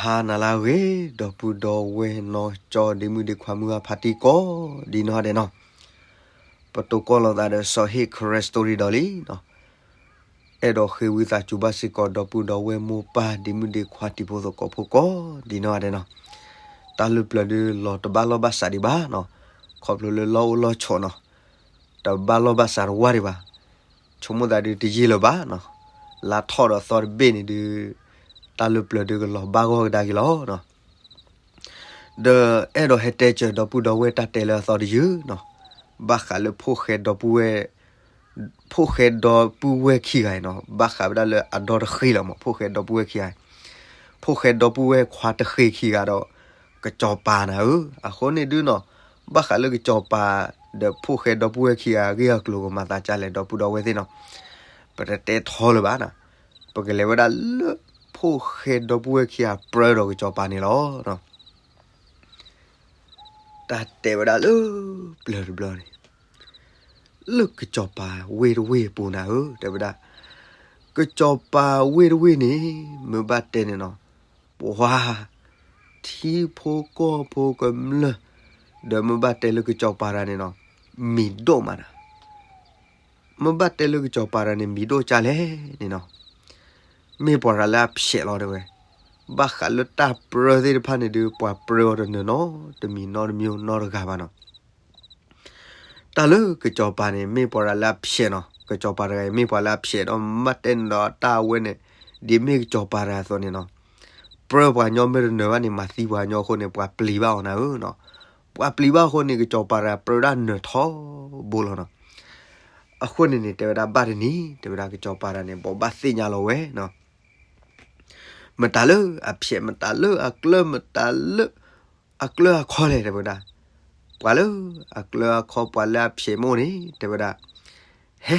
ဟါနၤလၢအဂ့ၤ ဒီပုၢ်ဒီဝဲၢ်နီၢ်ကၠီ ဒ့မုၣ်ဒ့ခွါ မုၢ်ဂၢ်ဖါတံၢ်ကိးဒ်နီၢ်ဂၤဒဲးနီၤ, ပတိၢ်ကီၢ်လိာ်သးဒီးစီၤဟ့ၣ် Karen Story ဒီးလံနီၤ. အဲၣ်ဒိးဃ့ဝံသးစူၤဘၣ်စ့ၢ်ကီး ဒီပုၢ်ဒီဝဲၢ်မိၢ်ပၢ် ဒ့မုၣ်ဒ့ခွါ တံၤဖိသကိးဖိကိးဒ်နီၢ်ဂၤဒဲးနီၤ. တၢ်လၢပျၢၤဒုးလီၤတဘၣ်လီၢ်ဘၣ်စးဒံးဘၣ်နီၤ, ခီဖျိလၢလီၢ်အိၣ်လီၢ်ဆိးနီၤ, တဘၣ်လီၢ်ဘၣ်စးတဝၢ်ဒံးဘၣ်. ဆိကမိၣ်သးဒုးတယံာ်လၢၤဘၣ်နီၤ, လါထီၣ်ဒီးသီတဘ့ၣ်န့ၣ်ဒုး တၢ်လၢပျၢၤဒုးကလီၤဘၣ်ဂီၢ်ကဒါက့ၤလီၤနီၤ. ဒီးအဲၣ်ဒိးဟဲတဲစၢၤဒီပုၢ်ဒီဝဲၢ်တၢ်တဲလၢအသီတယုၢ်နီၤ, ဘၣ်ဃးလၢဖိၣ်ဃဲဒီပုၢ်ဝဲၢ် ဖိၣ်ဃဲဒီပုၢ်ဝဲၢ်ခံဂၤအံၤနီၤ, ဘၣ်ဃးဝဲဒၣ်လၢအဒီတဃ့လီၤမး ဖိၣ်ဃဲဒီပုၢ်ဝဲၢ်ခံဂၤ, ဖိၣ်ဃဲဒီပုၢ်ဝဲၢ်ခွါတဃ့ခံဂၤဒီး ကစီၤပၤနၤဧၢ, အဃိန့ၣ်ဒုးနီၤ, ဘၣ်ဃးလၢကစီၤပၤ ဒီးဖိၣ်ဃဲဒီပုၢ်ဝဲၢ်ခံဂၤအဂ့ၢ်အကျိၤကမၤသးဒ်လဲၣ် ဒီပုၢ်ဒီဝဲၢ်သ့ၣ်နီၤ, ပတတဲထီလၢၤဘၣ်နီၤ, ပကလဲၤဝဲဒၣ်လၢ ဖိၣ်ဃဲဒီပုၢ်ဝဲၢ်ခံဂၤပြၢဒီးကစီၤပၤန့ၣ်လီၤ. တၢ်တဲဝဲဒၣ်လၢပျၢၤတဘျီန့ၣ်, လၢကစီၤပၤဝ့ၢ်တဝ့ၢ်အပူၤနၤဧၢ တဲဝဲဒၣ်, ကစီၤပၤဝ့ၢ်တဝ့ၢ်န့ၣ် မ့ၢ်ဘၣ်တဲန့ၣ်နီၤ, ပှၤ ထံဖိကီၢ်ဖိကမျၢၢ် ဒီးမ့ၢ်ဘၣ်တဲလၢကစီၤပၤတဂၤန့ၣ်နီၤ, မံၤဒိၣ်မးနၤ မ့ၢ်ဘၣ်တဲလၢကစီၤပၤတဂၤန့ၣ် မံၤဒိၣ်ကၢ်လဲၣ်န့ၣ်နီၤ, မ့ၢ်ပှၤတဂၤလၢအဖျဲးလီၤတဲဝဲ, ဘၣ်ဃးလၢတၢ်ပြၢသ့ၣ်တဖၣ်န့ၣ်ဒုး ပှၤပြၢအီၤတနၢၤနီတမံၤနီတမံၤနီတဂၤဘၣ်နီၤ. တၢ်လၢကစီၤပၤန့ၣ် မ့ၢ်ပှၤတဂၤလၢအဖျဲးနီၤ, ကစီၤပၤတဂၤအံၤမ့ၢ်ပှၤလၢအဖျဲးဒီး မ့ၢ်ဘၣ်တဲန့ၣ်ဒီးတၢ်အဝဲန့ၣ် ဒ်မ့ၢ်ကစီၤပၤတဂၤအသိးန့ၣ်နီၤ, ပြၢပှၤညီမ့ၢ်တနၢၤဘၣ်န့ၣ် မၤသံပှၤညီအဃိန့ၣ် ပှၤပျံၤဘၣ်အီၤနၤဧၢနီၤ, ပှၤပျံၤဘၣ်အဃိန့ၣ် ကစီၤပၤတဂၤပြၢဒၣ်နၢၤထီဘိလီၤနီၤ. အဃိန့ၣ်န့ၣ် တဲဝဲဒၣ်ဘၣ်တနံၤ တဲဝဲဒၣ်ကစီၤပၤတဂၤန့ၣ် ဘိးဘၣ်သ့ၣ်ညါလီၤဝဲနီၤ, မတၤလၢအဖျဲး မတၤလၢအကျၢၤ မတၤလၢအကျၢၤအခီလဲၣ် တဲဝဲဒၣ်, ပှၤလၢအကျၢၤအခီ ပှၤလၢအဖျဲးမိၣ်န့ၣ် တဲဝဲဒၣ်, ဟဲ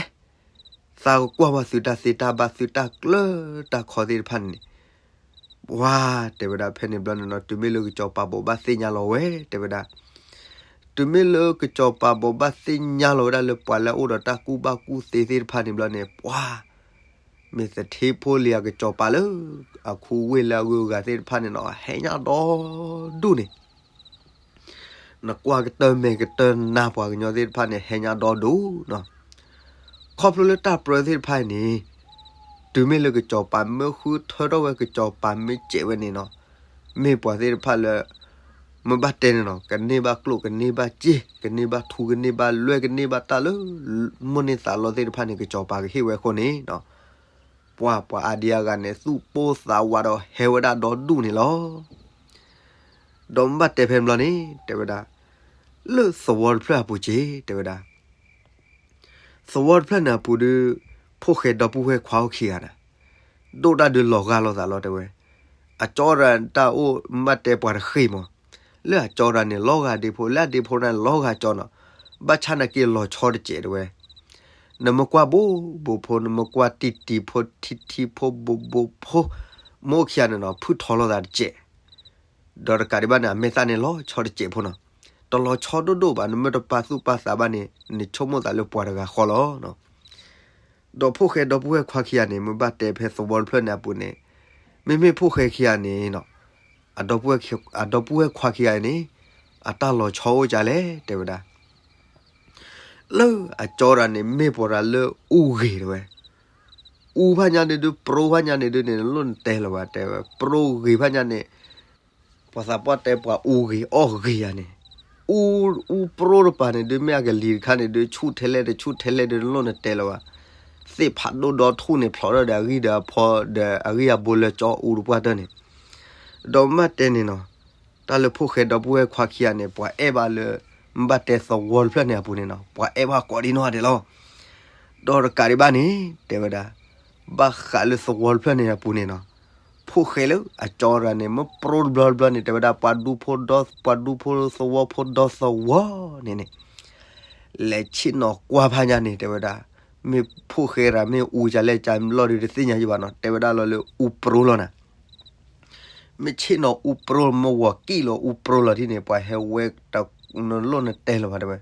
သးကကွၢ်ဝဲသုတၢ်သ့တၢ်ဘၣ် သုတၢ်ကျၢၤတၢ်ခီသ့ၣ်တဖၣ်န့ၣ်, ပှၤ တဲဝဲဒၣ်ဖဲန့ၣ်ဘျီန့ၣ်နီၤ တုၤမ့ၢ်လၢကစီၤပၤဘိးဘၣ်သ့ၣ်ညါလီၤဝဲ တဲဝဲဒၣ်, တုၤမ့ၢ်လၢကစီၤပၤဘိးဘၣ်သ့ၣ်ညါလီၤဝဲဒၣ်လၢပှၤလၢအအိၣ်ဒီးတၢ်ကူၣ်ဘၣ်ကူၣ်သ့သ့ၣ်တဖၣ်န့ၣ်ဘျီန့ၣ် ပှၤ မ့ၢ်သထ့ဖိလံၤအကစီၤပၤလၢ အခူဝ့ၢ်လၢအဂုၤအဂၤသ့ၣ်တဖၣ်န့ၣ်နီၤ ဟဲညါဒီဒူၣ်န့ၣ် နကွၢ်ကတၢၢ်မဲာ်ကတၢၢ်နါပှၤကညီသ့ၣ်တဖၣ်န့ၣ် ဟဲညါဒီဒူၣ်နီၤ. ခီဖျိလၢတၢ်ပြၢသ့ၣ်တဖၣ်အံၤန့ၣ် တုၤမ့ၢ်လၢကစီၤပၤမ့ၢ်ဃုထၢထီၣ်ဝဲ ကစီၤပၤမ့ၢ်စဲးဝဲန့ၣ်နီၤ မ့ၢ်ပှၤသ့ၣ်တဖၣ်လၢ မ့ၢ်ဘၣ်တဲန့ၣ်နီၤ ကန့ၢ်ဘၣ်ကျိၣ် ကန့ၢ်ဘၣ်စ့ ကန့ၢ်ဘၣ်ထူ ကန့ၢ်ဘၣ်လွဲၢ် ကန့ၢ်ဘၣ်တၢ်လၢ မိၣ်န့ၢ်သးလီသ့ၣ်တဖၣ်န့ၣ် ကစီၤပၤကဟ့ၣ်ဝဲအဃိန့ၣ်နီၤ ပှၤ ပှၤအါဒံအါဂၤန့ၣ် သူၣ်ပိၢ်သးဝးဒီးဟဲဝဲဒၣ်ဒီဒူၣ်န့ၣ်လီၤ. ဒီးမ့ၢ်ဘၣ်တဲဖဲန့ၣ်ဘျီန့ၣ် တဲဝဲဒၣ် လၢသဝီတဖျၢၣ်အပူၤက့ၤ တဲဝဲဒၣ် သဝီတဖျၢၣ်န့ၣ်အပူၤဒီး ဖိၣ်ဃဲဒီပုၢ်ဝဲၢ်ခွါအိၣ်ခံဂၤန့ၣ် ဒိၣ်တၢ်ဒုးလီၤဂာ်လိာ်သးလီၤတဲဝဲ. အကၠီတဂၤတၢ်အိၣ်မ့ၢ်ဘၣ်တဲပှၤတဃ့ၢ်မး, လၢအကၠီတဂၤန့ၣ် လီၤဂာ်ဒ့ဖိ, လၢအဒ့ဖိန့ၣ်လီၤဂာ်ကၠီနီၤ, ဘၣ်ဆၣ်နာ်က့လီၤဆီတစဲးတဲဝဲ. နမ့ၢ်ကွၢ်ဘိးဘိးဖိ, နမ့ၢ်ကွၢ်တံၢ်တံၢ်ဖိ, ထံထံဖိ, ဘိးဘိးဖိ, မ့ၢ်အိၣ်ခံဂၤန့ၣ်နီၤ ဖုၣ်ထီလိာ်သးတစဲး ဒီးတကးဒံးဘၣ်န့ၣ် အမဲာ်သၣ်န့ၣ်လီၤဆီတစဲးဖိနီၤ. တလီၤဆီဒိၣ်ဒိၣ်ဘၣ်, နမ့ၢ်တပာ်သူၣ်ပာ်သးဘၣ်န့ၣ် နဆိကမိၣ်သးလၢပှၤတဂၤဃီလီၤ. ဒီးဖိၣ်ဃဲဒီပုၢ်ဝဲၢ်ခွါခံဂၤန့ၣ် မ့ၢ်ဘၣ်တဲဖဲသဝီတဖျၢၣ်န့ၣ်အပူၤန့ၣ်, မ့မ့ၢ်ဖိၣ်ဃဲခံဂၤန့ၣ်နီၤ, အဒီပုၢ်ဝဲၢ်ခွါခံဂၤအံၤန့ၣ် အတၢ်လီၤဆီအိၣ်ကလဲၣ် တဲဝဲဒၣ် လၢအကၠီတဂၤန့ၣ် မ့ၢ်ပှၤတဂၤလၢအူဂ့ၤတဲဝဲ. အူဖးညါန့ၣ်ဒုး ပြိဖးညါန့ၣ်ဒုးန့ၣ် နလိၣ်နတဲလၢၤဘၣ်တဲဝဲ, ပြိဂ့ၤဖးညါန့ၣ် ပှၤသးပှၢ်တဲပှၤအူဂ့ၤအီၣ်ဂ့ၤယၤန့ၣ်, အူ အူပြိတပၤန့ၣ်ဒုး မ့ၢ်အကလံၤတခါန့ၣ်ဒုး ဆူၣ်ထဲလဲၣ်တဆူၣ်ထဲလဲၣ်ဒုး နလိၣ်နတဲလၢၤဘၣ်. သ့ၣ်ဖးဒိၣ်ဒီထူၣ်န့ၣ် ဖျိးထီၣ်ဒီးအဂံၢ်ဒီးအဖီဒီးအဂံၢ်အဘိလၢကၠီအူတပှၢ်တၢၢ်န့ၣ်, ဒီးမ့ၢ်တဲန့ၣ်နီၤ, တၢ်လၢဖိၣ်ဃဲဒီပုၢ်ဝဲၢ်ခွါခံဂၤန့ၣ် ပှၤအဲၣ်ဘၣ်လၢ မ့ၢ်ဘၣ်တဲသဝီတဖျၢၣ်န့ၣ်အပူၤန့ၣ်နီၤ ပှၤအဲၣ်ဘၣ်ကိးဒံနီၢ်ဂၤဒဲးလီၤ. ဒီးတကးဒံးဘၣ်န့ၣ် တဲဝဲဒၣ်, ဘၣ်ဃးလၢသဝီတဖျၢၣ်န့ၣ်အပူၤန့ၣ်နီၤ, ဖိၣ်ဃဲလၢအကၠီတဂၤန့ၣ် မ့ၢ်ပြိတဘျီတဘျီန့ၣ် တဲဝဲဒၣ် ပှၤဒူဖိဒီ ပှၤဒူဖိသဝီဖိဒီသဝီန့ၣ်န့ၣ် လဲၤဆ့ၣ်နီၤကွၢ်ဖးညါန့ၣ် တဲဝဲဒၣ်, မ့ၢ်ဖိၣ်ဃဲတဂၤမ့ၢ်အူကလဲၣ်ကလီၢ်ဒုးတသ့ၣ်ညါယဘၣ်နီၤ တဲဝဲဒၣ်လီၤလၢအူပြိလီၤနၤ မ့ၢ်ဆ့ၣ်နီၤအူပြိ မ့ၢ်ဝီၤကံၣ်လီၤအူပြိလီၤဒ်န့ၣ် ပှၤဟဲဝဲတ နလိၣ်နတဲလၢၤဘၣ်တဲဝဲ,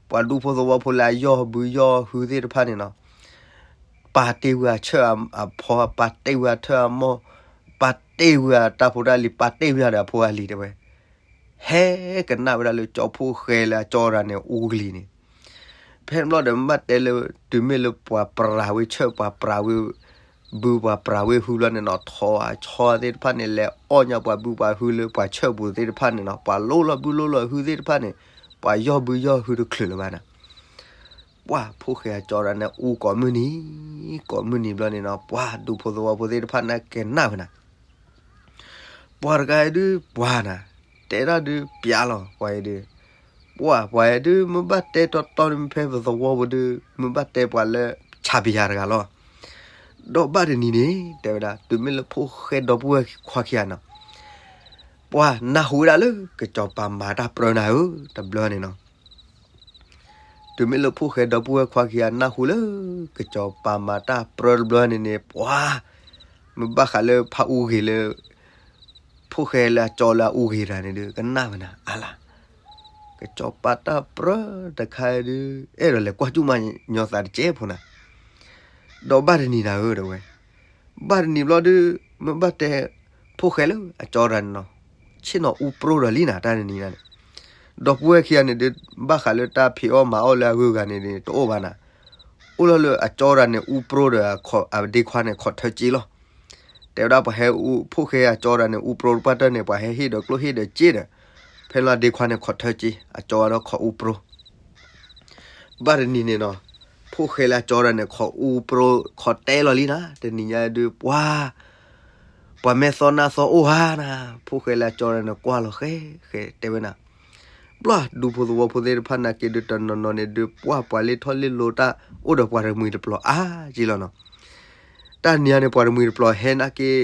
ပှၤဒူဖိသဝီဖိလၢအယီၢ်ဘုယီၢ်ဟုသ့ၣ်တဖၣ်န့ၣ်နီၤ, ပာ်တ့ၢ်ဝဲအဆၢအဖီ ပာ်တ့ၢ်ဝဲအထၢအမိၢ်, ပာ် ပာ်တ့ၢ်ဝံၤအတၢ်ဖိတၢ်လံၤ ပာ်တ့ၢ်ဝံၤဒီးအဖိအလံၤတဲဝဲ, ဟဲကနၣ်ဝဲဒၣ်လၢကၠီဖိၣ်ဃဲလၢအကၠီတၢ်န့ၣ်အူကလံၤန့ၣ်, ဖဲန့ၣ်ဘျီဒီးမ့ၢ်ဘၣ်တဲလၢ တုၤမ့ၢ်လၢပှၤပြးဝဲဆၢၣ် ပှၤပြးဝဲ ဘု ပှၤပြးဝဲဟုဘျီန့ၣ်နီၤ ထိးအဆီသ့ၣ်တဖၣ်န့ၣ် လဲၤအီၣ်ညါပှၤဘုပှၤဟုလၢပှၤဆၢၣ်ပူၤသ့ၣ်တဖၣ်န့ၣ်နီၤ ပှၤလိၣ်လီၤဘုလိၣ်လီၤဟုသ့ၣ်တဖၣ်န့ၣ် ပှၤယီၢ်ဘုယီၢ်ဟုတချုးလၢၤဘၣ်နၤ. ပှၢ်ဖိၣ်ဃဲအကၠီတၢ်န့ၣ်အူကိးမုၢ်နံၤ, ကိးမုၢ်နံၤဘျီန့ၣ်နီၤ ပှၢ်ဒူဖိသဝီဖိသ့ၣ်တဖၣ်န့ၣ်ကနၣ်ဝဲနၤ ပှၤတဂၤအံၤဒုးပှၤနၤ, တဲဒၣ်ဒုးပျးလီၤ ပှၤအံၤဒုး, ပှၢ်ပှၤအံၤဒုး မ့ၢ်ဘၣ်တဲတီတီန့ၣ် မ့ၢ်ဖဲပသဝီပူၤဒုး မ့ၢ်ဘၣ်တဲပှၤလၢဆးပယၤတဂၤလီၤ. ဒီးဘၣ်တနံၤန့ၣ် တဲဝဲဒၣ် တုၤမ့ၢ်လၢဖိၣ်ဃဲဒီပုၢ်ဝဲၢ်ခွါခံဂၤနီၤ ပှၢ်နၢ်ဟူဝဲဒၣ်လၢ ကစီၤပၤမၤတၢ်ပြၢနၤဧၢ တဘျီန့ၣ်နီၤ. တုၤမ့ၢ်လၢဖိၣ်ဃဲဒီပုၢ်ဝဲၢ်ခွါခံဂၤနၢ်ဟူလၢ ကစီၤပၤမၤတၢ်ပြၢတဘျီန့ၣ်န့ၣ် ပှၢ် မ့ၢ်ဘၣ်ဃးလၢဖးအူဂ့ၤလၢ ဖိၣ်ဃဲလၢအကၠီလၢအအူဂ့ၤတဂၤန့ၣ်ဒုး ကနၣ်ဝဲနၤ အါလၢ် ကစီၤပၤတၢ်ပြၢတခါဒုး အဲၣ်ဒိးလဲၤကွၢ်ကၠူၣ်မၤညီသးတကဲးဖိနၤ. ဒီးဘၣ်တနံၤနၤဧၢ တဲဝဲ, ဘၣ်တနံၤဘျီဒုး မ့ၢ်ဘၣ်တဲ ဖိၣ်ဃဲလၢအကၠီတၢ်န့ၣ်နီၤ ဆ့ၣ်နီၤအူပြိဒီးလံနၤ တၢ်တနံၤနၤန့ၣ်. ဒီပုၢ်ဝဲၢ်ခံဂၤန့ၣ်ဒုး ဘၣ်ဃးလၢတၢ်ဖံးအီၣ်မၤအီၣ်လၢအဂုၤအဂၤန့ၣ်န့ၣ် တအိၣ်ဘၣ်နၤ. အိၣ်လီၤလၢအကၠီတၢ်န့ၣ် အူပြိဒီးအဒ့ခွါန့ၣ် ခိးထၢက့လီၤ. တဲဝဲဒၣ်ပှၤဟဲအူ ဖိၣ်ဃဲအကၠီတၢ်န့ၣ် အူပြိတပှၢ်တၢၢ်န့ၣ် ပှၤဟဲဟ့ၣ်ဒီးကျိၣ်ဟ့ၣ်ဒီးစ့ဒီး ဖဲလီၤအဒ့ခွါန့ၣ်ခိးထၢက့ အကၠီဒီးခိးအူပြိ ဘၣ်တနံၤန့ၣ်နီၤ ဖိၣ်ဃဲလၢအကၠီတၢ်န့ၣ် ခိးအူပြိ ခိးတဲလီၤလံနၤ တနံၤညါဒုး ပှၢ် ပှၤမဲာ်သီနၢ်သီအိၣ်ဧါနၤ. ဖိၣ်ဃဲလၢအကၠီတၢ်န့ၣ် ကွၢ်လီၤဃဲဃဲ တဲဝဲနၤ. ဘျီဒူဖိသဝီဖိသ့ၣ်တဖၣ်နာ်က့ဒုး တနီၤနီၤန့ၣ်ဒုး ပှၢ်ပှၤလ့ထီၣ်လ့လိတၢ် အိၣ်ဒီးပှၤတမှံၤတပျီၤအါက့လီၤနီၤ. တၢ်နံၤညါန့ၣ် ပှၤတမှံၤတပျီၤဟဲနာ်က့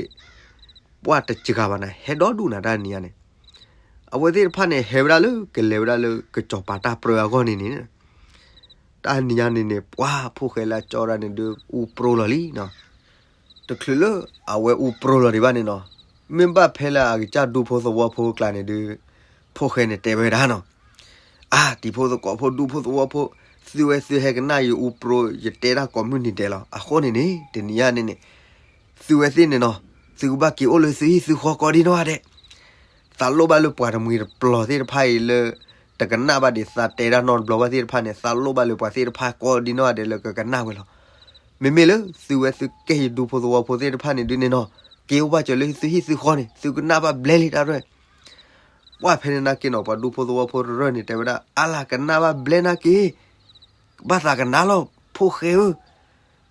ပှၢ်တစှၤဘၣ်နၤ ဟဲဒီဒူၣ်နၤ တၢ်နံၤညါန့ၣ်. အဝဲသ့ၣ်တဖၣ်န့ၣ် ဟဲဝဲဒၣ်လၢကလဲၤဝဲဒၣ်လၢကစီၤပၤတၢ်ပြၢအဂီၢ်န့ၣ်န့ၣ် တၢ်နံၤညါန့ၣ်န့ၣ် ပှၢ်ဖိၣ်ဃဲလၢအကၠီတၢ်န့ၣ်ဒုး အူပြိလီၤလံနီၤ. တချုးလၢအဝဲအူပြိလီၤဒံးဘၣ်န့ၣ်နီၤ, မ့ၢ်ဘၣ်ဖဲလၢအကစၢ်ဒူဖိသဝီဖိအကျါန့ၣ်ဒုး ဖိၣ်ဃဲန့ၣ်တဲဝဲဒၣ်နီၤ, အါ တံၤဖိသကိးဖိ ဒူဖိသဝီဖိ, သုဝဲသုဟဲကနၣ်ယအူပြိ ယတဲတၢ်ကိးမုၢ်နံၤဒဲးလီၤ. အဃိန့ၣ်န့ၣ် တနံၤညါန့ၣ်န့ၣ် သုဝဲသ့ၣ်န့ၣ်နီၤ, သုကဘၣ်က့ၤအိၣ်လၢသုဟံၣ်သုဃီကိးဒံနီၢ်ဂၤဒဲး သးလိၣ်ဘၣ်လၢပှၤတမှံၤတပျီၤသ့ၣ်တဖၣ်အံၤလၢ တကနၣ်ဘၣ်ဒံးသးတဲတၢ်နီတဘျီဘၣ်သ့ၣ်တဖၣ်န့ၣ် သးလိၣ်ဘၣ်လၢပှၤသ့ၣ်တဖၣ်ကိးဒံနီၢ်ဂၤဒဲးလၢကကနၣ်ဝဲလီၤ. မ့မ့ၢ်လၢသုဝဲသုကဲယဒူဖိသဝီဖိသ့ၣ်တဖၣ်န့ၣ်ဒုးန့ၣ်နီၤ, က့ၤအိၣ်ဘၣ်စၢၤလၢသုဟံၣ်သုဃီန့ၣ် သုကနၣ်ဘၣ်ဘျဲလံတၢ်ရဲၣ် ပှၢ်ဖဲန့ၣ်နာ်က့နီၤ ပှၤဒူဖိသဝီဖိတရၢၢ်န့ၣ် တဲဝဲဒၣ် အါလၢ်ကနၣ်ဘၣ်ဘျဲနာ်က့ ဘၣ်သးကနၣ်လီၤ ဖိၣ်ဃဲဧၢ,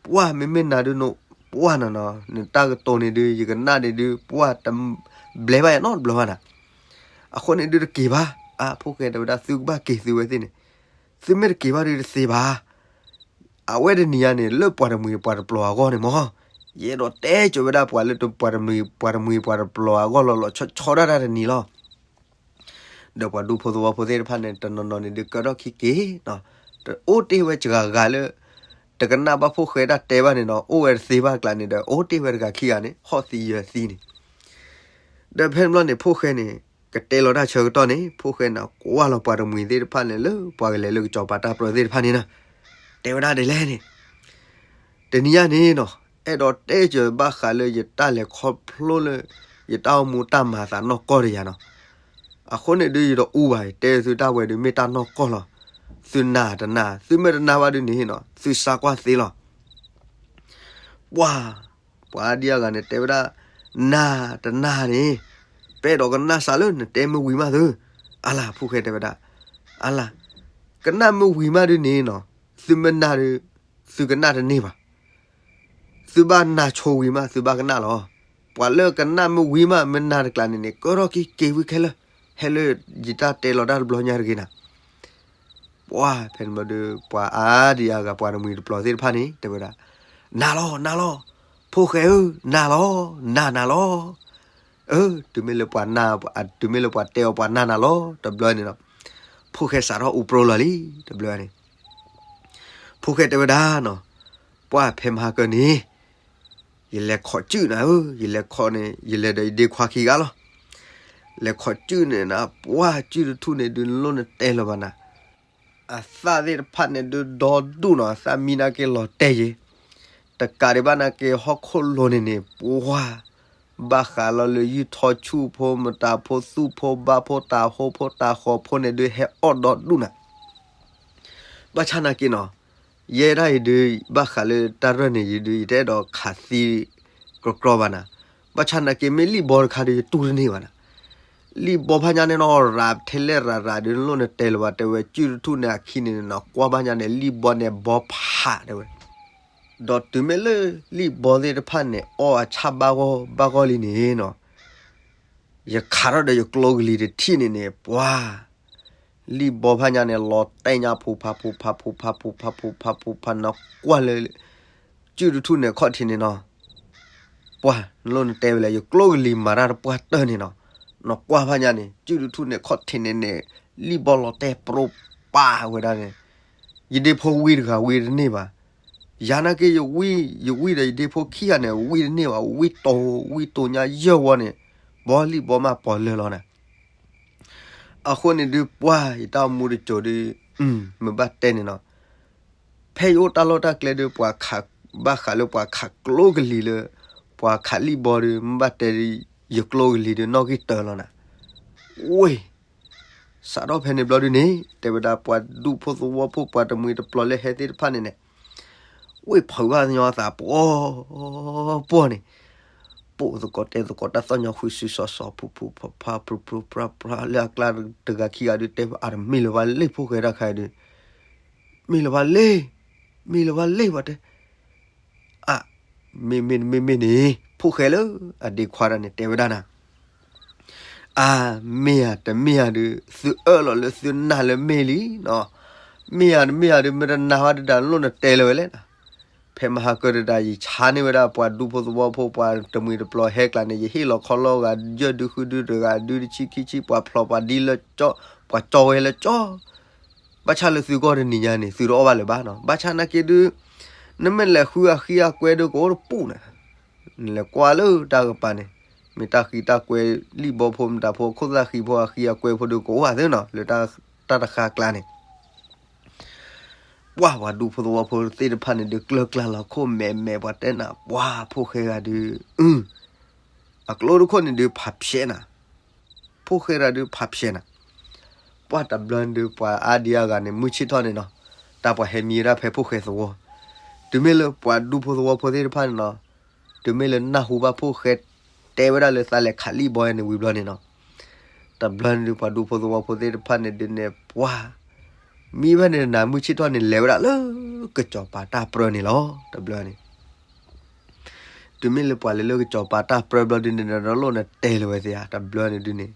ပှၢ်မ့မ့ၢ်နၤဒုးန ပှၢ်နၤနီၤ နတၢ်ကတိၤန့ၣ်ဒုး ယကနၣ်န့ၣ်ဒုး ပှၢ်တဘျဲဘၣ်ယၤနီတဘျီဘၣ်နၤ. အဃိန့ၣ်ဒုးတက့ၤဘၣ်, အါ ဖိၣ်ဃဲတဲဝဲဒၣ် သုကဘၣ်က့ၤသုဝဲသ့ၣ်န့ၣ်, သုမ့ၢ်တက့ၤဘၣ်ဒုးတသ့ဘၣ် အဝဲတနံၤညါန့ၣ် လၢပှၤတမှံၤပှၤတပျီၤအဂီၢ်န့ၣ်မ့ၢ်, ယအဲၣ်ဒိးတဲကၠိဝဲဒၣ်ပှၤလၢပှၤတမှံၤပှၤတပျီၤအဂီၢ်လီၤလီၤဆီဆီဒၣ်တၢ်တနံၤလီၤ. ဒီးပှၤဒူဖိသဝီဖိသ့ၣ်တဖၣ်န့ၣ် တနီၤနီၤန့ၣ်ဒုးကၢထီၣ်ခံက့ၤ, တအိၣ်တ့ၢ်ဝဲစှၤဂၤလၢ တကနၣ်ဘၣ်ဖိၣ်ဃဲတၢ်တဲဘၣ်န့ၣ်နီၤ အိၣ်ဝဲတသ့ဘၣ်အကျါန့ၣ်ဒီး အိၣ်တ့ၢ်ဝဲတဂၤခံဂၤန့ၣ် ဟီၣ်သံယၢၤသံန့ၣ် ဒီးဖဲန့ၣ်ဘျီန့ၣ် ဖိၣ်ဃဲန့ၣ် ကတဲလီၤတၢ်ဆၢကတီၢ်န့ၣ် ဖိၣ်ဃဲန့ၣ် ကွၢ်လီၤပှၤတမှံၤသ့ၣ်တဖၣ်န့ၣ် လၢပှၤကလဲၤလၢကစီၤပၤတၢ်ပြၢသ့ၣ်တဖၣ်န့ၣ်နီၤ, တဲဝဲဒၣ်ဒ်လဲၣ်န့ၣ်, တနံၤညါန့ၣ်နီၤ အဲၣ်ဒိးတဲကၠိဘၣ်ဃးလၢယတၢ်လဲၤခီဖျိလၢ ယတၢ်အိၣ်မူတၢ်မၤအသးနီၢ်ကီၢ်တယၤနီၤ, အဃိန့ၣ်ဒုးယတအူဘၣ် တဲသုတၢ်ဝဲဒုးမ့ၢ်တၢ်နီၢ်ကီၢ်လီၤ. သုနာ်တနာ် သုမ့ၢ်တနာ်ဘၣ်ဒုးန့ၣ်နီၤ သုစါကွၢ်သ့လီၤ. ပှၢ် ပှၤဒံအဂၤန့ၣ် တဲဝဲဒၣ် နာ်တနာ်န့ၣ် ပအဲၣ်ဒိးကနၣ်စးလၢနတဲမ့ၢ်ဝံၤမးသု, အါလၢ် ဖိၣ်ဃဲတဲဝဲဒၣ်, အါလၢ် ကနၣ်မ့ၢ်ဝံၤမးဒုးန့ၣ်နီၤ သုမ့ၢ်နာ်ဒုး သုကနၣ်တန့ၢ်ဘၣ် သုဘၣ်နာ်ဆိဝံၤမး သုဘၣ်ကနၣ်လီၤ. ပှၤလၢကနၣ်မ့ၢ်ဝံၤမး မ့ၢ်နာ်တကျါန့ၣ်န့ၣ် ကၢထီၣ်ခံက့ၤဝံၤခဲလၢာ်, ဟဲလၢယတၢ်တဲလီၤတၢ်တဘျီညါတဂ့ၤနၤ. ပှၢ်ဖဲန့ၣ်ဘျီဒီး ပှၤအါဒံအါဂၤ ပှၤတမှံၤတပျီၤသ့ၣ်တဖၣ်န့ၣ် တဲဝဲဒၣ်, နာ်လီၤ နာ်လီၤ, ဖိၣ်ဃဲဧၢ, နာ်လီၤ, နာ်နၤလီၤ. အၢ တုၤမ့ၢ်လၢပှၤနာ် တုၤမ့ၢ်လၢပှၤတဲအီၤပှၤနာ်နၤလီၤ တဘျီန့ၣ်ဒီး ဖိၣ်ဃဲစးထီၣ်အူပြိလီၤလံ တဘျီန့ၣ် ဖိၣ်ဃဲတဲဝဲဒၣ်နီၤ, ပှၢ်ဖဲမဟါကၢန့ၣ် ယလဲၤခိးစုၣ်နၤဧၢ, ယလဲၤခိးန့ၣ် ယလဲၤဒီးယဒ့ခွါခံဂၤလီၤ. လဲၤခိးစုၣ်န့ၣ်နၤ ပှၢ်စုၣ်တထူၣ်န့ၣ် ဒုးလိၣ်နတဲလၢၤဘၣ်နၤ, အသၣ်သ့ၣ်တဖၣ်န့ၣ်ဒုးဒီဒူၣ်နီၤ, အသၣ်မံနာ်က့လီၤတဲာ်ယံၤ, တကးဒံးဘၣ်နာ်က့ဟီၣ်ခိၣ်လိၤန့ၣ်န့ၣ် ပှၢ် ဘၣ်ဃးလီၤလၢယုၢ်ထီဆူၣ်ဖိ မတၤဖိသူၣ်ဖိဘါဖိ တၤဟိဖိတၤဃီၤဖိန့ၣ်ဒုး ဟဲအီၣ်ဒီဒူၣ်နၤ. ဘၣ်ဆၣ်နာ်က့နီၤ, ယဲဒၣ်အံၤဒုး ဘၣ်ဃးလၢတၢ်ရၢၢ်န့ၣ် ယဒုး ယတအဲၣ်ဒိးခးသံကြီကြီဘၣ်နၤ. ဘၣ်ဆၣ်နာ်က့ မ့ၢ်လံၣ်ဘီတခါဒုး ယတူၢ်တန့ၢ်ဘၣ်နၤ. လံၣ်ဘီဖးညါန့ၣ်နီၤ ရၤထဲလဲၣ်ရၤရၤဒုး နလိၣ်နတဲလၢၤဘၣ် တဲဝဲ စုၣ်တထူၣ်န့ၣ်အခံန့ၣ်နီၤ ကွၢ်ဘၣ်ညါန့ၣ် လံၣ်ဘီန့ၣ်ဘီဖးတဲဝဲ ဒီးတုၤမ့ၢ်လၢလံၣ်ဘီသ့ၣ်တဖၣ်န့ၣ် အီၣ်အဆၣ်ဘၣ်ဂီၢ်ဘၣ်ဂီၢ်လံန့ၣ်နီၤ, ယခးထီၣ်ဒီးယကျိကလံၤတထံၣ်န့ၣ်န့ၣ် ပှၤ လံၣ်ဘီဖးညါန့ၣ် လီၤတဲာ်ညါ ဖူဖးဖူဖးဖူဖးဖူဖးဖူဖး နီၢ်ကွၢ်လၢ စုၣ်တထူၣ်န့ၣ်ခီၣ်ထံးန့ၣ်နီၤ. ပှၤ နလိၣ်နတဲဝဲလဲၣ် ယကျိကလံၤမၤတၢ်တပှၢ်တၢၢ်န့ၣ်နီၤ, နီၢ်ကွၢ်ဖးညါန့ၣ် စုၣ်တထူၣ်န့ၣ်ခီၣ်ထံးန့ၣ်န့ၣ် လံၣ်ဘီလီၤတဲာ်ပြိပာ်ဝဲဒၣ်န့ၣ်, ယဒ့ဖိဝံတဂၤဝံတန့ၢ်ဘၣ်. ယၤနာ်က့ ယဝံ ယဝံဒီးယဒ့ဖိခံဂၤန့ၣ် ဝံတန့ၢ်ဘၣ်, ဝံတိၤညါယဲၢ်ဝီန့ၣ်, ဘီလံၣ်ဘီမးပီၤလၢာ်လီၤနၤ. အဃိန့ၣ်ဒုး ပှၤ ယတၢ်အိၣ်မူတစိၤဒုး မ့ၢ်ဘၣ်တဲန့ၣ်နီၤ, ဖဲယအိၣ်တၢ်လီၢ်တၢ်ကျဲဒုး ပှၤခး ဘၣ်ဃးလၢပှၤခးကျိကလံၤလၢ ပှၤခးလံၣ်ဘီဒုး မ့ၢ်ဘၣ်တဲဒုး ယကျိကလံၤဒုး နီၣ်ဂံၢ်တၢလီၤနၤ. ဝ့ၢ် စးထီၣ်ဖဲန့ၣ်ဘျီဒုးန့ၣ် တဲဝဲဒၣ် ပှၤဒူဖိသဝီဖိ ပှၤတမှံၤတပျီၤလၢဟဲသ့ၣ်တဖၣ်န့ၣ်န့ၣ် ဝ့ၢ်ဖုးဘၣ်ညီအသးပှီၤပှီၤန့ၣ်, ပိာ်သကိးတဲသကိးတၢ်သီၣ်ညီဃုစုစီစီ ဖုဖုဖးဖး ပြူပြူပြါပြါ လၢအကျါတဂၤခံဂၤဒုး တဲအါတမ့ၢ်လၢၤဘၣ်လ့ၣ် ဖိၣ်ဃဲတၢ်ခါဒုး မ့ၢ်လၢၤဘၣ်လ့ၣ်, မ့ၢ်လၢၤဘၣ်လ့ၣ် ပှၤတဲ, အါ, မ့မ့ၢ်တမ့ၢ်မ့ၢ်န့ၣ် ဖိၣ်ဃဲလၢအဒ့ခွါတၢ်န့ၣ် တဲဝဲဒၣ်နၤ, အါ, မ့ၢ်ဧါတမ့ၢ်ဧါဒုး သုအၢၣ်လီၤလၢသုနာ်လၢမ့ၢ်လံနီၤ, မ့ၢ်ဧါတမ့ၢ်ဧါဒုး မ့ၢ်တနာ်ဘၣ်ဒုး တၢ်လိၣ်နတဲလၢၤဝဲလဲၣ်နၤ. ဖဲမဟါကၢတဒၣ် ယဆါန့ၢ်ဝဲဒၣ်ပှၤဒူဖိသဝီဖိ ပှၤတမှံၤတပျီၤဟဲကျါန့ၣ် ယဟ့ၣ်လီၤခီလီၤဂၤ ယဲၢ်ဒုဃုဒုတဂၤ ဒုတဆံခံဆံ ပှၤဖျိပှၤဒ်လၢကၠီ ပှၤကၠီဝဲလၢကၠီ ဘၣ်ဆၣ်လၢသုဂီၢ်တနံၤညါန့ၣ် သုတအီၣ်ဘၣ်လၢၤဘၣ်နီၤ. ဘၣ်ဆၣ်နာ်က့ဒုး နမ့ၢ်လဲၤဃုအဃံအကွဲဒုး ကအိၣ်တပူၤန့ၣ်, နလဲၤကွၢ်လၢတၢ်ကပၤန့ၣ် မ့ၢ်တၢ်ဃံတၢ်ကွဲ လံၣ်ဘီဖိမတၤဖိ ခိၣ်သၣ်ဃံဖိအဃံအကွဲဖိဒုး ကအိၣ်ဧါသ့နီၤ လၢတၢ်တဃါကျါန့ၣ် ပှၤ ပှၤဒူဖိသဝီဖိသ့ၣ်တဖၣ်န့ၣ်ဒုး ကျၢၢ်ကျါလီၤခိၣ်မဲာ်မဲာ် ပှၤတဲနၤ ပှၤ ဖိၣ်ဃဲဂၤဒုး အု အကျိတခိၣ်န့ၣ်ဒုး ဖးဖျဲးနၤ, ဖိၣ်ဃဲတဂၤဒုး ဖးဖျဲးနၤ, ပှၤတဘျီန့ၣ်ဒုး ပှၤအါဒံအါဂၤန့ၣ် မုၢ်ဆ့ၣ်ထီၣ်န့ၣ်နီၤ, တၢ်ပှၤဟဲမံဝဲဒၣ်ဖဲဖိၣ်ဃဲသဝီ, တုၤမ့ၢ်လၢပှၤဒူဖိသဝီဖိသ့ၣ်တဖၣ်န့ၣ်နီၤ, တုၤမ့ၢ်လၢနၢ်ဟူဘၣ်ဖိၣ်ဃဲတဲဝဲဒၣ်လၢသးလဲၤခးလံၣ်ဘီန့ၣ်ဝံၤဘျီန့ၣ်နီၤ, တဘျီန့ၣ်ဒုး ပှၤဒူဖိသဝီဖိသ့ၣ်တဖၣ်န့ၣ်ဒုးန့ၣ် ပှၤ မံဘၣ်န့ၣ်နၤ မုၢ်ဆ့ၣ်ထီၣ်န့ၣ် လဲၤဝဲဒၣ်လၢကစီၤပၤတၢ်ပြၢန့ၣ်လီၤ. တဘျီန့ၣ် တုၤမ့ၢ်လၢပှၤလဲၤလၢကစီၤပၤတၢ်ပြၢဘျီဒုးန့ၣ် နလိၣ်နတဲလၢၤဝဲသ့ဧါ, တဘျီန့ၣ်ဒုးန့ၣ်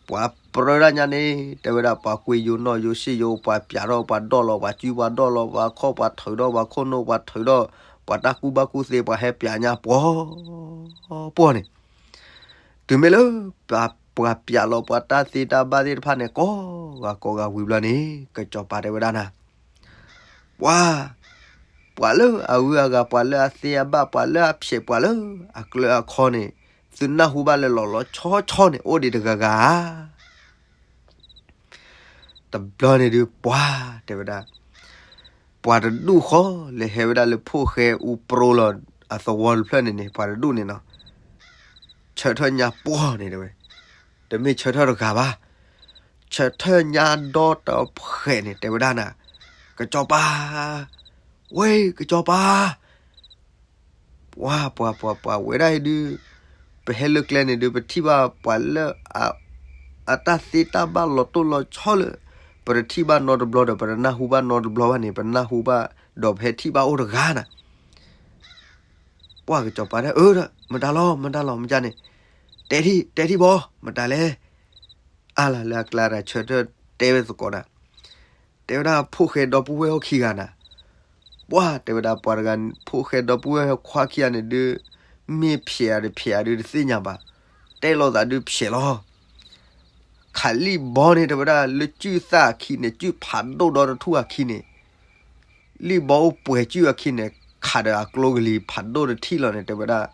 ပှၤပြၢဒၣ်ညါန့ၣ် တဲဝဲဒၣ် ပှၤကွ့ယိၤနီၣ်ယိၤစ့ၣ်ယိၤ ပှၤပၠးထီၣ်ပှၤဒီၣ်လီၤ ပှၤစုပှၤဒီၣ်လီၤ ပှၤခီၣ်ပှၤထုးထီၣ် ပှၤခိၣ်နူာ်ပှၤထုးထီၣ် ပှၤတၢ်ကူၣ်ဘၣ်ကူၣ်သ့ ပှၤဟဲပၠးညါပှီၤပှီၤန့ၣ် တုၤမ့ၢ်လၢ ပှၤပၠးလီၤပှၤတၢ်သ့တၢ်ဘၣ်သ့ၣ်တဖၣ်န့ၣ် ကိးဂၤကိးဂၤဝံၤဘျီန့ၣ် ကစီၤပၤတဲဝဲဒၣ်နၤ ပှၤ ပှၤလၢအဂုၤအဂၤ ပှၤလၢအသ့အဘၣ် ပှၤလၢအဖျဲး ပှၤလၢအသ့အဘၣ်ပှၤလၢအဖျဲး ပှၤလၢအသုနၢ်ဟူဘၣ်လၢလီၤလီၤဆီဆီန့ၣ် အိၣ်ဒံးတဂၤဂၤဧါ. တဘျီန့ၣ်ဒုး ပှၤ တဲဝဲဒၣ် ပှၤတဒူၣ်ဃီလဲၤဟဲဝဲဒၣ်လၢဖိၣ်ဃဲအူပြိလီၤအသဝီတဖျၢၣ်န့ၣ်န့ၣ် ပှၤတဒူၣ်န့ၣ်နီၤ ဆၢထၢၣ်ညါပှီၢ်န့ၣ်တဲဝဲ, တမ့ၢ်ဆၢထၢၣ်တဂၤဘၣ်, ဆၢထၢၣ်ညါဒီတဖျၢၣ်န့ၣ် တဲဝဲဒၣ်နၤ, ကစီၤပၤ, ဝဲကစီၤပၤ ပှၤ ပှၤ ပှၤ ပှၤ ဝဲဒၣ်အံၤဒုး ပဟဲလၢကျဲန့ၣ်ဒုး ပထံၣ်ဘၣ်ပှၤလၢ အတၢ်သ့တၢ်ဘၣ်လီၤတိၢ်လီၤဆီလၢ ပတထံၣ်ဘၣ်နီတဘျီဒီး ပတနၢ်ဟူဘၣ်နီတဘျီဘၣ်န့ၣ် ပနၢ်ဟူဘၣ် ဒီးပဟဲထံၣ်ဘၣ်အိၣ်တဂၤနၤ. ပှၤ ကစီၤပၤတဲ အၢ မတၤလီၤ မတၤလီၤ မတၤန့ၣ် တဲထံၣ် တဲထံၣ်ဘီ မတၤလဲၣ်. အါလၢအကျါဒီး ဆၢထၢၣ်တဲဝဲသကိးနၤ တဲဝဲဒၣ် ဖိၣ်ဃဲဒီပုၢ်ဝဲၢ်အိၣ်ခံဂၤနၤ. ပှၤ တဲဝဲဒၣ် ပှၤတဂၤ ဖိၣ်ဃဲဒီပုၢ်ဝဲၢ်ခွါခံဂၤန့ၣ်ဒုး မ့ၢ်ဖျဲးဧါတဖျဲးဧါဒုးတသ့ၣ်ညါဘၣ်. တဲလိာ်သးဒုးဖျဲးလီၤ. ခးလံၣ်ဘီန့ၣ် တဲဝဲဒၣ် လၢစုၣ်သၣ်အခံန့ၣ် စုၣ်ဖးဒိၣ်ဒီတထူၣ်အခံန့ၣ် လံၣ်ဘီအိၣ်ပှဲၤစုၣ်အခံန့ၣ် ခးဒီးအကျိကလံၤဖးဒိၣ်တထံၣ်လီၤန့ၣ် တဲဝဲဒၣ်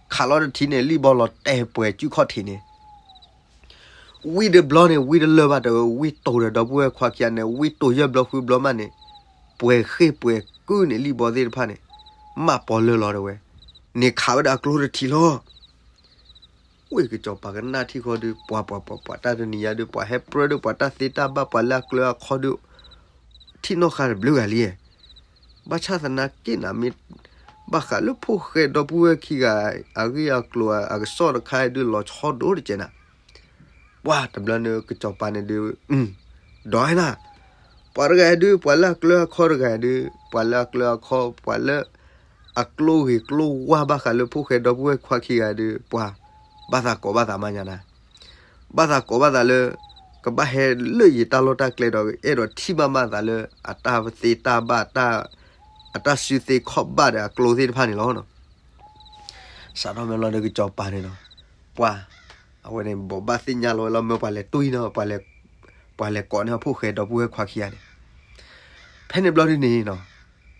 ခးလီၤတထံၣ်န့ၣ် လံၣ်ဘီလီၤတဲာ်ပှဲၤစုၣ်ခီၣ်ထံးန့ၣ် ဝံတဘျီန့ၣ် ဝံတလၢၢ်ဘၣ်တဲဝဲ ဝံတိၤဒီးဒီပုၢ်ဝဲၢ်ခွါခံဂၤန့ၣ် ဝံတိၤယဲၢ်ဘျီဃုဘျီမးန့ၣ် ပှဲၤဃ့ၢ်ပှဲၤကုၢ်န့ၣ် လံၣ်ဘီသ့ၣ်တဖၣ်န့ၣ် မးပီၤလၢာ်လီၤတဲဝဲ န့ၣ်ခးဝဲဒၣ်အကျိတထံၣ်လီၤ. ဝ့ၢ်ကစီၤပၤကနၣ်ထံၣ်ဃီဒီး ပှၤပှၤပှၤပှၤတၢ်တနံၤညါဒီး ပှၤဟဲပြၢဒီးပှၤတၢ်သ့တၢ်ဘၣ် ပှၤလၢအကျၢၤအခီဒီး ထံၣ်နီၣ်ဃာ်တဘျုးဂၤလံ. ဘၣ်ဆၣ်သနာ်က့နၤမ့ၢ် ဘၣ်ဃးလၢဖိၣ်ဃဲဒီပုၢ်ဝဲၢ်ခံဂၤ အဂ့ၢ်အကျိၤအကစီၣ်တခါဒုးလီၤဆီဒိၣ်တကဲးနၤ. ပှၤတဘျီန့ၣ် ကစီၤပၤန့ၣ်ဒုး ဒီးနၤ ပှၤတဂၤဒုး ပှၤလၢအကျၢၤအခီတဂၤဒုး ပှၤလၢအကျၢၤအခီ ပှၤလၢ အကျိဂ့ၤကျိဝါဘၣ်ဃးလၢဖိၣ်ဃဲဒီပုၢ်ဝဲၢ်ခွါခံဂၤဒုး ပှၤဘၣ်သးကိးဘၣ်သးမးညါနၤ. ဘၣ်သးကိးဘၣ်သးလၢ ကဘၣ်ဟဲလၢယတၢ်လီၢ်တၢ်ကျဲဒီး အဲၣ်ဒိးထံၣ်ဘၣ်မးသးလၢ အတၢ်သ့တၢ်ဘၣ် အတၢ်စုသ့ခီၣ်ဘၣ်ဒီးအကျိသ့ၣ်တဖၣ်န့ၣ်လီၤ. စးထီၣ်ဖဲဘျီဒီးကစီၤပၤန့ၣ်နီၤ ပှၤ အဝဲန့ၣ် ဘိးဘၣ်သ့ၣ်ညါလီၤဝဲလီၤ မၢပှၤလဲၤတွံၢ်နီၤ ပှၤလဲၤကိးန့ၢ်အဖိၣ်ဃဲဒီပုၢ်ဝဲၢ်ခွါခံဂၤန့ၣ်. ဖဲန့ၣ်ဘျီဒုန့ၣ်နီၤ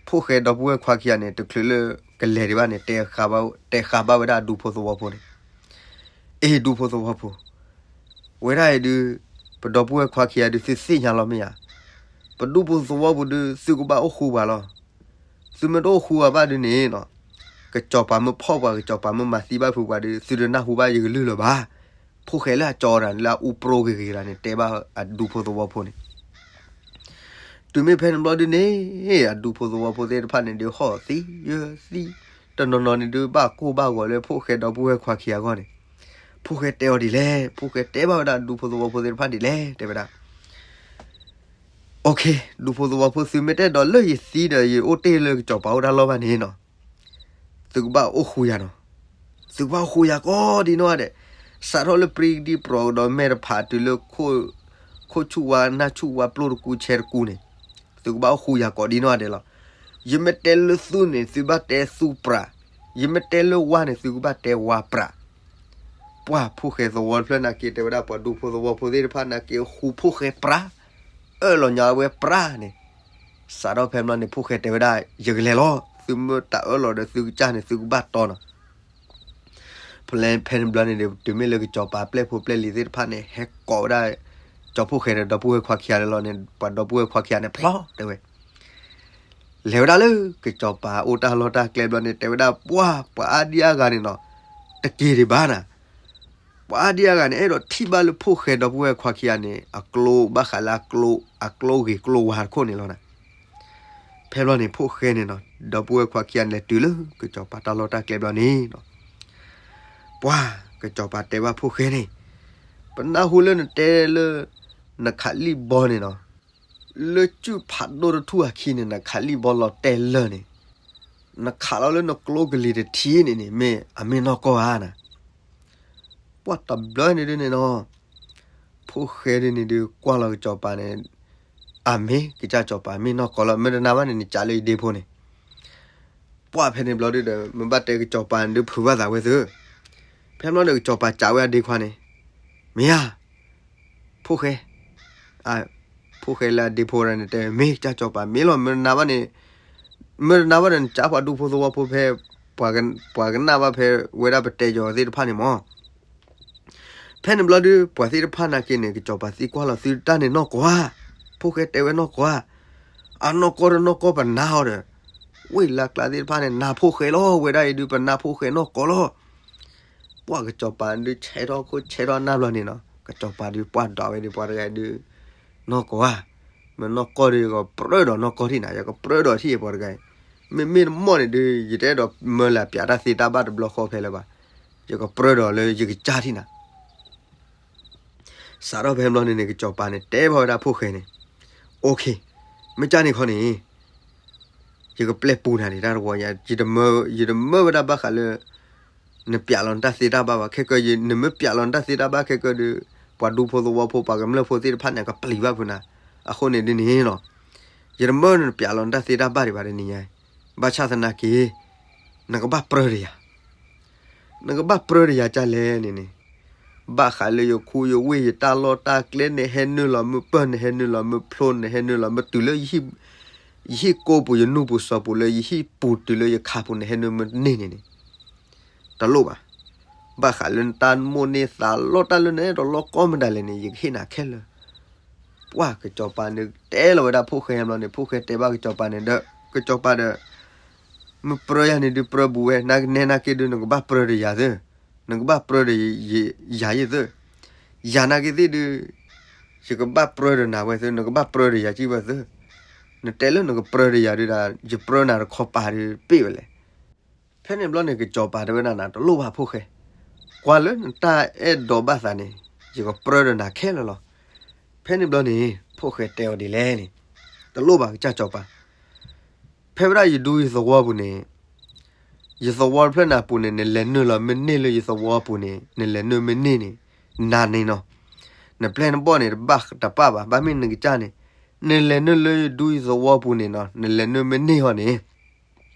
ဖိၣ်ဃဲဒီပုၢ်ဝဲၢ်ခွါခံဂၤန့ၣ် တချုးလၢကလဲၤဒံးဘၣ်န့ၣ် တဲဃာ်ဘၣ်ဝဲဒၣ်အဒူဖိသဝီဖိန့ၣ်, အ့ၣ် ဒူဖိသဝီဖိ, ဝဲဒၣ်အံၤဒုး ပဒီပုၢ်ဝဲၢ်ခွါခံဂၤဒုး သုသ့ၣ်ညါလီၤမ့ၢ်ဧါ. ပဒူဖိသဝီဖိဒုး သုကဘၣ်အိၣ်ဃူပှၤလီၤ. သုမ့ၢ်တအိၣ်ဃူပှၤဘၣ်ဒုးန့ၣ်နီၤ ကစီၤပၤမ့ၢ်ဖီၣ်ပှၤ ကစီၤပၤမ့ၢ်မၤသံဘၣ်ဖုးပှၤဒုး သုတနၢ်ဟူဘၣ်ယကလုၢ်လၢၤဘၣ်. ဖိၣ်ဃဲလၢအကၠီတၢ်န့ၣ် လၢအအူပြိဂ့ၤဂ့ၤတၢ်န့ၣ် တဲဘၣ်အဒူဖိသဝီဖိန့ၣ်. တုၤမ့ၢ်ဖဲန့ၣ်ဘျီဒုန့ၣ် အဒူဖိသဝီဖိသ့ၣ်တဖၣ်န့ၣ်ဒုး ဟီၣ်သံယၢသံ, တနီၤနီၤန့ၣ်ဒုး ဘၣ်ကိၢ်ဘၣ်ဂီၤလၢဖိၣ်ဃဲဒီပုၢ်ဝဲၢ်ခွါခံဂၤအဂီၢ်န့ၣ်. ဖိၣ်ဃဲတဲအီၤဒ်လဲၣ်, ဖိၣ်ဃဲတဲဘၣ်ဝဲဒၣ်ဒူဖိသဝီဖိသ့ၣ်တဖၣ်ဒ်လဲၣ်, တဲဝဲဒၣ် OK, ဒူဖိသဝီဖိ သုမ့ၢ်တအဲၣ်ဒိးလၢယသံဒီး ယအိၣ်တ့ၢ်လၢကစီၤပၤအိၣ်တၢ်လီၢ်ဘၣ်န့ၣ်နီၤ, သုကဘၣ်အိၣ်ဃူယၤနီၤ. သုကဘၣ်အိၣ်ဃူယၤကိးဒ်နီၢ်ဂၤဒဲး, စးထီၣ်လၢပြံကဒံပရီကဒီးမဲာ်တဖၣ်တုၤလၢ ခိၣ်ဆူၣ်ဝါနၢ်ဆူၣ်ဝါပျိၢ်တကူဆဲတကူန့ၣ်, သုကဘၣ်အိၣ်ဃူယၤကိးဒ်နီၢ်ဂၤဒဲးလီၤ. ယမ့ၢ်တဲလၢသူန့ၣ် သုဘၣ်တဲသူပြး, ယမ့ၢ်တဲလၢဝါန့ၣ် သုကဘၣ်တဲဝါပြး. ပှၤဖိၣ်ဃဲသဝီတဖျၢၣ်နာ်က့ တဲဝဲဒၣ်ပှၤဒူဖိသဝီဖိသ့ၣ်တဖၣ်နာ်က့ ဃူဖိၣ်ဃဲပြး, အၢၣ်လီၤညါဝဲပြးန့ၣ်. စးထီၣ်ဖဲဘျီန့ၣ် ဖိၣ်ဃဲတဲဝဲဒၣ် ယကလဲၤလီၤ, သုမ့ၢ်တၢ်အၢၣ်လီၤဒီးသုကစၢ်န့ၣ် သုကဘၣ်တီနီၤ. ဖဲဖဲန့ၣ်ဘျီန့ၣ်ဒီး တုၤမ့ၢ်လၢကစီၤပၤပျဲၢ်ဖိပျဲၢ်လံၤသ့ၣ်တဖၣ်န့ၣ် ဟဲကိးဝဲဒၣ် ကၠီဖိၣ်ဃဲဒီးဒီပုၢ်ဝဲၢ်ခွါခံဂၤန့ၣ်လီၤန့ၣ် ပှၤဒီပုၢ်ဝဲၢ်ခွါခံဂၤန့ၣ် ဖျီတဲဝဲ လဲၤဝဲဒၣ်လၢကစီၤပၤအိၣ်တၢ်လီၢ်တၢ်ကျဲဘျီန့ၣ် တဲဝဲဒၣ် ပှၤ ပှၤအါဒံအါဂၤန့ၣ်နီၤ တက့ၤဒံးဘၣ်နၤ. ပှၤအါဒံအါဂၤန့ၣ် အဲၣ်ဒိးထံၣ်ဘၣ်လၢဖိၣ်ဃဲဒီပုၢ်ဝဲၢ်ခွါခံဂၤန့ၣ် အကျိဘၣ်ဃးလၢအကျိ အကျိဂ့ၤကျိဝါတခိၣ်န့ၣ်လီၤနၤ. ဖဲဘျီန့ၣ် ဖိၣ်ဃဲန့ၣ်နီၤ ဒီပုၢ်ဝဲၢ်ခွါခံဂၤန့ၣ် လဲၤတုၤလၢကစီၤပၤတၢ်လီၢ်တၢ်ကျဲဘျီန့ၣ်နီၤ ပှၤကစီၤပၤတဲဘၣ်ဖိၣ်ဃဲန့ၣ် ပနၢ်ဟူလၢနတဲလၢ နခးလံၣ်ဘီန့ၣ်နီၤ လၢစုၣ်ဖးဒိၣ်တထူၣ်အခံန့ၣ် နခးလံၣ်ဘီလီၤတဲာ်လၢာ်န့ၣ် နခးလီၤလၢနကျိကလံၤတထံၣ်န့ၣ်န့ၣ် မ့ၢ်အမ့ၢ်နီၢ်ကီၢ်ဧါနၤ. ပှၤတဘျီန့ၣ်ဒ်န့ၣ်နီၤ ဖိၣ်ဃဲဒ်န့ၣ်ဒုး ကွၢ်လီၤကစီၤပၤန့ၣ် အမ့ၢ်ကစၢ်စီၤပၤ မ့ၢ်နီၢ်ကီၢ်လီၤ မ့ၢ်တနာ်ဘၣ်န့ၣ် နကးလၢယဒ့ဖိန့ၣ် ပှၤဖဲန့ၣ်ဘျီဒုဒီး မ့ၢ်ဘၣ်တဲကစီၤပၤန့ၣ်ဒုး ဖုးဘၣ်သးဝဲသု. ဖဲဘျီဒီးကစီၤပၤကးဝဲအဒ့ခွါန့ၣ် မ့ၢ်ဧါ ဖိၣ်ဃဲ ဖိၣ်ဃဲလၢအဒ့ဖိန့ၣ်တဲ မ့ၢ်ကစၢ်စီၤပၤ မ့ၢ်လီၤ မ့ၢ်တနာ်ဘၣ်န့ၣ် မ့ၢ်တနာ်ဘၣ်ဒီး နကးပှၤဒူဖိသဝီဖိဖဲ ပှၤကနၣ်ဘၣ်ဖဲဝဲဒၣ်ပတဲယီၤသ့ၣ်တဖၣ်န့ၣ်မး. ဖဲန့ၣ်ဘျီဒုး ပှၤသ့ၣ်တဖၣ်နာ်က့န့ၣ် ကစီၤပၤသံကွၢ်လီၤသုတၢ်န့ၣ်နီၢ်ကီၢ်ဧါ, ဖိၣ်ဃဲတဲဝဲနီၢ်ကီၢ်ဧါ, အနီၢ်ကီၢ်ဒီးနီၢ်ကီၢ်ပနာ်အီၤဒီး ဝ့ၢ်လၢကျါသ့ၣ်တဖၣ်န့ၣ် နာ်ဖိၣ်ဃဲလီၤ ဝဲဒၣ်အံၤဒုး ပနာ်ဖိၣ်ဃဲနီၢ်ကီၢ်လီၤ. ပှၤကစီၤပၤဒုး ဆဲးထီၣ်ခိၣ်ဆဲးထီၣ်နၢ်ဘျီန့ၣ်နီၤ ကစီၤပၤဒုးပှၢ်ဒွးဝဲဒုး ပှၤတဂၤဒုး နီၢ်ကီၢ်ဧါ, မ့ၢ်နီၢ်ကီၢ်ဒုး ယကပြၢဒီးနီၢ်ကီၢ်ထံၣ်နၤ ယကပြၢဒီးထံၣ်ပှၤတဂၤအံၤ, မ့မ့ၢ်တမီၢ်န့ၣ်ဒုး ယတအဲၣ်ဒိးမၢလၢပၠးတၢ်သ့တၢ်ဘၣ်တဘျီဃီဖဲလၢၤဘၣ်, ယကပြၢဒီးလၢယကစၢ်ထံၣ်နၤ စးထီၣ်ဖဲဘျီန့ၣ်န့ၣ် ကစီၤပၤန့ၣ် တဲဘၣ်ဝဲဒၣ်ဖိၣ်ဃဲန့ၣ်, OK, မ့ၢ်ကၢ်န့ၣ်ခီန့ၣ် ယကပျဲပူၤနၤန့ၣ် တၢ်တဝီညါ ယတမၢဝဲဒၣ်ဘၣ်ဃးလၢ နပၠးလီၤနတၢ်သ့တၢ်ဘၣ်ဘၣ် ခဲကၢ နမ့ၢ်ပၠးလီၤနတၢ်သ့တၢ်ဘၣ်ခဲကၢဒီး ပှၤဒူဖိသဝီဖိ ပှၤကမျၢၢ်ဖိသ့ၣ်တဖၣ်န့ၣ် ကပျံၤဘၣ်ဖုးနၤ, အဃိန့ၣ်ဒ်န့ၣ်နီၤ, ယတမၢနပၠးလီၤနတၢ်သ့တၢ်ဘၣ်ဒံးဘၣ်တနံၤညါ, ဘၣ်ဆၣ်သနာ်က့ နကဘၣ်ပြၢတယၤ နကဘၣ်ပြၢတယၤကၢ်လဲၣ်န့ၣ်န့ၣ်, ဘၣ်ဃးလၢယခူယဝ့ၢ်ယတၢ်လီၢ်တၢ်ကျဲ နဟဲနုာ်လီၤမ့ၢ်ပၢၢ် နဟဲနုာ်လီၤမ့ၢ်ဖျိ နဟဲနုာ်လီၤမ့ၢ်တုၤလၢ ယဟံၣ်ကိပူၤ ယနူၢ်ပူၤစီၤပူၤလၢ ယဟံၣ်ပူၤတုၤလၢယခါပူၤ နဟဲနုာ်မ့ၢ်န့ၢ်န့ၣ်န့ၣ်, တလိၣ်ဘၣ်. ဘၣ်ဃးလၢနတၢ်မိၣ်န့ၢ်သးလီတၢ်လၢနအဲၣ်ဒိးလီကီမတၤလဲၣ်န့ၣ် ယကဟ့ၣ်နၤခဲလၢာ် ပှၤကစီၤပၤန့ၣ် တဲလီၤဝဲဒၣ်ဖိၣ်ဃဲဘျီန့ၣ် ဖိၣ်ဃဲတဲဘၣ်ကစီၤပၤန့ၣ်ဒီး ကစီၤပၤဒီး မ့ၢ်ပြၢယၤန့ၣ်ဒုးပြၢဘူးဝဲ နနဲနာ်က့ဒုး နကဘၣ်ပြၢတယၤသ့, နကဘၣ်ပြၢဒီးယၤယသ့ၣ်, ယၤနာ်က့သ့ၣ်ဒုး ယကဘၣ်ပြၢဒီးနၤဝဲသ့ၣ်, နကဘၣ်ပြၢဒီးယၤကံၣ်ဝဲသ့ၣ်, နတဲလၢနကပြၢဒီးယၤဒုးဒၣ် ယပြၢနၤတခီပၤဒုးပ့ၢ်ဝဲလဲၣ်. ဖဲန့ၣ်ဘျီန့ၣ် ကစီၤပၤတဲဝဲဒၣ်နၤ တလိၣ်ဘၣ်ဖိၣ်ဃဲ, ကွၢ်လၢနတၢ်အဲၣ်ဒိးဘၣ်သးန့ၣ် ယကပြၢဒီးနၤခဲလၢာ်လီၤ. ဖဲန့ၣ်ဘျီန့ၣ် ဖိၣ်ဃဲတဲအီၤဒ်လဲၣ်န့ၣ်, တလိၣ်ဘၣ်ကစၢ်စီၤပၤ, ဖဲဝဲဒၣ်ယဒူယသဝီပူၤန့ၣ် ယသဝီတဖျၢၣ်န့ၣ်အပူၤန့ၣ် နလဲၤနုာ်လီၤမ့ၢ်န့ၢ်လၢယသဝီပူၤန့ၣ် နလဲၤနုာ်မ့ၢ်န့ၢ်န့ၣ် နၤန့ၣ်နီၤ, နပျဲၢ်နဘီၣ်န့ၣ် တဘၣ်တပၣ်ဘၣ်, ဘၣ်မ့ၢ်နကစၢ်န့ၣ် နလဲၤနုာ်လၢယဒူယသဝီပူၤန့ၣ်နီၤ, နလဲၤနုာ်မ့ၢ်န့ၢ်ဟီန့ၣ်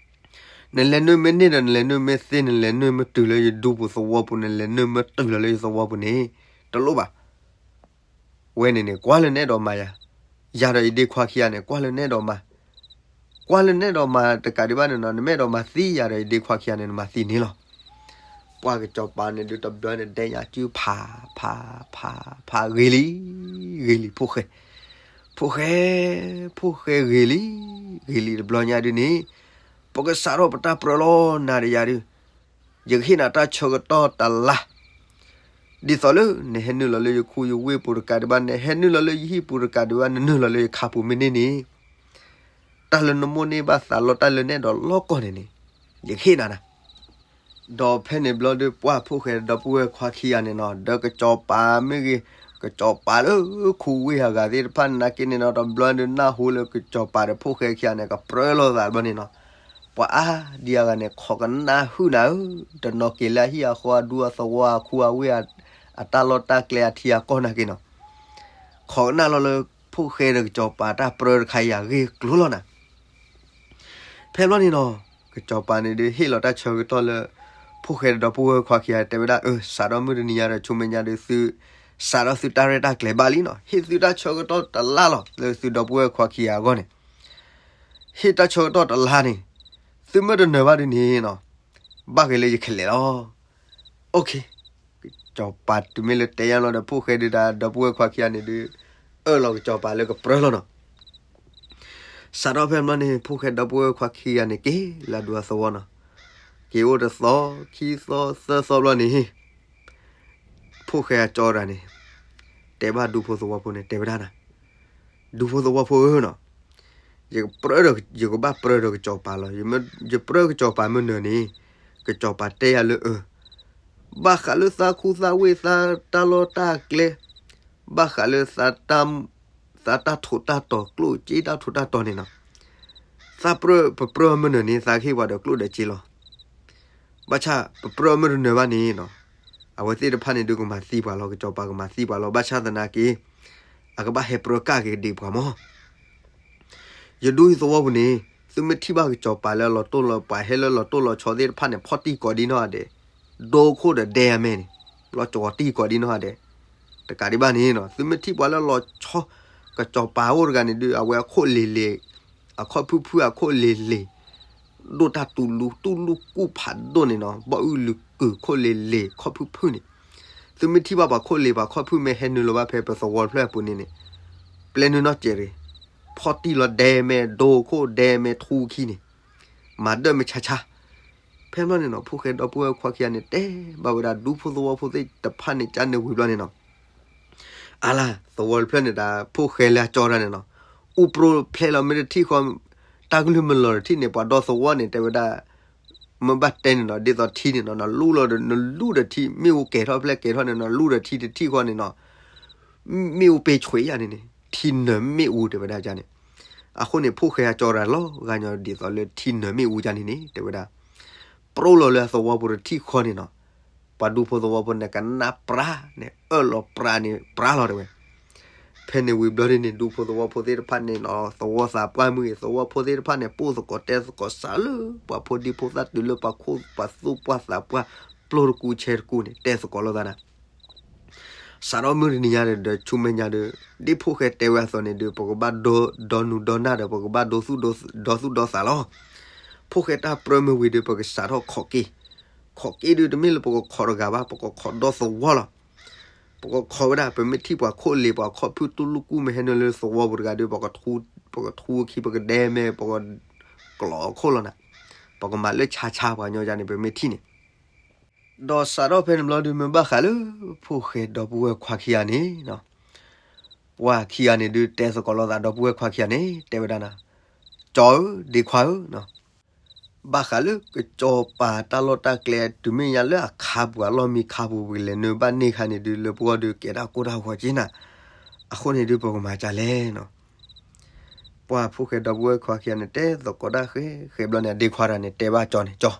နလဲၤနုာ်မ့ၢ်န့ၢ်ဒီး နလဲၤနုာ်မ့ၢ်သ့ နလဲၤနုာ်မ့ၢ်တုၤလၢယဒူပူၤသဝီပူၤ နလဲၤနုာ်မ့ၢ်တုၤလီၤလၢယသဝီပူၤန့ၣ် တလိၣ်ဘၣ်. ဝဲန့ၣ်န့ၣ် ကွၢ်လၢနအဲၣ်ဒိးမၤယၤ, ယၤဒီးယဒ့ခွါခံဂၤန့ၣ် ကွၢ်လၢနအဲၣ်ဒိးမၤ, ကွၢ်လၢနအဲၣ်ဒိးမၤတကးဒံးဘၣ်န့ၣ်နီၤ, နမ့ၢ်အဲၣ်ဒိးမၤသံယၤဒီးယဒ့ခွါခံဂၤန့ၣ် နမၤသံန့ၣ်လီၤ. ပှၤကစီၤပၤန့ၣ်ဒုးတဘျီန့ၣ် ဒဲညါစုဖး ဖး ဖး ဖးဂ့ၤလံ, ဂ့ၤလံဖိၣ်ဃဲ, ဖိၣ်ဃဲ, ဖိၣ်ဃဲဂ့ၤလံ, ဂ့ၤလံတဘျီညါဒုးန့ၣ် ပကစးထီၣ်ပတၢ်ပြၢလီၤ နၤဒီးယၤဒုး, ယကဟ့ၣ်နၤတၢ်ဆၢကတီၢ်တလါ, ဒ်သိးလၢနဟဲနုာ်လီၤလၢယခူယဝ့ၢ်ပူၤတကးဒံးဘၣ်, နဟဲနုာ်လီၤလၢယဟံၣ်ပူၤတကးဒံးဘၣ်, နနုာ်လီၤလၢယခါပူၤမ့ၢ်န့ၢ်န့ၣ်, တၢ်လၢနမိၣ်န့ၢ်ဘၣ်သးလီၤ တၢ်လၢနအဲၣ်ဒိးလီၢ်ကီၢ်န့ၣ်န့ၣ် ယကဟ့ၣ်နၤနၤ ဒီးဖဲန့ၣ်ဘျီဒုး ပှၢ်ဖိၣ်ဃဲဒီပုၢ်ဝဲၢ်ခွါခံဂၤန့ၣ်နီၤ, ဒီးကစီၤပၤမ့ၢ်ဂ့ၤ, ကစီၤပၤလၢခူဝ့ၢ်အဂၤသ့ၣ်တဖၣ်နာ်က့န့ၣ်နီၤ, တဘျီဒုးနၢ်ဟူလၢကစီၤပၤဒီးဖိၣ်ဃဲခံဂၤန့ၣ် ကပြၢလိာ်သးဘျီန့ၣ်နီၤ, ပှၤအါဒံအဂၤန့ၣ် ခိးကနၣ်ဟုၣ်နၤဧၢ, တနီၤက့ၤလၢအဟံၣ်အဃီအဒူအသဝီအခူအဝ့ၢ် အတၢ်လီၢ်တၢ်ကျဲအထံအကီၢ်နာ်က့နီၤ, ခိးကနၣ်လီၤလၢဖိၣ်ဃဲဒီးကစီၤပၤတၢ်ပြၢတခါအံၤအဂ့ၢ်ကျိၤလီၤနၤ ဖဲဘျီန့ၣ်နီၤ, ကစီၤပၤန့ၣ်ဒုးဟ့ၣ်လီၤတၢ်ဆၢကတီၢ်လၢ ဖိၣ်ဃဲဒီပုၢ်ဝဲၢ်ခွါခံဂၤတဲဝဲဒၣ်, အၢ စးထီၣ်မုၢ်တနံၤညါဒီး ဆူမဲာ်ညါဒုးသု စးထီၣ်သုတၢ်ရဲၣ်တၢ်ကျဲၤဘၣ်လံနီၤ, ဟ့ၣ်သုတၢ်ဆၢကတီၢ်တလါလီၤ လၢသုဒီပုၢ်ဝဲၢ်ခွါခံဂၤအဂီၢ်န့ၣ်, ဟ့ၣ်တၢ်ဆၢကတီၢ်တလါန့ၣ်, သုမ့ၢ်တနၢၤဘၣ်ဒုးန့ၣ်နီၤ, ဘၣ်ဂ့ၤလၢယခဲလဲၣ်လီၤ. ကစီၤပၤတုၤမ့ၢ်လၢတဲညါလီၤဒီး ဖိၣ်ဃဲဒုးဒီပုၢ်ဝဲၢ်ခွါခံဂၤန့ၣ်ဒုး အၢၣ်လီၤကစီၤပၤလၢကပြၢလီၤနီၤ. စးထီၣ်ဖဲဘျီန့ၣ် ဖိၣ်ဃဲဒီပုၢ်ဝဲၢ်ခွါခံဂၤန့ၣ် က့ၤလၢဒူအသဝီနီၤ, က့ၤအိၣ်တသီ ခံသီ သၢသီဘျီန့ၣ် ဖိၣ်ဃဲအကၠီတဂၤန့ၣ် တဲဘၣ်ဒူဖိသဝီဖိန့ၣ် တဲဝဲဒၣ်နၤ, ဒူဖိသဝီဖိဧၢနီၤ, ယကပြၢဒီး ယကဘၣ်ပြၢဒီးကစီၤပၤလီၤ. ယပြၢကစီၤပၤမ့ၢ်နၢၤန့ၣ် ကစီၤပၤတဲယၤလၢအၢ ဘၣ်ဃးလၢသးခူသးဝ့ၢ်သးတၢ်လီၢ်တၢ်ကျဲ, ဘၣ်ဃးလၢ သးတၢ်ထိးတၢ်တီၤ ကျိၣ်စ့တၢ်ထိးတၢ်တီၤန့ၣ်နီၤ, သးပြၢ ပပြၢမ့ၢ်နၢၤန့ၣ် သးကဟ့ၣ်ပှၤဒီးကျိၣ်ဒီးစ့လီၤ. ဘၣ်ဆၣ် ပပြၢမ့ၢ်တနၢၤဘၣ်န့ၣ်နီၤ, အဝဲသ့ၣ်တဖၣ်န့ၣ်ဒုးကမၤသံပှၤလီၤ, ကစီၤပၤကမၤသံပှၤလီၤ. ဘၣ်ဆၣ်သနာ်က့ အကဘၣ်ဟဲပြၢကၣ်က့ၤဒံးပှၤမီၤ ယဒူယသဝီပူၤန့ၣ် သုမ့ၢ်ထံၣ်ဘၣ်ကစီၤပၤလၢလီၤတိၢ်လီၤ ပှၤဟဲလၢလီၤတိၢ်လီၤဆီသ့ၣ်တဖၣ်န့ၣ် ဖီၣ်တံၢ်ကိးဒံနီၢ်ဂၤဒဲး, ဒိခိၣ်ဒီးဒဲအမဲာ်န့ၣ် လီၤကီၤတံၢ်ကိးဒံနီၢ်ဂၤဒဲး, တကးဒံးဘၣ်န့ၣ်နီၤ သုမ့ၢ်ထံၣ်ပှၤလၢလီၤဆီ ကစီၤပၤအိၣ်တဂၤန့ၣ်ဒုး အဝဲအခိၣ်လ့ၤလ့ၤ, အခီၣ်ဖုၣ်ဖုၣ်အခိၣ်လ့ၤလ့ၤ, ဒိၣ်တၢ်တူၤလူ တူၢ်လူၢ်ကူၣ်ဖးဒိၣ်န့ၣ်နီၤ ဘီၣ်အုၣ်လုးကုာ်ခိၣ်လ့ၤလ့ၤ ခီၣ်ဖုၣ်ဖုၣ်န့ၣ်, သုမ့ၢ်ထံၣ်ဘၣ်ပှၤခိၣ်လ့ၤပှၤခီၣ်ဖုၣ်မ့ၢ်ဟဲနုာ်လီၤဘၣ်ဖဲပသဝီတဖျၢၣ်အပူၤန့ၣ်န့ၣ်, ပျဲနုာ်နီၢ်စဲးရ့ၣ်, ဖီၣ်တံၢ်လီၤဒဲမဲာ် ဒိခိၣ်ဒဲမဲာ်ထူခံန့ၣ်, မၤဒၢၣ်မ့ၢ်ဆါဆါ ဖဲဘျီန့ၣ်နီၤ ဖိၣ်ဃဲဒီပုၢ်ဝဲၢ်ခွါခံဂၤန့ၣ် တဲဘၣ်ဝဲဒၣ်ဒူဖိသဝီဖိသ့ၣ်တဖၣ်န့ၣ် ကန့ၣ်ဝံၤဘျီန့ၣ်နီၤ, အါလၢ သဝီတဖျၢၣ်န့ၣ်ဒီး ဖိၣ်ဃဲလၢအကၠီတၢ်န့ၣ်နီၤ, အူပြိဖျဲလီၤမ့ၢ်တထံၣ်ဃီ, တၢ်ကလုၢ်မလီၤတထံၣ်န့ၣ် ပှၤဒီသဝီန့ၣ် တဲဝဲဒၣ်, မ့ၢ်ဘၣ်တဲန့ၣ်နီၤ ဒ်သိးထံန့ၣ်နီၤ နလူလီၤဒီး နလူဒီးထံ မ့ၣ်အူကဲၤထီၣ်ဖျဲၣ်ကဲၤထီၣ်န့ၣ်နီၤ လူဒီးထံတထံၣ်ဃီန့ၣ်နီၤ မ့ၣ်အူပ့ဆွံးယၤန့ၣ်န့ၣ် ထံနၢၤမ့ၣ်အူတဲဝဲဒၣ်န့ၣ်, အဃိန့ၣ် ဖိၣ်ဃဲအကၠီတၢ်လီၤဂာ်ညီဒ်သိးလၢထံနၢၤမ့ၣ်အူယၤန့ၣ်န့ၣ် တဲဝဲဒၣ်, ပြိလီၤလၢအသဝီပူၤတထံၣ်ဃီန့ၣ်နီၤ, ပှၤဒူဖိသဝီဖိန့ၣ် ကနၣ်ပြးန့ၣ် အၢၣ်လီၤပြးန့ၣ် ပြးလီၤတဲဝဲ. ဖဲန့ၣ်ဝံၤဘျီဒ်န့ၣ် ဒူဖိသဝီဖိသ့ၣ်တဖၣ်န့ၣ်နီၤ သဝီသးပှၢ်မုၢ်ဂ့ၤ သဝီဖိသ့ၣ်တဖၣ်န့ၣ် ပိၢ်သကိးတဲသကိးစးလၢ ပှၤဖိဒံဖိသၣ်တုၤလၢပှၤခိၣ်ပှၤသူၣ်ပှၢ်သးပှၢ် ပျိၢ်တကူဆဲးတကူန့ၣ် တဲသကိးလိာ်သးနၤ စးထီၣ်မုၢ်တနံၤညါဒီး ဆူမဲာ်ညါဒီး ဒ်ဖိၣ်ဃဲတဲဝဲအသိးန့ၣ်ဒီး ပကဘၣ်ဒီနူၤဒီနၢ်ဒီး ပကဘၣ်ဒီသူၣ်ဒီသးလီၤ. ဖိၣ်ဃဲတၢ်ပြၢမုၢ်ဝံၤဒီး ပကစးထီၣ်ခိးက့ၤ, ခိးက့ၤဒီး တမ့ၢ်လၢပကခိးတဂၤဘၣ် ပကခိးဒီသဝီလီၤ. ပကခိးဝဲဒၣ် ပမ့ၢ်ထံၣ်ပှၤခိၣ်လ့ၤ ပှၤခီၣ်ဖုၣ်တူၢ်လူၢ်ကူၣ်မ့ၢ်ဟဲနုာ်လၢသဝီပူၤတဂၤဒီး ပကထူခံ ပကဒဲမဲာ် ပကကျီးခိၣ်လီၤနၤ, ပကမၤလၢဆါဆါပှၤညီယါန့ၣ် ပမ့ၢ်ထံၣ်န့ၣ် ဒီးစးထီၣ်ဖဲန့ၣ်ဘျီဒုး မ့ၢ်ဘၣ်ဃးလၢ ဖိၣ်ဃဲဒီပုၢ်ဝဲၢ်ခွါခံဂၤန့ၣ်, ပှၤခံဂၤန့ၣ်ဒုး တဲသကိးလိာ်သးဒီပုၢ်ဝဲၢ်ခွါခံဂၤန့ၣ် တဲဝဲဒၣ်နၤ, ကၠီဧၢ, ဒ့ခွါဧၢ, ဘၣ်ဃးလၢကစီၤပၤတၢ်လီၢ်တၢ်ကျဲ တုၤမ့ၢ်ညါလၢအခါပူၤ အလီၢ်မံခါပူၤ ပကလဲၤနုာ်ဘၣ်န့ၢ်ခါန့ၣ်ဒုး လၢပဂီၢ်ဒုးကဲဒၣ်ကိၢ်တၢ်ဂီၤက့နၤ, အဃိန့ၣ်ဒုး ပကမၤဒ်လဲၣ်နၤ. ပှၤဖိၣ်ဃဲဒီပုၢ်ဝဲၢ်ခွါခံဂၤန့ၣ် တဲသကိးတၢ်ဃဲဃဲဘျီန့ၣ် အဒ့ခွါတဂၤန့ၣ် တဲဘၣ်ကၠီန့ၣ်, ကၠီ,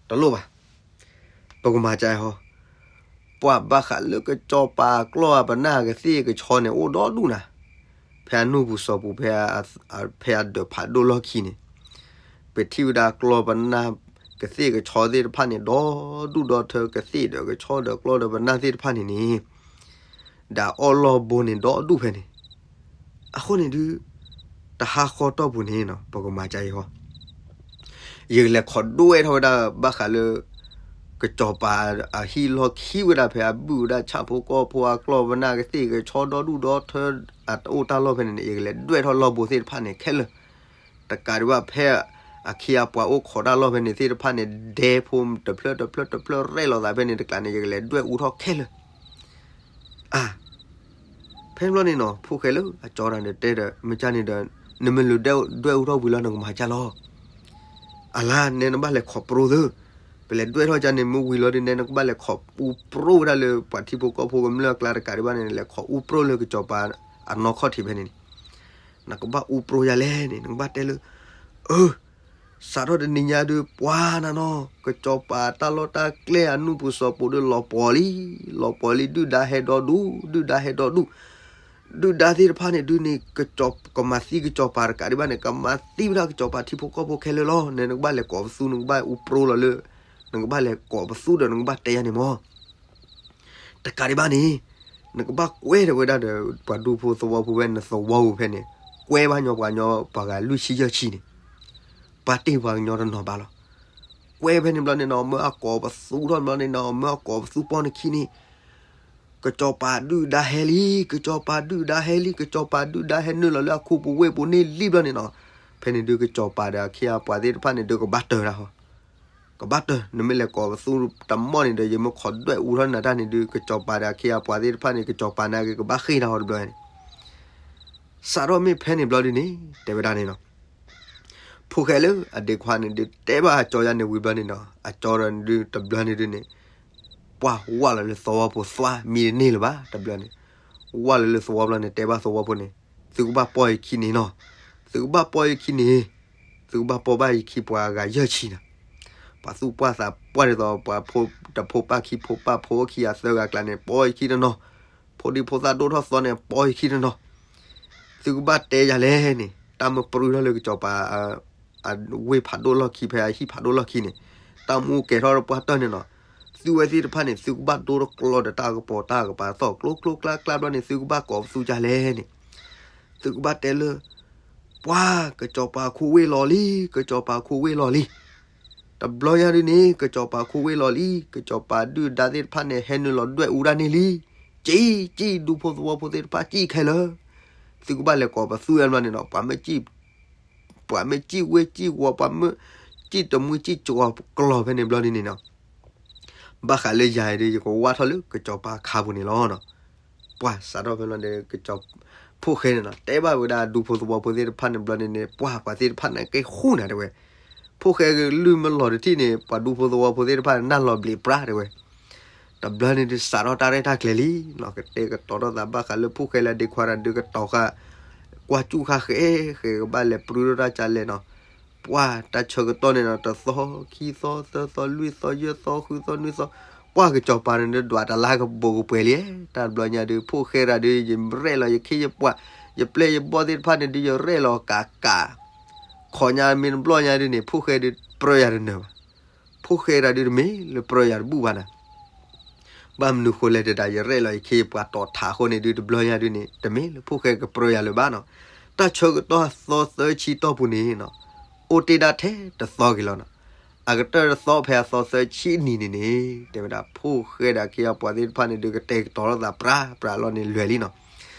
တလိၣ်ဘၣ်, ပကမၤဒ်အံၤဟီ, ပှၤဘၣ်ဃးလၢကစီၤပၤအကျီၢ်အပနၢ်ကသ့ၣ်ကဆီန့ၣ် အိၣ်ဒီဒူၣ်နၤ, ဖဲအနူၢ်ပူၤစီၤပူၤ ဖဲအဒၢးဖးဒိၣ်လီၢ်ခံန့ၣ်, ပထံၣ်ဝဲဒၣ်ကျီၢ်ပနၢ်ကသ့ၣ်ကဆီသ့ၣ်တဖၣ်န့ၣ် ဒီဒူၣ်ဒီထၢ ကသ့ၣ်ဒီးကဆီဒီးကျီၢ်ဒီးပနၢ်သ့ၣ်တဖၣ်န့ၣ်န့ၣ် ဒီးအီၣ်လီၢ်ဘိန့ၣ်ဒီဒူၣ်ဖဲန့ၣ်, အဃိန့ၣ်ဒုး တဟါဃီတီၢ်ပူၤန့ၣ် ပကမၤဒ်အံၤဟီ, ယကလဲၤခိးဒွဲၣ်ထီၣ်ဝဲဒၣ်ဘၣ်ဃးလၢ ကစီၤပၤအဟံၣ်လီၢ်ခံဝဲဒၣ် ဖဲအဘုၣ်ဝဲဒၣ်ဆၣ်ဖိကီၢ်ဖိ အကျီၢ်ပနၢ်ကသ့ၣ်ကဆီဒီဒူၣ်ဒီထၢ အတအိၣ်တၢ်လီၢ်ဖဲန့ၣ်န့ၣ် ယကလဲၤဒွဲၣ်ထီၣ်လီၢ်ဘိသ့ၣ်တဖၣ်န့ၣ်ခဲလၢာ်, တကးဒံးဘၣ် ဖဲအခ့အပှၤအိၣ်ခိးတၢ်လီၢ်ဖဲန့ၣ်သ့ၣ်တဖၣ်န့ၣ် ဒဲဖိတဖျၢၣ်တဖျၢၣ်တဖျၢၣ်ရဲၣ်လီၤသးဖဲန့ၣ်တကျးန့ၣ် ယကလဲၤဒွဲၣ်အူထီၣ်ခဲလၢာ် အါ, ဖဲန့ၣ်ဘျီန့ၣ်နီၤ ဖိၣ်ဃဲလၢအကၠီတဂၤန့ၣ်တဲဒီး မ့ၢ်ကၢ်န့ၣ်ဒီး နမ့ၢ်လဲၤဒွဲၣ်အူထီၣ်ဝံၤလီၤ နကမၤကၢ်လီၤ. အလါ နဲနဘၣ်လဲၤခိးပြိသၢ, ပလဲၤဒွဲၣ်ထီၣ်ကၢ်န့ၣ် မ့ၢ်ဝံၤလီၤဒုး နဲနကဘၣ်လဲၤခိးအူပြိဝဲဒၣ်လၢ ပှၤထံဖိကီၢ်ဖိကမျၢၢ်အကျါတကးဒံးဘၣ်န့ၣ် လဲၤခိးအူပြိလၢကစီၤပၤအနီၢ်ခီၣ်ထံးဖဲန့ၣ်န့ၣ်, နကဘၣ်အူပြိယၤလဲၣ်န့ၣ် နကဘၣ်တဲလၢ အၢ စးထီၣ်တနံၤညါဒုး ပှၤနၤနီၤ ကစီၤပၤတၢ်လီၢ်တၢ်ကျဲအနူၢ်ပူၤစီၤပူၤဒုး လီၤပှီၤလံ, လီၤပှီၤလံ ဒုၣ်ဒါဟဲဒီဒူၣ်, ဒုၣ်ဒါဟဲဒီဒူၣ်, ဒုၣ်ဒါသ့ၣ်တဖၣ်န့ၣ်ဒုးန့ၣ် ကမၤသံကစီၤပၤတကးဒံးဘၣ်န့ၣ် ကမၤသံဝဲဒၣ်ကစီၤပၤထံဖိကီၢ်ဖိခဲလၢာ်လီၤ. နဲနကဘၣ်လဲၤကိးပသူ နကဘၣ်အူပြိလီၤလၢ နကဘၣ်လဲၤကိးပသူဒီး နကဘၣ်တဲယၤန့ၣ်မၢ် တကးဒံးဘၣ်န့ၣ် နကဘၣ်ကွဲဒီးဝဲဒၣ်ဒီး ပှၤဒူဖိသဝီဖိဖဲနသဝီပူၤဖဲန့ၣ်, ကွဲဘၣ်ညီပှၤညီ ပှၤဂၤလွံၢ်ဆံယဲၢ်ဆံန့ၣ်, ပာ်တ့ၢ်ပှၤကညီတနီၤဘၣ်လီၤ. ကွဲဖဲန့ၣ်ဘျီန့ၣ်နီၤ မၢအကိးပသူထီၣ်ဘျီန့ၣ်နီၤ မၢအကိးပသူပိာ်နခံန့ၣ်, ကစီၤပၤဒုၣ်ဒါဟဲလံ, ကစီၤပၤဒုၣ်ဒါဟဲလံ, ကစီၤပၤဒုၣ်ဒါဟဲနုာ်လီၤလၢအခူပူၤဝ့ၢ်ပူၤန့ၣ်လံဘျီန့ၣ်နီၤ, ဖဲန့ၣ်ဒုးကစီၤပၤဒီးအခ့အပှၤသ့ၣ်တဖၣ်န့ၣ်ဒုးကဘၣ်တၢၢ်တၢ်ဟီ ကဘၣ်တၢၢ် နမ့ၢ်လဲၤကိးပသူတမီၢ်န့ၣ်ဒီး ယမ့ၢ်ခိးဒွဲၣ်အူထီၣ်နၤတၢ်န့ၣ်ဒုး ကစီၤပၤဒီးအခ့အပှၤသ့ၣ်တဖၣ်န့ၣ် ကစီၤပၤန့ၣ်က့ၤကဘၣ်ဃ့ၢ်တၢ်ဟီတဘျီန့ၣ်, စးထီၣ်မ့ၢ်ဖဲန့ၣ်ဘျီဒုးန့ၣ် တဲဝဲဒၣ်န့ၣ်နီၤ, ဖိၣ်ဃဲလၢအဒ့ခွါန့ၣ်ဒုး တဲဘၣ်အကၠီယါန့ၣ်ဝံၤဘျီန့ၣ်နီၤ အကၠီဒီးဒုးတဘျီန့ၣ်ဒုးန့ၣ်, ပှၤဝၢ်လီၤလၢသဝီပူၤသွါမံတန့ၢ်လၢၤဘၣ် တဘျီန့ၣ်, ဝၢ်လီၤလၢသဝီဘျီန့ၣ် တဲဘၣ်သဝီဖိန့ၣ်, သုကဘၣ်ပီၢ်ယခံန့ၣ်နီၤ, သုကဘၣ်ပီၢ်ယခံန့ၣ် သုကဘၣ်ပီၢ်ဘၣ်ယခံပှၤဂၤယဲၢ်ဆံနၤ, ပှၤသူၣ်ပှၢ်သးပှၢ်ဒ်သိး ပှၤဖိတဖိပၢ်ခံဖိပၢ်ဖိခံဂၤသၢဂၤအကျါန့ၣ် ပီၢ်ယခံတနီၤ, ဖိဒံဖိသၣ်ဒိၣ်ထီၣ်သီန့ၣ် ပီၢ်ယခံတနီၤ, သုကဘၣ်တဲယၤလဲၣ်န့ၣ် တၢ်မၢပြူထီၣ်လၢကစီၤပၤ အဝ့ၢ်ဖးဒိၣ်လီၢ်ခံ ဖဲအဟံၣ်ဖးဒိၣ်လီၢ်ခံန့ၣ်, တၢ်မူကဲၤထီၣ်ပှၢ်တၢၢ်န့ၣ်နီၤ, သုဝဲသ့ၣ်တဖၣ်န့ၣ် သုကဘၣ်ဒိတကျီဒီးတၢ်ကပီၤတၢ်ကပၤသီၣ်ကျိကျိကျါကျါဘျီန့ၣ် သုကဘၣ်ကိးပသူကၢ်လဲၣ်န့ၣ်, သုကဘၣ်တဲလၢ ပှၤကစီၤပၤခိၣ်ဝ့ၢ်လီၤလံ, ကစီၤပၤခိၣ်ဝ့ၢ်လီၤလံ, တဘျီညါဒုးန့ၣ် ကစီၤပၤခိၣ်ဝ့ၢ်လီၤလံ, ကစီၤပၤဒုၣ်ဒါသ့ၣ်တဖၣ်န့ၣ် ဟဲနုာ်လီၤဒွဲၣ်အူဒၣ်န့ၣ်လံ, ကံကံဒူဖိသဝီဖိသ့ၣ်တဖၣ်ကံခဲလၢာ်, သုကဘၣ်လဲၤကိးပသူအဘျီန့ၣ်နီၤ, ပှၤမ့ၢ် ပှၤမ့ၢ်စံၣ်ဝ့ၢ်စံၣ်ဝီၤ ပှၤမ့ၢ်စံၣ်တမှံစံၣ်ကဝီၤကျီၤဖဲန့ၣ်ဘျီဒုးန့ၣ်နီၤ, ဘၣ်ဃးလၢယၤအံၤဒုး ယကဝၢ်ထီၣ်လၢကစီၤပၤခါပူၤန့ၣ်လီၤနီၤ, ပှၤစးထီၣ်ဖဲလီၤန့ၣ် ကစီၤ ဖိၣ်ဃဲန့ၣ်နီၤ တဲဘၣ်ဝဲဒၣ်ဒူဖိသဝီဖိသ့ၣ်တဖၣ်န့ၣ်ဘျီန့ၣ်န့ၣ် ပှၤပှၤသ့ၣ်တဖၣ်န့ၣ်က့ၤဃူနၤတဲဝဲ, ဖိၣ်ဃဲကလုၢ်မ့ၢ်လီၤတထံၣ်န့ၣ် ပှၤဒူဖိသဝီဖိသ့ၣ်တဖၣ်န့ၣ် နၢ်လီၤဘျံးပြါတဲဝဲ တဘျီန့ၣ်ဒုး စးထီၣ်တၢ်ရဲၣ်တၢ်ကျဲၤလံနီၤ, ကတဲာ်ကတီၤထီၣ်သးဘၣ်ဃးလၢဖိၣ်ဃဲလၢအဒ့ခွါတဂၤဒုး ကတီၤဃာ် ကွၢ်ကၠူၣ်ဃာ်ဃဲ ဃဲကဘၣ်လဲၤပြူထီၣ်တၢ်ကၢ်လဲၣ်နီၤ, ပှၤတၢ်ဆၢကတီၢ်န့ၣ်နီၤ တသီ ခံသီ သၢသီ လွံၢ်သီ ယဲၢ်သီ ဃုသီ နွံသီ, ပှၤကစီၤပၤန့ၣ်ဒုး ဒွးတလါကပိာ်ကပှဲၤလံ, တၢ်တဘျီညါဒုး ဖိၣ်ဃဲတဂၤဒုး ယရဲၣ်လီၤယခ့ယပှၤ ယပျဲၢ်ယဘီၣ်သ့ၣ်တဖၣ်န့ၣ်ဒုး ယရဲၣ်လီၤကးကး, ခီညါမ့ၢ်တဘျီညါဒုးန့ၣ် ဖိၣ်ဃဲဒုးပြၢယၤတနၢၤဘၣ် ဖိၣ်ဃဲတဂၤဒုးတမ့ၢ်လၢပြၢယၤတဘူၣ်ဘၣ်နၤ, ဘၣ်မနုၤဃိလဲၣ်တဲဒၣ် ယရဲၣ်လီၤယခ့ယပှၤတီၤထးအဃိန့ၣ်ဒုး တဘျီညါဒုးန့ၣ် တမ့ၢ်လၢဖိၣ်ဃဲကပြၢယၤလၢၤဘၣ်နီၤ, တၢ်ဆၢကတီၢ်သီသၢဆံတီၢ်ပူၤန့ၣ်နီၤ, အိၣ်တ့ၢ်ဒၣ်ထဲတသီက့ၤလီၤနီၤ, အကတၢၢ်တသီဖဲအသီသၢဆံနံၤန့ၣ်န့ၣ် တဲဝဲဒၣ် ဖိၣ်ဃဲဒီးခ့ယပှၤသ့ၣ်တဖၣ်န့ၣ်ဒုး ကတဲာ်ကတီၤထီၣ်သးပြါပြါလီၤန့ၣ်လွဲၢ်လံနီၤ,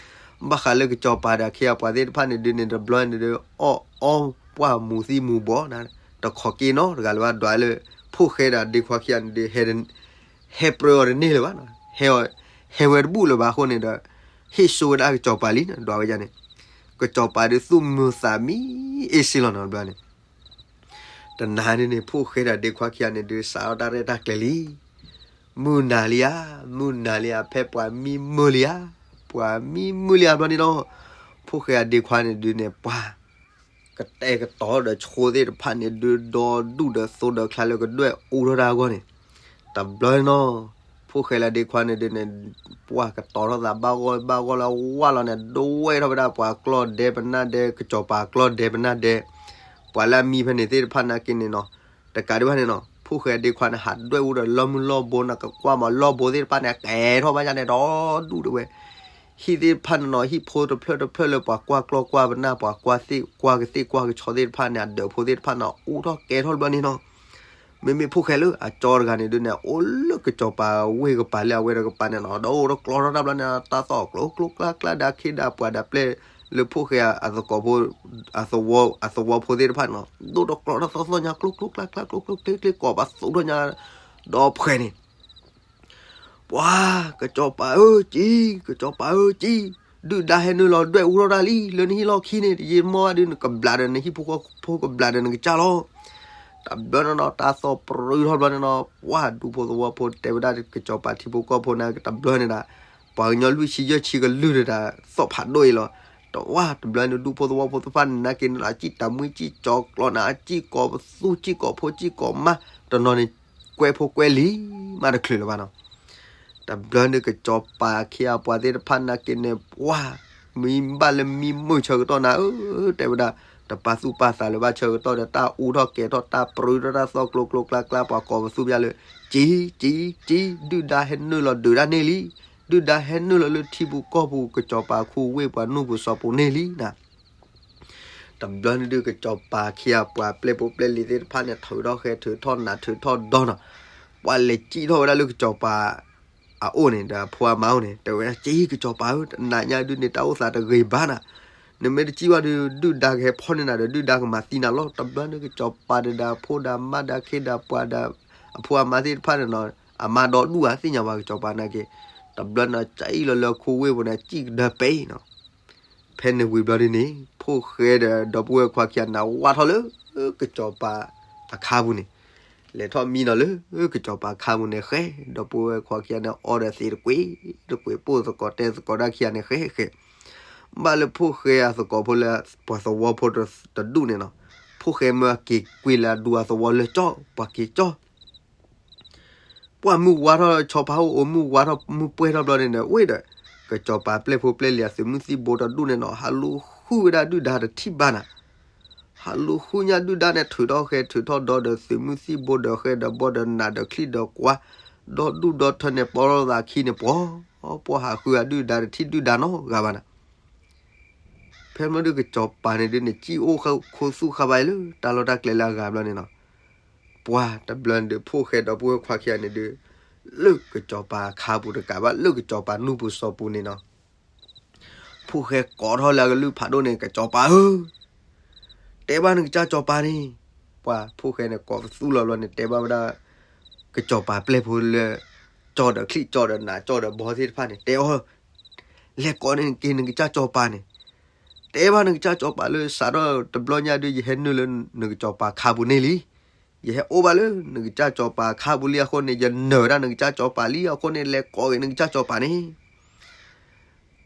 ဘၣ်ဃးလၢကစီၤပၤဒီးခ့ယပှၤသ့ၣ်တဖၣ်န့ၣ်ဒုးန့ၣ် တဘျီန့ၣ်ဒုး အီၣ်အီပှၢ်မူၤသံမူၤဘှီး တခီက့ၤနီတဂၤလၢၤဘၣ် ဒွးလၢ ဖိၣ်ဃဲဒီးဒ့ခွါခံဂၤန့ၣ်ဒုး ဟဲ ဟဲပြၢအီၤတန့ၢ်လၢၤဘၣ်နီၤ, ဟဲအီၤ, ဟဲဝဲတဘူၣ်လၢၤဘၣ်အဃိန့ၣ်ဒီး ဟ့ၣ်စိဝဲဒၣ်ကစီၤပၤလံန့ၣ် ဒွးဝဲဒၣ်န့ၣ်, ကစီၤပၤဒုးသူၣ်မုာ်သးမံအ့ၣ်စ့လီၤနီၤ တဘျီန့ၣ် တနၤန့ၣ်န့ၣ် ဖိၣ်ဃဲဒီးဒ့ခွါခံဂၤန့ၣ်ဒုး စးထီၣ်တၢ်ရဲၣ်တၢ်ကျဲၤလံ. မုၢ်နၤလံဧါ, မုၢ်နၤလံဧါ, ဖဲပှၤမံမုၢ်လံဧါ, ပှၤမံမုၢ်လံဧါ ဘျီန့ၣ်နီၤ, ဖိၣ်ဃဲအဒ့ခွါန့ၣ်ဒုးန့ၣ် ပှၤ ကတဲာ်ကတီၤဒီးဆိသ့ၣ်တဖၣ်န့ၣ်ဒုး ဒီဒူၣ်ဒီးသိဒီးချါလၢကဒွဲၣ်အူထီၣ်တၢ်အဂီၢ်န့ၣ်, တဘျီန့ၣ်နီၤ, ဖိၣ်ဃဲလၢဒ့ခွါန့ၣ်ဒုးန့ၣ် ပှၤကတီၤထီၣ်သးဘၣ်ဂီၢ်ဘၣ်ဂီၢ်လၢဝါလီၤန့ၣ် ဒွဲၣ်ထီၣ်ဝဲဒၣ်ပှၤကျီၢ်ဒဲပနၢ်ဒဲ ကစီၤပၤကျီၢ်ဒဲပနၢ်ဒဲ, ပှၤလၢအမံဖဲန့ၣ်သ့ၣ်တဖၣ်နာ်က့န့ၣ်နီၤ, တကးဒံးဘၣ်န့ၣ်နီၤ ဖိၣ်ဃဲဒ့ခွါန့ၣ် ဟးဒွဲၣ်အူဒီးလီၢ်မုၢ်လီၢ်ဘိန့ၣ် ကကွၢ်မးလီၢ်ဘိသ့ၣ်တဖၣ်န့ၣ် ကဲထီၣ်ဘၣ်ယါန့ၣ် ဒီဒူၣ်တဝဲ ဟံၣ်သ့ၣ်တဖၣ်န့ၣ်နီၤ ဟံၣ်ဖိတဖျၢၣ်တဖျၢၣ်လၢပှၤကွၢ်ကျီၢ်ကွၢ်ပနၢ် ပှၤကွၢ်သ့ၣ်ကွၢ်ကသ့ၣ်ကွၢ်ကဆီသ့ၣ်တဖၣ်န့ၣ် အဒၢးဖိသ့ၣ်တဖၣ်န့ၣ် အူထီၣ်ကဲထီၣ်တဘျီန့ၣ်နီၤ, မ့မ့ၢ်ဖိၣ်ဃဲလၢအကၠီတဂၤန့ၣ်ဒုးန့ၣ် အိၣ်လၢကစီၤပၤဝ့ၢ်ကပၤလၢအဝဲတကပၤန့ၣ်နီၤ ဒီးအိၣ်တကျီထီၣ်တဘျီန့ၣ် တၢ်သီၣ်ကျိကျိကျါကျါ ဒၢးခ့ဒၢးပှၤဒၢးပျဲၢ်လၢဖိၣ်ဃဲအသကိးဖိ အသဝီဖိသ့ၣ်တဖၣ်န့ၣ်နီၤ ဒိၣ်တကျီထီၣ်သီၣ်သီၣ်ညါ ကျိကျိကျါကျါ ကျိကျိကျ့ကျ့ ကိးပသူထီၣ်ညါ ဒီးဖှဲးန့ၣ် ပှၤ ကစီၤပၤဧၢ ကံ, ကစီၤပၤဧၢ ကံ, ဒုၣ်ဒါဟဲနုာ်လီၤဒွဲၣ်အူထီၣ်တၢ်လံ လၢနဟံၣ်လီၢ်ခံန့ၣ် ယမီၢ်ဘၣ်ဒုး နကဘျးဒီးနဟံၣ်ဖိဃီဖိ ကဘျးဒီးနကစၢ်လီၤ. တဘျီန့ၣ်နီၤ တၢ်သီၣ်ပြူထီၣ်တဘျီန့ၣ်နီၤ ပှၤ ဒူဖိသဝီဖိတဲဝဲဒၣ်ကစီၤပၤထံဖိကီၢ်ဖိန့ၣ် တဘျီန့ၣ်ဒၣ် ပှၤကညီလွံၢ်ဆံယဲၢ်ဆံကလုၢ်ဒီး သီၣ်ဖးဒိၣ်အံၤလီၤ. တဝၢ် တဘျီန့ၣ် ဒူဖိသဝီဖိသ့ၣ်တဖၣ်န့ၣ် နာ်က့န့ၣ် အစံၣ်တၢ်မှံစံၣ်ကၠီၤကျီးန့ၣ် အစံၣ်ကိးပသူ စံၣ်ကိးဖိ စံၣ်ကိးမါ တနီၤန့ၣ် ကွဲးဖိကွဲးလံၤ မးတချုးလၢၤဘၣ်နီၤ. တဘျီန့ၣ် ကစီၤပၤခံဂၤပှၤသ့ၣ်တဖၣ်နာ်က့န့ၣ် ပှၤ မံဘၣ်လၢမံမုၢ်ဆၢကတီၢ်နၤဧၢ တဲဝဲဒၣ် တပာ်သူၣ်ပာ်သးလၢၤဘၣ်ဆၢကတီၢ်ဒီး တၢ်အူထီၣ်ကဲၤထီၣ် တၢ်ပြူထီၣ် တၢ်သီၣ်ကျိကျိကျါကျါ ပှၤကိးပသူပျၢ်လၢ ကံ ကံ ကံ ဒုၣ်ဒါဟဲနုာ်လီၤဒုးတၢ်န့ၢ်လံ. ဒုၣ်ဒါဟဲနုာ်လီၤလၢထံပူၤကီၢ်ပူၤ ကစီၤပၤခူဝ့ၢ်ပှၤနူၢ်ပူၤစီၤပူၤန့ၢ်လံနၤ. တဘျီန့ၣ်ဒုး ကစီၤပၤခံဂၤပှၤပျဲၢ်ဖိပျဲၢ်လံၤသ့ၣ်တဖၣ်န့ၣ် ထုးထီၣ်ဃဲ ထုးထီၣ်နး ထုးထီၣ်ဒီနီၤ. ပှၤလဲၤစံၣ်ထီၣ်ဝဲဒၣ်လၢကစီၤပၤအအိၣ်န့ၣ် ဒီးအဖိအမါအိၣ်န့ၣ် တဲဝဲဒၣ် ကံ ကစီၤပၤဧၢ တနၤညါဒုးန့ၣ် တၢ်အိၣ်သးတဂ့ၤဘၣ်နၤ. နမ့ၢ်တစံၣ်ဘၣ်ဒုး ဒုၣ်ဒါကဟဲဖီၣ်န့ၢ်နၤဒီး ဒုၣ်ဒါကမၤသံနၤလီၤ. တဘျီန့ၣ် ကစီၤပၤဒီးအဖိဒီးအမါဒီးခ့ဒီးပှၤဒီး အဖိအမါသ့ၣ်တဖၣ်န့ၣ်နီၤ အမါဒီဒူၣ်ဧါ သ့ၣ်ညါဘၣ်ကစီၤပၤနာ်က့. တဘျီန့ၣ် စံၣ်လီၤလၢခူဝ့ၢ်ပူၤန့ၣ် စံၣ်ကဒၢပဲနီၤ. ဖဲန့ၣ်ဝံၤဘျီဒ်န့ၣ် ဖိၣ်ဃဲဒီးဒီပုၢ်ဝဲၢ်ခွါခံဂၤန့ၣ် ဝၢ်ထီၣ်လၢကစီၤပၤအခါပူၤန့ၣ် လဲၤထီၣ်မံနီၤလၢကစီၤပၤအခါပူၤန့ၣ် ဃဲ ဒီပုၢ်ဝဲၢ်ခွါခံဂၤန့ၣ် အီဒီးသံးတကွ့တကွ့ ပိၢ်သကိးတဲသကိးတၢ်ခံဂၤန့ၣ် ဃဲဃဲ ဘၣ်လၢဖိၣ်ဃဲအသကိးဖိလၢ ပှၤသဝီဖိတဒူၣ်န့ၣ်နီၤ. ဖိၣ်ဃဲမၢအက့ၤကွံာ်လၢအဒူအသဝီလၢကၠီ ပှၤက့ၤကၠီ ပှၢ်မုၢ်ဝါထီၣ် ဆီဖါအိၣ်အိၣ် မုၢ်ဝါထီၣ် မုၢ်ပှဲၤထီၣ်ဘျီန့ၣ်ဒီး ဝ့ၢ်ဒီး ကစီၤပၤပျဲၢ်ဖိပျဲၢ်လံၤအသုးမုၢ်သံၣ်ဘိတဒူၣ်န့ၣ်နီၤ ဟးလူၤဃုဝဲဒၣ်ဒုၣ်ဒါတထံၣ်ဘၣ်နၤ. ဟးလူၤဃုညါဒုၣ်ဒါန့ၣ် ထုးထီၣ်ဃဲ ထုးထီၣ်ဒီဒီးသုးမုၢ်သံၣ်ဘိဒီးဃဲဒီးဘီဒီးနးဒီးချံဒီးကွါ ဒီဒူၣ်ဒီထၢန့ၣ် ပီထီၣ်သးခံန့ၣ် ပှီၤ ပှၤဟးဃုအဒုၣ်ဒါတထံၣ်ဒုၣ်ဒါနီတဂၤဘၣ်နၤ. ဖဲမ့ၢ်ဒုးကစီၤပၤန့ၣ်ဒုးန့ၣ် စံၣ်အိၣ်ခိးသူၣ်ဃာ်ဘၣ်အံၤလၢတၢ်လီၢ်တၢ်ကျဲလၢအဂၤဘျီန့ၣ်နီၤ. ပှၤတဘျီန့ၣ်ဒုး ဖိၣ်ဃဲဒီပုၢ်ဝဲၢ်ခွါခံဂၤန့ၣ်ဒုး လၢကစီၤပၤအခါပူၤတကးဘၣ် လၢကစီၤပၤနူၢ်ပူၤစီၤပူၤန့ၣ်နီၤ. ဖိၣ်ဃဲကိးထီၣ်လၢအကလုၢ်ဖးဒိၣ်န့ၣ် ကစီၤပၤဧၢ တဲဘၣ်နကစၢ်စီၤပၤန့ၣ်. ပှၤဖိၣ်ဃဲန့ၣ် ကိးပသူလီၤဘျီန့ၣ် တဲဘၣ်ဝဲဒၣ် ကစီၤပၤပျဲၢ်ဖိလၢ ကၠီဒီးချံၣ်ကၠီဒီးနးကၠီဒီးဘီသ့ၣ်တဖၣ်န့ၣ် တဲအီၤ လဲၤကိးန့ၢ်က့ၤနကစၢ်စီၤပၤန့ၣ် တဲဘၣ်နကစၢ်စီၤပၤလၢ စးထီၣ်တဘျီညါဒုး ယဟဲနုာ်လၢနကစီၤပၤခါပူၤန့ၢ်လံ. ယဟဲအိၣ်ဘၣ်လၢနကစၢ်စီၤပၤခါပူၤလံအဃိန့ၣ် ယနၢၤဝဲဒၣ်နကစၢ်စီၤပၤလံအဃိန့ၣ် လဲၤကိးက့ၤနကစၢ်စီၤပၤန့ၣ်.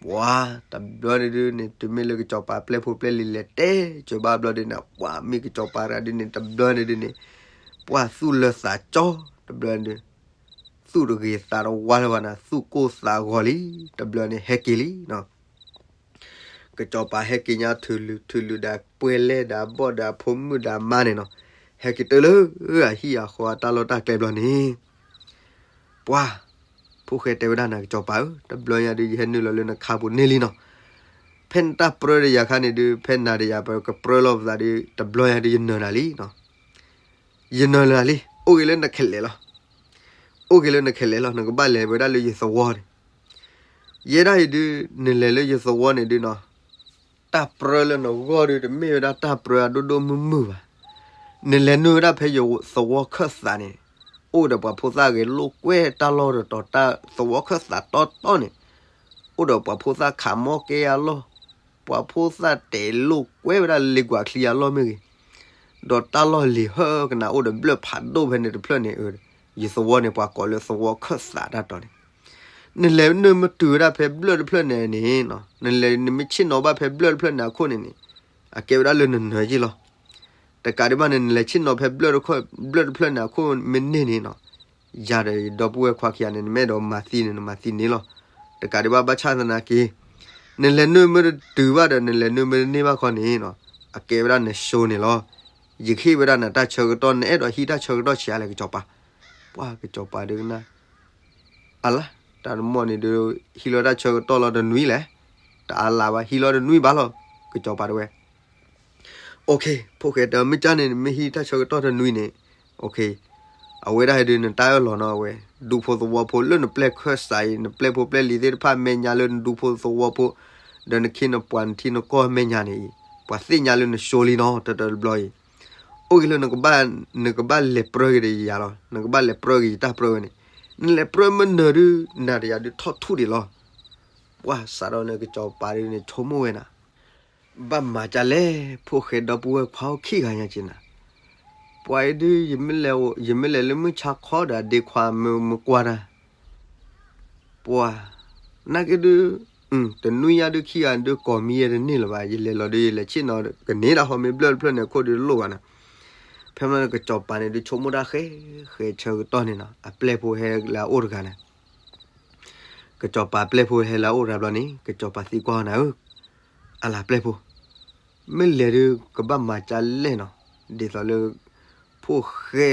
ပှၤတဘျီန့ၣ်ဒုးန့ၣ် တုၤမ့ၢ်လၢကစီၤပၤပျဲၢ်ဖိပျဲၢ်လံၤလဲၤတဲစၢၤဘၣ်ဘျီဒုးန့ၣ် ပှၤမ့ၢ်ကစီၤပၤတဂၤဒုးန့ၣ် တဘျီန့ၣ်ဒုးန့ၣ် ပှၤသူၣ်လၢသးကၠီ တဘျီန့ၣ်ဒုး သူၣ်တဂ့ၤသးတဝါလၢၤဘၣ်နၤ သူၣ်ကိၢ်သးဂီၤလံ တဘျီန့ၣ် ဟဲက့ၤလံနီၤ. ကစီၤပၤဟဲက့ၤညါထုးလုာ်ထုးလုာ်ဒီးပှဲၤလဲၢ်ဒီးအဘီၣ်ဒီးအဖိမုၣ်ဒီးအမါန့ၣ်နီၤ, ဟဲက့ၤတုၤလၢအဟံၣ်အဃီအတၢ်လီၢ်တၢ်ကျဲဘျီန့ၣ်, ပှၤ ဖိၣ်ဃဲတဲဝဲဒၣ်နၤ ကစီၤပၤဧၢ, တဘျီညါဒုး ယဟဲနုာ်လီၤလၢနခါပူၤန့ၢ်လံနီၤ, ဖဲနတၢ်ပြၢတယၤခါန့ၣ်ဒုး ဖဲနၤတယၤပကပြၢလီၤပသးဒုး တဘျီညါဒုး ယနၢၤနၤလံနီၤ. ယနၢၤလၢၤလံ, အိၣ်ဂ့ၤလၢနခဲးလဲးလီၤ. အိၣ်ဂ့ၤလၢနခဲးလဲးလီၤ, နကဘၣ်လဲၤဝဲဒၣ်လၢယသဝီန့ၣ်. ယဲဒၣ်အံၤဒုး နလဲၤလၢယသဝီန့ၣ်ဒုးနီၤ, တၢ်ပြၢလၢနဂီၢ်ဒုး တမ့ၢ်ဝဲဒၣ်တၢ်ပြၢအဒိၣ်ဒိၣ်မုၢ်မုၢ်ဘၣ်. နလဲၤနုာ်ဝဲဒၣ်ဖဲယသဝီခၢၣ်သးန့ၣ်, အိၣ်ဒီးပှၤဖိသၣ်ဂဲၤလိာ်ကွဲတၢ်လီၢ်ဒီးတီၤတၢ်သဝီခၢၣ်သးတီတီန့ၣ်, အိၣ်ဒီးပှၤဖိသၣ်ခးမီကဲအလီၢ်, ပှၤဖိသၣ်တဲာ်လိာ်ကွဲဝဲဒၣ်လ့ကွၢ်ချံအလီၢ်မ့ၢ်ဂ့ၤ, ဒီးတၢ်လီၢ်လံၤဟၢကနၣ်အိၣ်ဒီးဘျၢၣ်ဖးဒိၣ်ဖဲန့ၣ်တဖျၢၣ်န့ၣ်, ယသဝီန့ၣ် ပှၤကိးလၢသဝီခၢၣ်သးတၢ်တီၤန့ၣ်, နလဲၤနုာ်မတုၤဝဲဒၣ်ဖဲဘျၢၣ်တဖျၢၣ်န့ၣ်န့ၣ်, နလဲၤနမ့ၢ်ဆ့ၣ်နီၤဘၣ်ဖဲဘျၢၣ်တဖျၢၣ်န့ၣ်အခိၣ်န့ၣ်န့ၣ်, အကဲဝဲဒၣ်လၢနနၢၤယ့ၢ်လီၤ. တကးဒံးဘၣ်န့ၣ် နလဲၤဆ့ၣ်နီၤဖဲဘျၢၣ်တဖျၢၣ်န့ၣ် အခိၣ်မ့ၢ်န့ၢ်န့ၣ်နီၤ, ယၤဒီးယဒီပုၢ်ဝဲၢ်ခွါခံဂၤန့ၣ် နမ့ၢ်အဲၣ်ဒိးမၤသံန့ၣ် နမၤသံန့ၣ်လီၤ. တကးဒံးဘၣ် ဘၣ်ဆၣ်သနာ်က့ နလဲၤနုာ်မ့ၢ်တတုၤဘၣ်ဒီး နလဲၤနုာ်မ့ၢ်တန့ၢ်ဘၣ်ခီန့ၣ်နီၤ, အကဲဝဲဒၣ်နၡိန့ၣ်လီၤ. ယကဟ့ၣ်ဝဲဒၣ်နတၢ်ဆၢကတီၢ် နအဲၣ်ဒိးဟံးတၢ်ဆၢကတီၢ်ဆံးအါလဲၣ် ကစီၤပၤ. ပှၤကစီၤပၤဒုကနၣ် အလါ, တၢ်တမီၢ်န့ၣ်ဒုး ဟံးလီၤတၢ်ဆၢကတီၢ်လီၤတနွံလဲၣ်, တအါလါဘၣ် ဟံးလီၤတနွံဘၣ်လီၤ, ကစီၤပၤတဲဝဲ. ဖိၣ်ဃဲတဲ မ့ၢ်ကၢ်န့ၣ် မ့ၢ်ဟံးတၢ်ဆၢကတီၢ်တနွံန့ၣ်, အဝဲဒၣ်ဒုး နတၢ်အၢၣ်လီၤနီၤဝဲ, ဒူဖိသဝီဖိလၢနပျဲၢ်ခၢၣ်စးအံၤ နပျဲၢ်ဖိပျဲၢ်လံၤသ့ၣ်တဖၣ်မဲာ်ညါလၢနဒူဖိသဝီဖိ, ဒီးနခ့နပှၤနထံနကီၢ်မဲာ်ညါန့ၣ်အံၤ, ပှၤသ့ၣ်ညါလၢနၡိလံနီၤ တၢ်တဘျီအံၤ အိၣ်က့ၤလၢ နကဘၣ်လဲၤပြၢက့ၤဒီးယၤလီၤ, နကဘၣ်လဲၤပြၢက့ၤယတၢ်ပြၢဝဲန့ၣ်, နလဲၤပြၢမ့ၢ်နၢၤဒုး နၤဒီးယၤဒုးထီၣ်ထူၣ်ဒံးလီၤ. ပှၤစးထီၣ်န့ၣ် ကစီၤပၤဒုးန့ၣ် ဆိကမိၣ်ဝဲနၤ, ဘၣ်မၤကၢ်လဲၣ် ဖိၣ်ဃဲဒီပုၢ်ဝဲၢ်ခွါအိၣ်ခံဂၤညါက့ၤနၤ, ပှၤအံၤဒုး ယမ့ၢ်လဲၤလၢမုၢ်ဆါခီဒီး အဒ့ခွါမ့ၢ်ကွၢ်တၢ် ပှၤ, နာ်က့ဒုး, တနွံညါဒုးခံဂၤဒုးကိးမံယဲတန့ၢ်လၢၤဘၣ်, ယလဲၤလီၤဒုး ယလဲၤဆ့ၣ်နီၤကန့ၢ်ဒၣ်ဟီမ့ၢ်ဘျၢၣ်တဖျၢၣ်န့ၣ် အခိၣ်ဒုးတလိၣ်ဘၣ်နၤ. ဖဲမ့ၢ်ကစီၤပၤန့ၣ်ဒုးဆိကမိၣ်တၢ်ဃဲ, ဃဲဆၢကတီၢ်န့ၣ်နီၤ အပျဲၢ်ဖိဟဲလၢအအိၣ်တဂၤန့ၣ်, ကစီၤပၤပျဲၢ်ဖိဟဲလၢအအိၣ်တဂၤဘျီန့ၣ် ကစီၤပၤသံကွၢ်နၤဧၢ, အလၤပျဲၢ်ဖိ မ့ၢ်လဲၤဒုးကဘၣ်မၤကၢ်လဲၣ်နီၤ, ဒ်သိးလၢ ဖိၣ်ဃဲ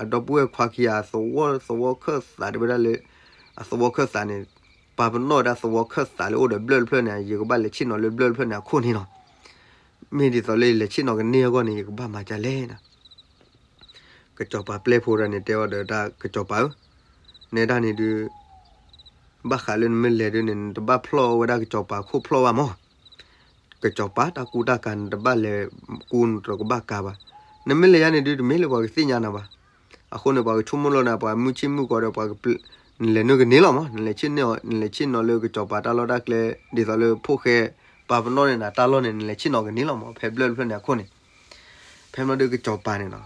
အဒီပုၢ်ဝဲၢ်ခွါခံဂၤအသဝီသဝီခၢၣ်သးတဲဝဲဒၣ်လၢ အသဝီခၢၣ်သးန့ၣ်, ပာ်ပနီၣ်ဝဲဒၣ်သဝီခၢၣ်သးလၢအိၣ်ဒီးဘျၢၣ်တဖျၢၣ်န့ၣ် ယကဘၣ်လဲၤဆ့ၣ်နီၤလၢဘျၢၣ်တဖျၢၣ်န့ၣ်အခိၣ်န့ၣ်နီၤ, မ့ၢ်ဒ်သိးလၢယလဲၤဆ့ၣ်နီၤကန့ၢ်အဂီၢ်န့ၣ် ယကဘၣ်မၤကၢ်လဲၣ်နီၤ. ကစီၤပၤပျဲၢ်ဖိဒၣ်န့ၣ် တဲအီၤဒီးတၢ် ကစီၤပၤဧၢ, နဲဒၣ်န့ၣ်ဒုး ဘၣ်ဃးလၢနမ့ၢ်လဲၤဒုးန့ၣ် နတဘၣ်ဖျီၣ်ဝဲဒၣ်ကစီၤပၤခိၣ်ဖျီၣ်ဘၣ်မး, ကစီၤပၤတၢ်ကူတၢ်ကၤ နတဘၣ်လဲၤကူနတကဘၣ်ကၤဘၣ်, နမ့ၢ်လဲၤယါန့ၣ်ဒုး တမ့ၢ်လၢပှၤကသ့ၣ်ညါနၤဘၣ်, အဃိန့ၣ် ပှၤကဆိကမိၣ်လီၤနၤ ပှၤမုၢ်ဆ့ၣ်မုၢ်ကီးဒီး နလဲၤနုာ်ကန့ၢ်လီၤမး, နလဲၤဆ့ၣ်နီၤ နလဲၤဆ့ၣ်နီၤလၢကစီၤပၤတၢ်လီၢ်တၢ်ကျဲ ဒ်သိးလၢဖိၣ်ဃဲ ပာ်ပနီၣ်န့ၢ်နၤတၢ်လီၢ်န့ၣ် နလဲၤဆ့ၣ်နီၤကန့ၢ်လီၤမး ဖဲဘျၢၣ်တဖျၢၣ်န့ၣ်အခိၣ်န့ၣ်, ဖဲမ့ၢ်ဒုးကစီၤပၤန့ၣ်နီၤ,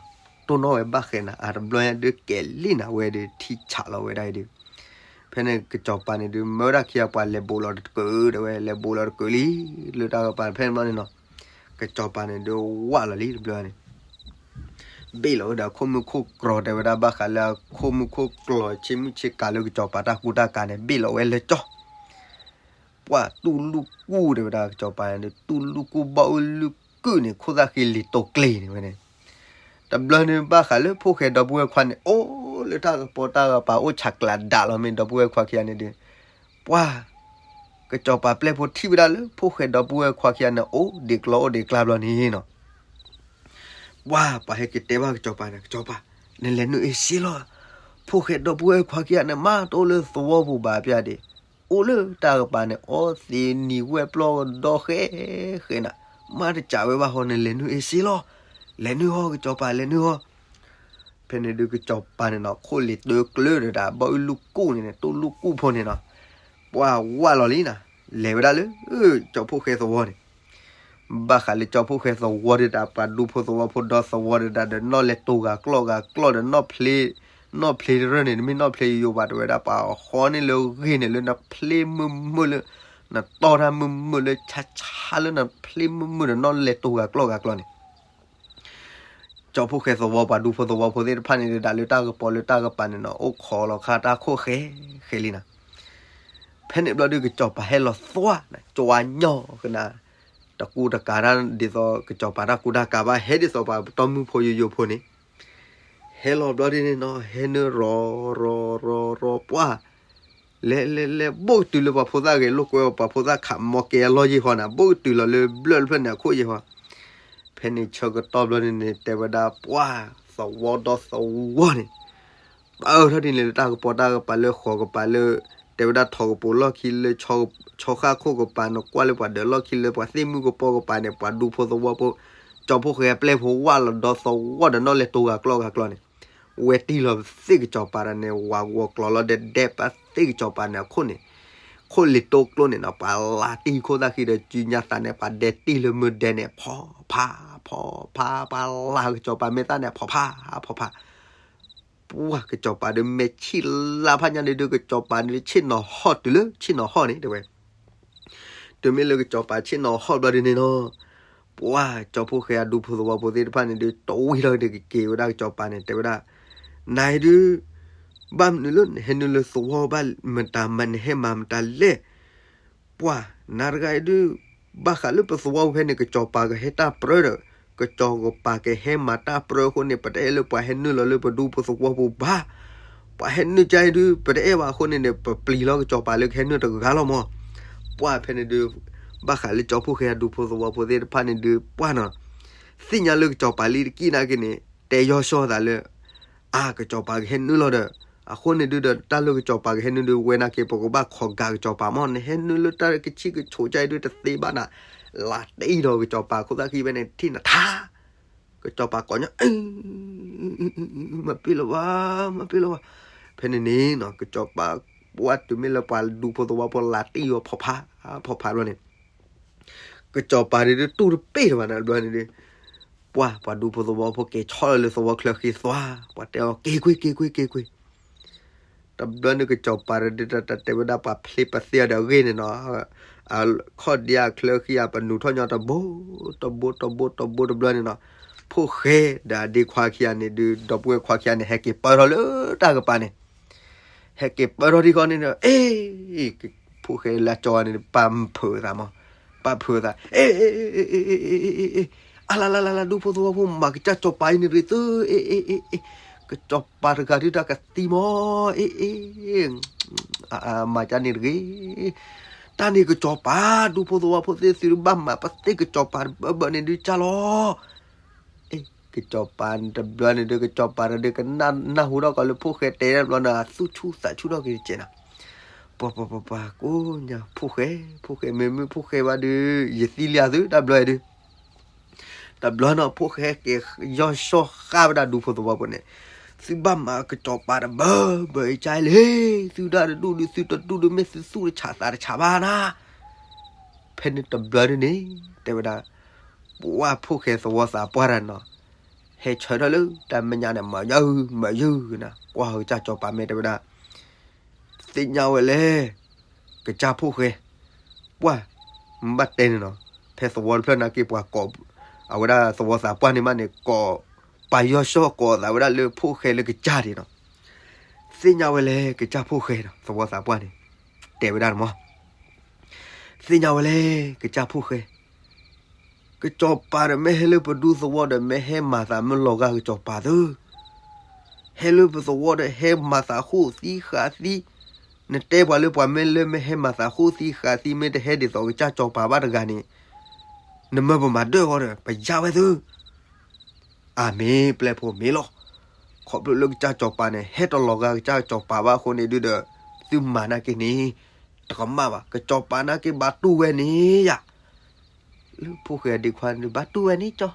တိၢ်နီၣ်ဝဲဘၣ်ဃဲနၤ အါတဘျီညါဒုးကဲၤလံနၤဝဲဒုး ထံဆးလီၤဝဲဒၣ်အံၤဒုး, ဖဲန့ၣ်ကစီၤပၤန့ၣ်ဒုး မၢဝဲဒၣ်ခံဂၤပှၤလဲၤဘူးလီၤတကုာ် တဲဝဲ လဲၤဘူးလီၤတကုာ်လံ, လၢတၢ်ကပၤဖဲန့ၣ်ဘျီန့ၣ်နီၤ, ကစီၤပၤန့ၣ်ဒုးဝးလီၤလံတဘျီန့ၣ် ဘ့ၣ်လီၤဝဲဒၣ်ခိၣ်မုၢ်ခိၣ်ကျီၤတဲဝဲဒၣ်ဘၣ်ဃးလၢအခိၣ်မုၢ်ခိၣ်ကျီၤ ဆ့မုၢ်ဆ့ကၤလၢကစီၤပၤတၢ်ကူတၢ်ကၤန့ၣ် ဘ့ၣ်လီၤဝဲလၢကၠီ, ပှၤတူၢ်လူၢ်ကူၣ်တဲဝဲဒၣ်ကစီၤပၤန့ၣ် တူၢ်လူၢ်ကူၣ်ဘၣ်အူလူၢ်ကုၣ်န့ၣ် ခိၣ်သၣ်ဃံလံၤတိာ်ကျ့ၤန့ၣ်ဝဲန့ၣ်, တဘျီန့ၣ်ဘၣ်ဃးလၢဖိၣ်ဃဲဒီပုၢ်ဝဲၢ်ခွါန့ၣ် အိၣ်လၢတၢ်ကပီၤတၢ်ကပၤအိၣ်ဆးကျးဒးလီၤ မ့ၢ်ဒီပုၢ်ဝဲၢ်ခွါခံဂၤန့ၣ်ဒုး ပှၤ ကစီၤပၤပျဲၢ်ဖိထံၣ်ဝဲဒၣ်လၢဖိၣ်ဃဲဒီပုၢ်ဝဲၢ်ခွါခံဂၤန့ၣ် အိၣ်ဒံးကျီအိၣ်ဒံးကျါဘျီန့ၣ်နီၤ, ပှၤ ပှၤဟဲက့ၤတဲဘၣ်ကစီၤပၤန့ၣ် ကစီၤပၤ နလဲၤနုာ်အ့ၣ်စ့လီၤ, ဖိၣ်ဃဲဒီပုၢ်ဝဲၢ်ခွါခံဂၤန့ၣ် မ့ၢ်တအိၣ်လၢသဝီပူၤဘၣ်ပျၢ်ဒံး, အိၣ်လၢတၢ်ကပၤန့ၣ် အီသံးနံၤဝဲပျီကဒီဃဲဃဲနၤ, မ့ၢ်တစံးဝဲဘၣ်ဟီ နလဲၤနုာ်အ့ၣ်စ့လီၤ, လဲၤနုာ်ဟီ ကစီၤပၤ လဲၤနုာ်ဟီ ဖဲန့ၣ်ဒုးကစီၤပၤန့ၣ်နီၤ ခိၣ်လံၤတၢကျၢဒီးတၢ် ဘီၣ်အုၣ်လူၢ်ကူၣ်န့ၣ် တူၢ်လူၢ်ကူၣ်ဖိန့ၣ်နီၤ, ပှၤဝးလီၤလံနၤ, လဲၤဝဲဒၣ်လၢ ကၠီဖိၣ်ဃဲသဝီန့ၣ်, ဘၣ်ဃးလၢကၠီဖိၣ်ဃဲသဝီဒုးတၢ် ပှၤဒူဖိသဝီဖိဒီသဝီဒုးတၢ် ဒီးနီၣ်လဲၤတိၤဂၤကျီၢ်ဂၤကျီၢ်ဒီး နီၣ်ဖျ့တရၢၢ်န့ၣ် တမ့ၢ်နီၣ်ဖျ့ယိယိဘၣ် တဲဝဲဒၣ် ပှၤဃီန့ၢ်လၢဂ့ၢ်န့ၣ် လၢနဖျ့မုာ်မုာ်လၢ နတီၢ်တၢ်မုာ်မုာ်လၢ ဆါဆါလၢနဖျ့မုာ်မုာ်ဒီး နီၣ်လဲၤတိၤဂၤကျီၢ်ဂၤကျီၢ်န့ၣ် ကၠီဖိၣ်ဃဲသဝီ ပှၤဒူဖိသဝီဖိသ့ၣ်တဖၣ်န့ၣ်ဒုး တၢ်လၢတၢ်ကပီၤလၢတၢ်ကပၤန့ၣ်နီၤ အိၣ်ခိးလီၤခါတၢ်ခိၣ်ဃဲဃဲလံနၤ, ဖဲန့ၣ်ဘျီဒုး ကစီၤပၤဟဲလီၤသွါနၤ ကၠီညီကနၤ, တကူတကၤတၢ်ဒ်သိး ကစီၤပၤတၢ်ကူတၢ်ကၤဘၣ် ဟဲဒ်သိးပှၤတီမုၢ်ဖိယိယိဖိန့ၣ်, ဟဲလီၤဘျီဒုးန့ၣ်နီၤ ဟဲနုာ်ရီၤရီၤရီၤရီၤပှၢ် လဲၤလဲၤလဲၤ ဘိၣ်ကတုၤလၢပှၤဖိသၣ်ဂဲၤလိာ်ကွဲ ပှၤဖိသၣ်ခးမီကဲအလီၢ်ယံာ်ဟီနၤ ဘိၣ်ကတုၤလီၤလၢဘျၢၣ်တဖျၢၣ်န့ၣ်အခိၣ်ယံာ်ဟီ, ဖဲန့ၣ်ဆၢကတီၢ်ဘျီန့ၣ်န့ၣ် တဲဝဲဒၣ်ပှၢ် သဝီဒီသဝီန့ၣ် ပာ်အၢထီၣ်ဒ်န့ၣ်လၢတၢ်ကပီၤတၢ်ကပၤလၢဃိးကပၤလၢ တဲဝဲဒၣ်ထိးကပူၤလီၢ်ခံလၢ ဆီဃၣ်ခိၣ်ကပၤ နကွၢ်လၢပှၤဒၢးလီၢ်ခံလၢပှၤသ့ၣ်မုၢ်ကပီၤကပၤန့ၣ် ပှၤဒူဖိသဝီဖိ ကၠီဖိၣ်ဃဲအပျဲၢ်ဖိဝးလီၤဒီသဝီဒီးနီၣ်လဲၤတိၤဂၤကျီၢ်ဂၤကျီၢ်န့ၣ်, ဝဲတံၢ်လီၤသ့ၣ်ကစီၤပၤဒီးန့ၣ် ဝးဂီၤကျီၤလီၤဒီးဒဲးပာ်သ့ၣ်ကစီၤပၤန့ၣ်အခိၣ်န့ၣ်, ခိၣ်လ့ၤတိကျိန့ၣ်နီၤ ပှၤလၤတံၢ်ခိၣ်သၣ်ဃံဒီးစုညါသးန့ၣ် ပှၤဒဲးတံၢ်လၢမုၢ်ဒဲးန့ၣ် ဖီဖး ဖီဖး ပှၤလၤကစီၤပၤမဲာ်သၣ်န့ၣ် ဖီဖး ဖီဖး ပှၢ်ကစီၤပၤဒီးမဲာ်ဆံးလါဖးညါန့ၣ်ဒုး ကစီၤပၤန့ၣ်ဆ့ၣ်နီၤဟီၣ်တုၤလၢဆ့ၣ်နီၤဟီၣ်န့ၣ် တဲဝဲ တုၤမ့ၢ်လၢကစီၤပၤဆ့ၣ်နီၤဟီၣ်ဘျီဒုန့ၣ်နီၤ, ပှၢ်ကၠီဖှိၣ်ဃဲအဒူဖိသဝီဖိသ့ၣ်တဖၣ်န့ၣ်ဒုး တဝံၤထီၣ်က့ၤက့ၤဝဲဒၣ်ကစီၤပၤန့ၣ် တဲဝဲဒၣ်, နၤအံၤဒုး ဘၣ်မနုၤလၢနဟဲနုာ်လၢသဝီဘၣ်မတၤ နဟဲမၤမတၤလဲၣ် ပှၢ်နၤတဂၤအံၤဒုး ဘၣ်ဃးလၢပသဝီဖဲန့ၣ် ကစီၤပၤကဟဲတၢ်ပြၢဒီး ကစီၤပၤကဟဲမၤတၢ်ပြၢအဃိန့ၣ် ပတအဲၣ်လၢပှၤဟဲနုာ်လီၤလၢပဒူပသဝီပူၤဘၣ်. ပှၤဟဲနုာ်ကါအံၤဒုး ပတအဲၣ်ဘၣ်အဃိန့ၣ်န့ၣ် ပပျံၤလီၤကစီၤပၤလၢကဟဲနုာ်တဂၤလီၤမး. ပှၢ်ဖဲန့ၣ်ဒုး ဘၣ်ဃးလၢကၠီဖှိၣ်ဃဲအဒူဖိသဝီဖိသ့ၣ်တဖၣ်န့ၣ်ဒုး ပှၢ်နီၤ သ့ၣ်ညါလၢကစီၤပၤလံတကံၢ်နာ်က့န့ၣ် တဲယီၤဆှီသးလၢ အါ ကစီၤပၤကဟဲနုာ်လီၤဒီး အဃိန့ၣ်ဒုးဒီး တၢ်လၢကစီၤပၤကဟဲနုာ်ဒုး ဝဲနာ်က့ ပကဘၣ်ခိးဂာ်ကစီၤပၤမး နဟဲနုာ်လၢတၢ်ကဆံၣ်ကဆိးကါအံၤဒုး တသ့ဘၣ်နၤ လၤတံၢ်ဒီးကစီၤပၤခိၣ်သၣ်ဃံဖဲန့ၣ် ထံၣ်နၤထါ ကစီၤပၤကိးညီ မၤပ့ၢ်လီၤဘၣ် မၤပ့ၢ်လီၤဘၣ်. ဖဲန့ၣ်န့ၣ်နီၤ ကစီၤပၤ ပှၢ်တုၤမ့ၢ်လၢပှၤဒူဖိသဝီဖိလၤတံၢ်အီၤဖီဖး ဖီဖးဘျီန့ၣ် ကစီၤပၤဒုးတူၢ်တပ့ၢ်တဘၣ်န့ၣ်ဘျီန့ၣ်ဒုး ပှၢ်ပှၤဒူဖိသဝီဖိက့ၤဆီၣ်လီၤလၢသဝီချၢဃံသွါ ပှၤတဲအီၤက့ၤကွံာ် က့ၤကွံာ် က့ၤကွံာ် က့ၤကွံာ်. တဘျီန့ၣ်ကစီၤပၤဒုးတၢ်တဲဝဲဒၣ်ပှၤဖျ့ပသ့ၣ်အီၤဒီးအဂ့ၢ်န့ၣ်နီၤ ခီၣ်ဒံအချၢဃံအပနူးထီၣ်ညီတဘိ တဘိ တဘိ တဘိတဘျီန့ၣ်နီၤ ဖှိၣ်ဃဲဒီးအဒ့ခွါခံဂၤန့ၣ်ဒုး ဒီပုၢ်ဝဲၢ်ခွါခံဂၤန့ၣ် ဟဲက့ၤပၢၢ်ထီၣ်လၢတၢ်ကပၤန့ၣ် ဟဲက့ၤပၢၢ်ထီၣ်ထံဃီန့ၣ်ဒီး အ့ ဖှိၣ်ဃဲလၢကၠီန့ၣ် ပာ်ဖုးသးမး ပာ်ဖုးသး အ့ အလလလလ ဒူဖိသဝီဖိ မၤကစၢ်ကစီၤပၤအံၤန့ၣ်ရ့ၣ်သု အ့ အ့ အ့ အ့ ကစီၤပၤတဂၤဒုးတၢ်ကသံမး အ့ အ့ မၤကၢ်န့ၣ်တဂ့ၤ တၢ်န့ၣ်ကစီၤပၤ ဒူဖိသဝီဖိသ့ၣ်သုဘၣ်မၤ ပသ့ၣ်ကစီၤပၤတဘၢဘၢန့ၣ်ဒုးကၢ်လီၤ အ့ ကစီၤပၤတဘျီန့ၣ်ဒုး ကစီၤပၤတဒုးကနၢ်ဟူထီၣ်ကီးလၢဖှိၣ်ဃဲတဲတဘျီန့ၣ် သူၣ်ဆူၣ်သးဆူၣ်ထီၣ်က့ၤတကဲးနီၤ ပှၤပှၤပှၤပှၤ ကိးညါဖှိၣ်ဃဲ ဖှိၣ်ဃဲ မ့မ့ၢ်ဖှိၣ်ဃဲဘၣ်ဒုး ယသံလံသု တၢ်ဘျီဒုး တဘျီနီၤ ဖှိၣ်ဃဲက့ၤယီၤဆှီဃာ်ဝဲဒၣ်ဒူဖိသဝီဖိန့ၣ် သုဘၣ်မၤကစီၤပၤတဘၢဘၢအံၤကၢ်လံ သုဒၣ်တဒူၣ်ဒုး သုတဒူၣ်ဒုး မ့ၢ်သုသူၣ်တဆးသးတဆးဘၣ်နၤ ဖဲန့ၣ်တဘျီဒုးန့ၣ် တဲဝဲဒၣ် ပှၢ်ဖှိၣ်ဃဲသဝီသးပှၢ်တၢ်နီၤ ဟဲဆၢထၢၣ်လၢတၢ်မဲာ်ညါန့ၣ် မၤယုၤ မၤယုၤနၤ ကွၢ်ကစၢ်ကစီၤပၤမ့ၢ်တဲဝဲဒၣ် သ့ၣ်ညါဝဲလဲၣ် ကစၢ်ဖှိၣ်ဃဲ ပှၢ် မ့ၢ်ဘၣ်တဲန့ၣ်နီၤ ဖဲသဝီတဖျၢၣ်နာ်က့ပှၤကိး အဝဲဒၣ်သဝီသးပှၢ်န့ၣ်မးန့ၣ် ကိး ပှၤယီၤဆှီကိးသးဝဲဒၣ်လၢဖှိၣ်ဃဲလၢကစၢ်ဒံးနီၤ သ့ၣ်ညါဝဲလဲၣ် ကစၢ်ဖှိၣ်ဃဲဒီး သဝီသးပှၢ်န့ၣ် တဲဝဲဒၣ်န့ၣ်မး သ့ၣ်ညါဝဲလဲၣ် ကစၢ်ဖှိၣ်ဃဲ ကစီၤပၤဒီးမ့ၢ်ဟဲလၢပဒူသဝီဒီး မ့ၢ်ဟဲမၤသးမ့ၢ်လီၤဂာ်ကစီၤပၤသု ဟဲလၢပသဝီဒီး ဟဲမၤသးဃိၣ်သံဃာ်သံ နတဲပှၤလၢပှၤမ့ၢ်လၢမ့ၢ်ဟဲမၤသးဃိၣ်သံဃာ်သံ မ့ၢ်တဟဲဒ်သိးကစၢ်ကစီၤပၤဘၣ်တဂၤန့ၣ် နမၢပမၤဒၢၣ်အီၤဒီး ပယါဝဲသု အၤမ့ၣ် ပျဲၢ်ဖိမ့ၢ်လီၤ. ခီဖျိလၢကစၢ်ကစီၤပၤန့ၣ် ဟဲတလီၤဂာ်ကစၢ်ကစီၤပၤဘၣ်အဃိန့ၣ်ဒုဒီး သုမၤနာ်က့န့ၣ် တကမၣ်ဘၣ်. ကစီၤပၤနာ်က့ဘၣ်တူၢ်ဝဲန့ၣ်ယၤ လၢဖိၣ်ဃဲအဒ့ခွါန့ၣ် ဘၣ်တူၢ်ဝဲန့ၣ်ကၠီ,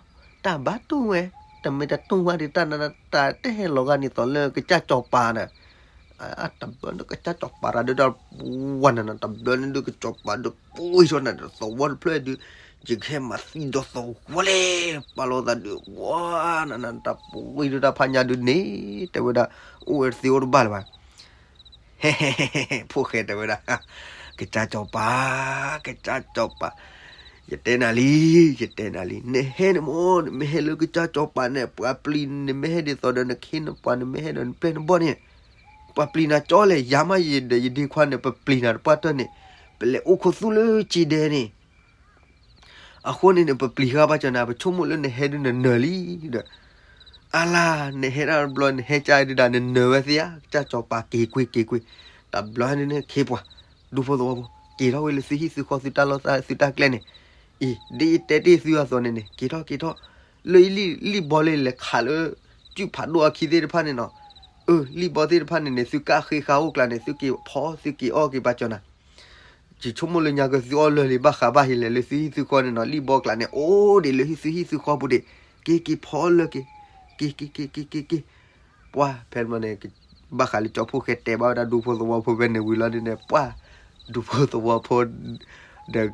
တၢ်ဘၣ်တူၢ်ဝဲ, တမ့ၢ်တတူၢ်ဝဲဒ်တၢ်နတၢ်တဟဲလီၤဂာ်န့ၣ်သိးလၢကစၢ်ကစီၤပၤန့ၣ်, တဘျီန့ၣ်ကစၢ်ကစီၤပၤတၢ်ဒုးတၢ် ဝါနန တဘျီန့ၣ်ဒုးကစီၤပၤဒုးပှ့ၤထီၣ်နၤဒီးသဝီတဖျၢၣ်ဒုး, ယကဟဲမၤသံဒီးသဝီလဲၣ်, ပာ်လီၤသးဒုး ဝါနန တၢ်ပှ့ၤဒုးတၢ်ဖးညါဒုးန့ၣ် တဲဝဲဒၣ် အိၣ်ဝဲတသ့အိၣ်တဘၣ်လၢၤဘၣ် ဖိၣ်ဃဲတဲဝဲဒၣ်, ကစၢ်ကစီၤပၤ, ကစၢ်ကစီၤပၤ, ယတဲနၤလံ, ယတဲနၤလံ, နဟဲန့ၣ်မ့ၢ် နမ့ၢ်ဟဲလၢကစၢ်ကစီၤပၤန့ၣ် ပှၤပျံၤနမ့ၢ်ဟဲဒ်သိးဒီးနခ့နပှၤနမ့ၢ်ဟဲဒီးနပျဲၢ်နဘီၣ်န့ၣ်, ပှၤပျံၤနၤကၠီလဲၣ်, ယၤမးယဒီးယဒ့ခွါန့ၣ် ပပျံၤနၤတပှၢ်တၢၢ်န့ၣ်, ပလဲၤအိၣ်ခိးသူလၢစံဒဲန့ၣ် အဃိန့ၣ်န့ၣ် ပပျံၤဃာ်ဘၣ်ကၠီနၤ, ပဆိကမိၣ်လၢနဟဲဒုးနနၢၤလံဒီး, အါလါ, နဟဲဒၣ်တဘျီ နဟဲကၢဒုးဒၣ် နနၢၤဝဲသ့ဧါ, ကစၢ်ကစီၤပၤက့ၤကွံာ်က့ၤကွံာ်, တဘျီန့ၣ်န့ၣ် ခ့ပှၤ, ဒူဖိသဝီဖိ, က့ၤထီၣ်ဝဲလၢသုဟံၣ်သုဃီသုတၢ်လီၢ်သုတၢ်ကျဲန့ၣ်, အံၤ ဒ်အတဲတ့ၢ်သုအသိးန့ၣ်န့ၣ် က့ၤထီၣ်က့ၤထီၣ်, လၢလံၣ်ဘီလၢလဲၤခးလၢ စုၣ်ဖးဒိၣ်အခံသ့ၣ်တဖၣ်န့ၣ်နီၤ, အၢ လံၣ်ဘီသ့ၣ်တဖၣ်န့ၣ်န့ၣ် သုကၣ်ဃ့ဃာ်အိၣ်ကျါန့ၣ် သုက့ၤဖီသုက့ၤအီၣ်က့ၤဘၣ်ကၠီ ယဆိကမိၣ်လၢညါကသုအီၣ်လၢာ်လံ ဘၣ်ဃးဘၣ်ဟံးလဲၣ်လၢသုဟံၣ်သုဃီန့ၣ်နီၤ, လံၣ်ဘီကျါန့ၣ် အိၣ်ဒံးလၢသုဟံၣ်သုဃီပူၤဒံး, က့ၤက့ၤဖီလၢာ်က့ၤ, က့ၤက့ၤက့ၤက့ၤက့ၤက့ၤ, ပှၢ်ဖဲန့ၣ် ဘၣ်ဃးလၢကၠီဖှိၣ်ဃဲတဲဘၣ်ဝဲဒၣ်ဒူဖိသဝီဖိဖဲန့ၣ်ဝံၤလီၤဒုန့ၣ် ပှၢ်ဒူဖိသဝီဖိ ဒီး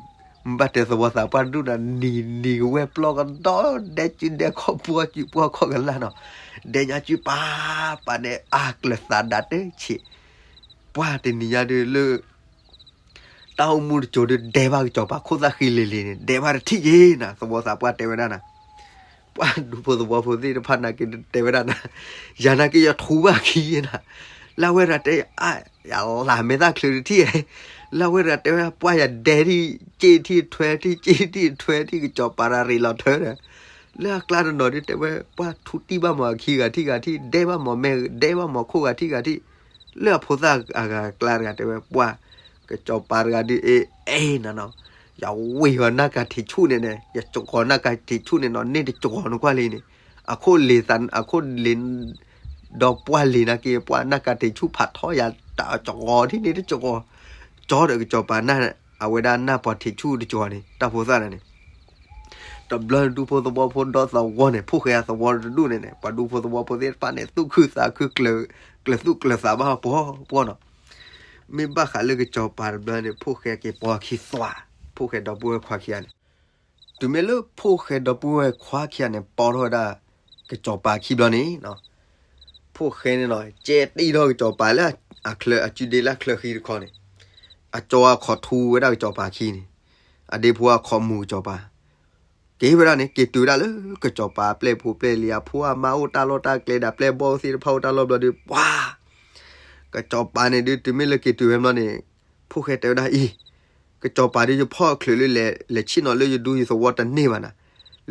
ဘၣ်တဲသဝီသးပှၢ်တဒူၣ်ဒီး နံၤနံၤကဝဲၢ်ပျီကဒီး ဒဲကၠုဒဲခီၣ်ပှီၢ်ကၠုပှီၢ်ခီၣ်ကလာ်နီၤ, ဒဲညါကၠုပာ်ပာ်န့ၣ် အါကျၢၤသးဒၣ်တဆံး, ပှၢ်တနံၤညါဒုလၢ တၢ်အိၣ်မူတစိၤဒုဒဲဘၣ်ကစီၤပၤခိၣ်သၣ်ဃံလံၤလံၤန့ၣ် ဒဲဘၣ်တထံၣ်က့ၤနၤ သဝီသးပှၢ်တဲဝဲဒၣ်နၤ, ပှၢ်ဒူဖိသဝီဖိသ့ၣ်တဖၣ်နာ်က့ၤတဲဝဲဒၣ်နၤ, ယၤနာ်က့ၤယထူဘၣ်ခံနၤ, လၢဝဲဒၣ်တဲ ယလၢမဲာ်သၣ်ချုးတထံၣ်, လၢဝဲဒၣ်တဲဝဲပှၢ်ယဒဲထံၣ် က့ထံၣ်ထွဲထံၣ် က့ထံၣ်ထွဲထံၣ် ကစီၤပၤတၢ်ရ့လီၤထၢဒီး လၢအကျါတနီၤဒုတဲဝဲ ပှၢ်ထူတံၢ်ဘၣ်မးအခံဂၤထံၣ်ဂၤထံၣ် ဒဲဘၣ်မးမဲာ်ဒဲဘၣ်မးခိၣ်ဂၤထံၣ်ဂၤထံၣ်, လၢအဖိသၣ်အဂၤကျါတဂၤတဲဝဲ ပှၢ် ကစီၤပၤတဂၤဒုအ့ၣ်အဲၣ်နၤနီၤ, ယဝ့ၢ်ဂီၤနၢ်ကၤထံးဆူၣ်န့ၣ်န့ၣ် ယစှီၤနၢ်ကၤထံးဆူၣ်န့ၣ်နီၤ န့ၢ်တစှီၤနကွၢ်လံန့ၣ်, အခိၣ်လ့ၤသး အခိၣ်လ့ၤ ဒီးပှၢ်လ့ၤနာ်က့ၤ ပှၢ်နၢ်ကၤထံးဆူၣ်ဖးထီယၤတစှီၤထံၣ်န့ၢ်တစှီၤ, ကၠီဒီးကစီၤပၤနၢ် အဝဲဒၣ်နၢ်ပှၤထံးဆူၣ်တစှီၤန့ၣ် တၢ်ဖိသၣ်န့ၣ် တဘျီဒူဖိသဝီဖိဒီသဝီန့ၣ် ဖိၣ်ဃဲအသဝီတဒူၣ်န့ၣ်န့ၣ် ပှၤဒူဖိသဝီဖိသ့ၣ်တဖၣ်န့ၣ် သူၣ်ခုသးခု ကျၢၤသူၣ်ကျၢၤသးဘၣ်ပှီၢ်ပှီၢ်နီၤ, မ့ၢ်ဘၣ်ဃးလၢကစီၤပၤတဘျီန့ၣ် ဖိၣ်ဃဲက့ၤပိာ်အခံသွး, ဖိၣ်ဃဲဒီပုၢ်ဝဲၢ်ခွါခံဂၤန့ၣ်, တုၤမ့ၢ်လၢဖိၣ်ဃဲဒီပုၢ်ဝဲၢ်ခွါခံဂၤန့ၣ် ပိာ်ထီၣ်ဝဲဒၣ် ကစီၤပၤခံဘျီန့ၣ် ဖိၣ်ဃဲန့ၣ်နီၤ ကဲတံၢ်ထီၣ်ကစီၤပၤလၢအချၢ အစုဒ့လၢအချၢဃံတခီန့ၣ်, အကၠီအခီၣ်ထူဝဲဒၣ်ကစီၤပၤခံန့ၣ်, အဒ့ဖိအခီၣ်မူၤကစီၤပၤ, က့ၤဝဲဒၣ်န့ၣ် က့ၤတုၤဝဲဒၣ်လၢကစီၤပၤအပျဲၢ်ဖိပျဲၢ်လံၤ အဖိအမါအိၣ်တၢ်လီၢ်တၢ်ကျဲဒီး အပျဲၢ်ဘီၣ်သ့ၣ်တဖၣ်အိၣ်တၢ်လီၢ်ဘျီဒုး ပှၤ ကစီၤပၤန့ၣ်ဒုး တုၤမ့ၢ်လၢက့ၤတုၤဝဲဘျီန့ၣ် ဖိၣ်ဃဲတဲဝဲဒၣ်အံၤ, ကစီၤပၤဒုး ယဖီၣ်ချုးလၢလဲၤ လဲၤဆ့ၣ်နီၤလၢယဒူယသဝီတန့ၢ်ဘၣ်နၤ,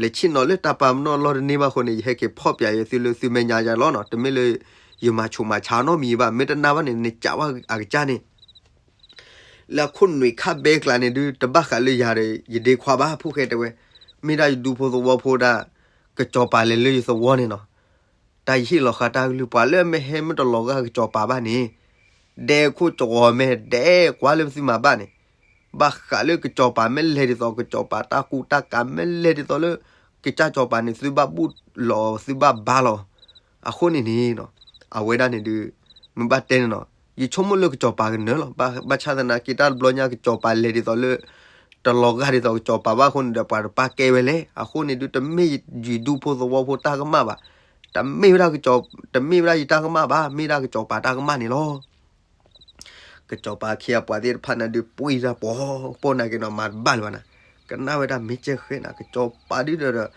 လဲၤဆ့ၣ်နီၤလၢတၢ်ပာ်ပနီၣ်အလီၢ်တန့ၢ်ဘၣ်အဃိန့ၣ် ယဟဲက့ၤဖီၣ်ပၠးယသုလၢသုမဲာ်ညါယၤလီၤနီၤ, တမ့ၢ်လၢ ယမၤဆူးမၤဆါနီတမံၤဘၣ်, မ့ၢ်တနာ်ဘၣ်န့ၣ် နကးဘၣ်အကစၢ်န့ၣ် လၢအခိၣ်နွံခါဘဲကျါန့ၣ်ဒုး တဘၣ်ဃးလၢယၤဒီး ယဒ့ခွါဘၣ် ဖိၣ်ဃဲတဲဝဲ, မ့ၢ်ဒၣ်ယဒူဖိသဝီဖိဒၣ် ကစီၤပၤလဲၤလၢယသဝီန့ၣ်နီၤ, တၢ်ယဟ့ၣ်လီၤဃာ်တၢ်ကလုၢ် ပှၤလၢအမ့ၢ်ဟဲမ့ၢ်တလီၤဂာ်ကစီၤပၤဘၣ်န့ၣ်, ဒဲခိၣ်ကဝီၤမဲာ် ဒဲကွၢ်လၢသုမၤဘၣ်န့ၣ်, ဘၣ်ဃးလၢကစီၤပၤမ့ၢ်လဲၤဒ်သိး ကစီၤပၤတၢ်ကူတၢ်ကၤမ့ၢ်လဲၤဒ်သိးလၢ ကစၢ်စီၤပၤန့ၣ် သုဘၣ်ဘူၣ်လီၤ သုဘၣ်ဘါလီၤ, အဃိန့ၣ်န့ၣ်နီၤ, အဝဲဒၣ်န့ၣ်ဒုး မ့ၢ်ဘၣ်တဲန့ၣ်နီၤ, ယဆိကမိၣ်လၢကစီၤပၤကနၢၤလီၤ, ဘၣ်ဆၣ်သနာ်က့ တၢ်တဘျီညါကစီၤပၤလဲၤဒ်သိးလၢ တလီၤဂာ်ဒ်သိးကစီၤပၤဘၣ်အဃိန့ၣ်ဒီး ပှၤတပာ်ကဲဝဲလဲၣ်, အဃိန့ၣ်ဒုး တမ့ၢ်ယဒူဖိသဝီဖိတၢ်ကမၣ်ဘၣ်, တမ့ၢ်ဝဲဒၣ်ကစီၤ တမ့ၢ်ဝဲဒၣ်ယတၢ်ကမၣ်ဘၣ်, မ့ၢ်ဒၣ်ကစီၤပၤတၢ်ကမၣ်န့ၣ်လီၤ. ကစီၤပၤခံအပှၤသ့ၣ်တဖၣ်န့ၣ်ဒုး ပှံၢ်တၢ်ပှီၤပှီၢ်နာ်က့နီၤ မၤတဘၣ်လၢၤဘၣ်နၤ, ကနၣ်ဝဲဒၣ်မ့ၢ်ကဲဃဲနၤ ကစီၤပၤဒုးဒီး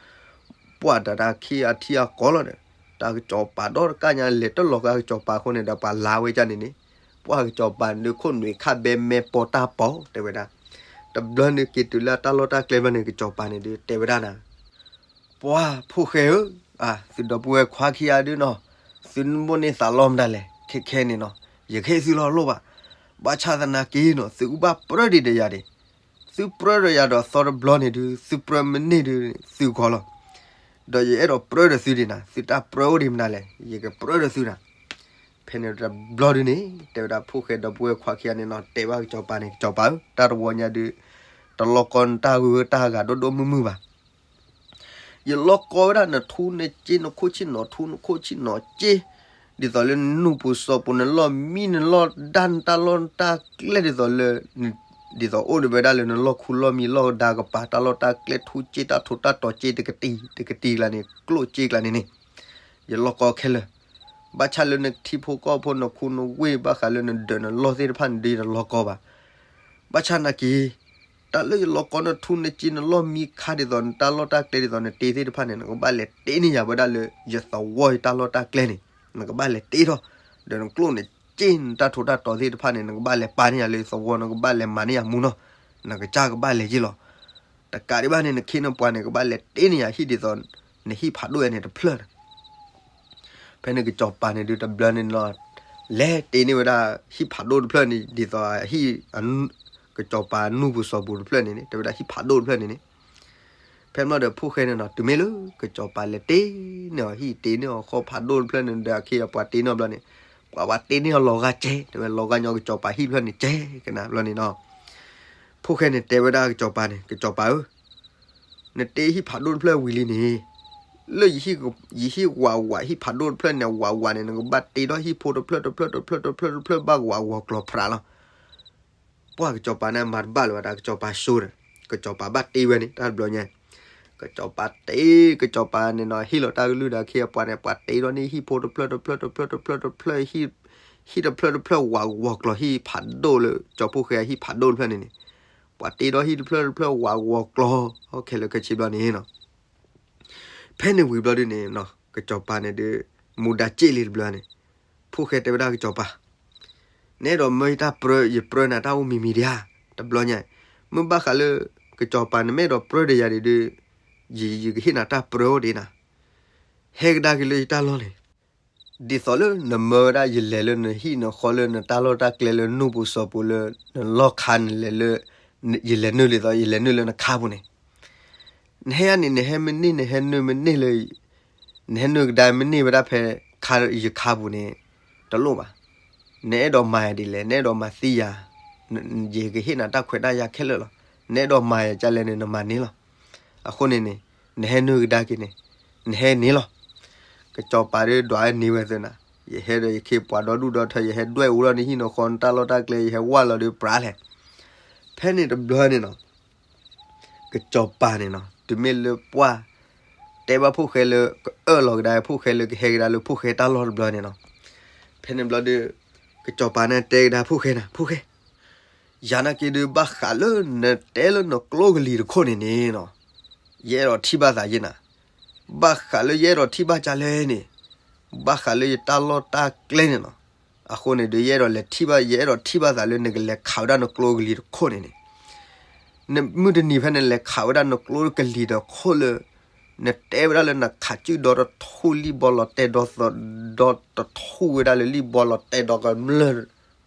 ပှၤတၢ်တၢ်ခံအထံအကီၢ်လီၤဒီး တၢ်ကစီၤပၤဒီတကၣ်ညါလဲၤတလီၤဂာ်ကစီၤပၤအဃိန့ၣ်ဒီး ပှၤလါဝဲဒၣ်န့ၣ်န့ၣ်, ပှၤကစီၤပၤန့ၣ်ဒုး ခိၣ်နွံခါဘဲမဲာ်ပိာ်တၢ်ပီၤ တဲဝဲဒၣ်, တဘျီန့ၣ်က့ၤတုၤလၢတၢ်လီၢ်တၢ်ကျဲဘျီန့ၣ် ကစီၤပၤန့ၣ်ဒုးတဲဝဲဒၣ်နၤ ပှၤဖိၣ်ဃဲဧၢ, သုဒီပုၢ်ဝဲၢ်ခွါခံဂၤဒုးနီၤ, သုနဘိၣ်န့ၢ်သးလီမတၤလဲၣ်, ခဲခဲန့ၣ်နီၤ, ယကဟ့ၣ်သုလီၤလိၣ်ဘၣ်, ဘၣ်ဆၣ်သနာ်က့နီၤ သုကဘၣ်ပြၢဒံးဒီးယၤဒံး, သုပြၢဒီးယၤဒီးသီတဘျီန့ၣ်ဒုး သုပြၢမ့ၢ်န့ၢ်ဒုး သုဂီၤလီၤ, ဒီးယအဲၣ်ဒိးပြၢဒီးသုဒံးနၤ, သုတၢ်ပြၢအိၣ်ဒံးမတၤလဲၣ်, ယကပြၢဒီးသုနၤ ဖဲန့ၣ်တဘျီဒုးန့ၣ် တဲဝဲဒၣ်ဖိၣ်ဃဲဒီပုၢ်ဝဲၢ်ခွါခံဂၤန့ၣ်နီၤ တဲဘၣ်ကစီၤပၤန့ၣ် ကစီၤပၤဧၢ, တၢ်တဝီညါဒုး တလီၢ်ကီနတၢ်ဂုၤတၢ်ဂၤဒိၣ်ဒိၣ်မုၢ်မုၢ်ဘၣ်, ယလီၢ်ကီဝဲဒၣ်နထူနစ့ နခိၣ်ဆ့ၣ်နီၤထူ နခိၣ်ဆ့ၣ်နီၤစ့, ဒ်သိးလၢနနူၢ်ပူၤစီၤပူၤ နလီၢ်မံ နလီၢ်ဒါ နတၢ်လီၢ်နတၢ်ကျဲဒ်သိးလၢ ဒ်သိးအိၣ်ဒံးဝဲဒၣ်လၢနလီၢ်ခူလီၢ်မံ လီၢ်ဒါကပၤ တၢ်လီၢ်တၢ်ကျဲ ထူစ့ တၢ်ထူးတၢ်တီၤစ့ တကတံၤတကတံၤကျါန့ၣ် ကျိၣ်စ့ကျါန့ၣ်န့ၣ်, ယလီၢ်ကီခဲလၢာ်, ဘၣ်ဆၣ်လၢနထံဖိကီၢ်ဖိ နခူနဝ့ၢ် ဘၣ်ဃးလၢနဒၢးနလီၢ်သ့ၣ်တဖၣ်န့ၣ်ဒုး ယတလီၢ်ကီဘၣ် ဘၣ်ဆၣ်နာ်က့ၤ, တၢ်လၢယလီၢ်ကီနထူနစ့ နလီၢ်မံခါဒ်သိး နတၢ်လီၢ်တၢ်ကျဲဒ်သိး နတ့သ့ၣ်တဖၣ်န့ၣ် နကဘၣ်လဲၤတ့န့ၢ်ယၤဝဲဒၣ်လၢ ယသဝီယတၢ်လီၢ်တၢ်ကျဲန့ၣ်, နကဘၣ်လဲၤတ့ထီၣ်, ဒီးနကျိၣ်နစ့ နတၢ်ထူးတၢ်တီၤသ့ၣ်တဖၣ်န့ၣ် နကဘၣ်လဲၤပာ်န့ၢ်ယၤလၢယသဝီ နကဘၣ်လဲၤမၤန့ၢ်ယၤမူနီၤ, နကစၢ်ကဘၣ်လဲၤယ့ၢ်လီၤ. တကးဒံးဘၣ်န့ၣ် နခ့နပှၤန့ၣ် ကဘၣ်လဲၤတ့န့ၢ်ယၤဟံၣ်ဒ်သိး နဟံၣ်ဖးဒိၣ်ယၤန့ၣ်တဖျၢၣ်န့ၣ် ဖဲန့ၣ်ကစီၤပၤန့ၣ်ဒုးတဘျီန့ၣ်လီၤ, လဲၤတ့န့ၢ်ဝဲဒၣ် ဟံၣ်ဖးဒိၣ်တဖျၢၣ်န့ၣ် ဒ်သိးဟံၣ် ကစီၤပၤနူၢ်ပူၤစီၤပူၤတဖျၢၣ်န့ၣ်န့ၣ် တဲဝဲဒၣ်ဟံၣ်ဖးဒိၣ်တဖျၢၣ်န့ၣ်န့ၣ်, ဖဲမ့ၢ်ဒီးဖိၣ်ဃဲန့ၣ်နီၤ တုၤမ့ၢ်လၢ ကစီၤပၤလဲၤတ့န့ၢ်အီၤဟံၣ်တ့န့ၢ်အီၤဃီဖးဒိၣ်တဖျၢၣ်န့ၣ်ဒီး အခ့အပှၤတ့န့ၢ်အီၤဘျီန့ၣ်, ပှၤဘၣ်တ့န့ၢ်အီၤလီၤဂာ်ကဲ, တဲဝဲလီၤဂာ်ညီကစီၤပၤဟံၣ်တဖျၢၣ်န့ၣ် ကဲကနၣ်ဘျီန့ၣ်နီၤ, ဖိၣ်ဃဲန့ၣ်တဲဝဲဒၣ်ကစီၤပၤန့ၣ် ကစီၤပၤဧၢ နတ့ဟံၣ်ဖးဒိၣ်တဖျၢၣ်ဝံၤလံန့ၣ်, လၢယဟံၣ်ဝးဝး ဟံၣ်ဖးဒိၣ်တဖျၢၣ်န့ၣ် ဝးဝးန့ၣ် နကဘၣ်တ့ထီၣ်ဟံၣ်ဖိတဖျၢၣ်တဖျၢၣ်တဖျၢၣ်တဖျၢၣ်တဖျၢၣ် ဘၣ်ဝးဂီၤကျီၤဖြးလီၤ. ပှၢ်ကစီၤပၤန့ၣ်မၤတဘၣ်လၢၤဘၣ် တၢ်ကစီၤပၤစိဒီး ကစီၤပၤဘၣ်တ့ဝဲန့ၣ် တၢ်တဘျီညါ ကစီၤပၤတ့ ကစီၤပၤန့ၣ်နီၤ ဟ့ၣ်လီၤတၢ်ကလုၢ်ဒီးအခ့အပှၤန့ၣ် ပှၤတ့ထီၣ်န့ၢ်ဟံၣ်ဖိတဖျၢၣ်တဖျၢၣ်တဖျၢၣ်တဖျၢၣ်တဖျၢၣ် ဟံၣ်တဖျၢၣ်တဖျၢၣ်ဝးဂီၤကျီၤ ဟံၣ်ဖးဒိၣ်လၢ ကၠီဖှိၣ်ဃဲအဟံၣ်ဖးဒိၣ်တဖျၢၣ်န့ၣ်န့ၣ် ပှၤတ့ထီၣ်ဟံၣ်တဖျၢၣ်တဖျၢၣ်ဝးဂီၤကျီၤ ခဲလၢာ်ခဲဆ့ဘျီန့ၣ်နီၤ ဖဲန့ၣ်ဝံၤဘျီဒုန့ၣ်နီၤ ကစီၤပၤန့ၣ်ဒုး မူဒါစ့ၣ်လံတဘျီန့ၣ် ဖှိၣ်ဃဲတဲဝဲဒၣ်ကစီၤပၤ နအဲၣ်ဒိးမၢယတၢ်ပြၢ ယပြၢနၤတၢ်အိၣ်မံၤမံၤဒံးဧါ တဘျီညါ မ့ၢ်ဘၣ်ဃးလၢ ကစီၤပၤနမ့ၢ်အဲၣ်ဒိးပြၢဒီးယၤဒံးဒုး ယ ယကဟ့ၣ်နၤတၢ်ပြၢအိၣ်ဒံးနၤ ဟဲကဒါက့ၤလၢယတၢ်လီၢ်န့ၣ် ဒ်သိးလၢနမၢဝဲဒၣ် ယလဲၤလၢနဟံၣ်နဃီလၢနတၢ်လီၢ်တၢ်ကျဲလၢနူၢ်ပူၤစီၤပူၤလၢ နလီၢ်ခါနလဲၤလၢ ယလဲၤနုာ်လံသိး ယလဲၤနုာ်လၢနခါပူၤန့ၣ် နဟဲအန့ၣ် နဟဲမ့ၢ်န့ၢ် နဟဲနုာ်မ့ၢ်န့ၢ်လၢ နဟဲနုာ်ကဒါမ့ၢ်န့ၢ်ဝဲဒၣ်ဖဲ ခါယခါပူၤန့ၣ် တလိၣ်ဘၣ်. နအဲၣ်ဒိးမၤယၤဒ်လဲၣ် နအဲၣ်ဒိးမၤသံယၤ ယကဟ့ၣ်နၤတၢ်ခွဲးတၢ်ယာ်ခဲလၢာ်လီၤ. နအဲၣ်ဒိးမၤယၤဒ်လဲၣ်န့ၣ် နမၤန့ၢ်လီၤ. အဃိန့ၣ်န့ၣ် နဟဲနုာ်ကဒါက့ၤန့ၣ် နဟဲန့ၣ်လီၤ. ကစီၤပၤဒုးဒွးန့ၢ်ဝဲသ့ၣ်နၤ ယဟဲဒီးယခ့ပှၤဒီဒူၣ်ဒီထၢ ယဟဲဒွဲၣ်အူလီၤနဟံၣ်နဃီ နတၢ်လီၢ်တၢ်ကျဲ ယဟဲဝၢ်လီၤဒီးပြးလဲၣ်. ဖဲန့ၣ်တဘျီန့ၣ်နီၤ ကစီၤပၤန့ၣ်နီၤ တုၤမ့ၢ်လၢပှၢ် တဲဘၣ်ဖှိၣ်ဃဲလၢ ကအၢၣ်လီၤကဒါဖှိၣ်ဃဲလၢကဟဲကဒါလၢဖှိၣ်ဃဲတၢ်လီၢ်တဘျီန့ၣ်နီၤ ဖဲန့ၣ်ဘျီဒီး ကစီၤပၤန့ၣ်တဲကဒါဖှိၣ်ဃဲနၤ ဖှိၣ်ဃဲ ယၤနာ်က့ဒုးဘၣ်ဃးလၢနတဲလၢနကျိကလံၤတခိၣ်န့ၣ်န့ၣ်နီၤ ယအဲၣ်ဒိးထံၣ်ဘၣ်သးယဲနၤ ဘၣ်ဃးလၢယအဲၣ်ဒိးထံၣ်ဘၣ်ကလဲၣ်န့ၣ် ဘၣ်ဃးလၢယတၢ်လီၢ်တၢ်ကျဲန့ၣ်နီၤ အဃိန့ၣ်ဒုး ယအဲၣ်ဒိးလဲၤထံၣ်ဘၣ် ယအဲၣ်ဒိးထံၣ်ဘၣ်သးလၢနကလဲၤခးဝဲဒၣ်နကျိကလံၤတခိၣ်န့ၣ်န့ၣ် နမုၢ်တနံၤဖဲနလဲၤခးဝဲဒၣ်နကျိကလံၤတခိၣ်လၢ နတဲဝဲဒၣ်လၢနခးစုၣ်ဒီတထူၣ်လံၣ်ဘီလီၤတဲာ်ဒီသီ ဒီတထူၣ်ဝဲဒၣ်လၢလံၣ်ဘီလီၤတဲာ်ဒီကမျၢၢ်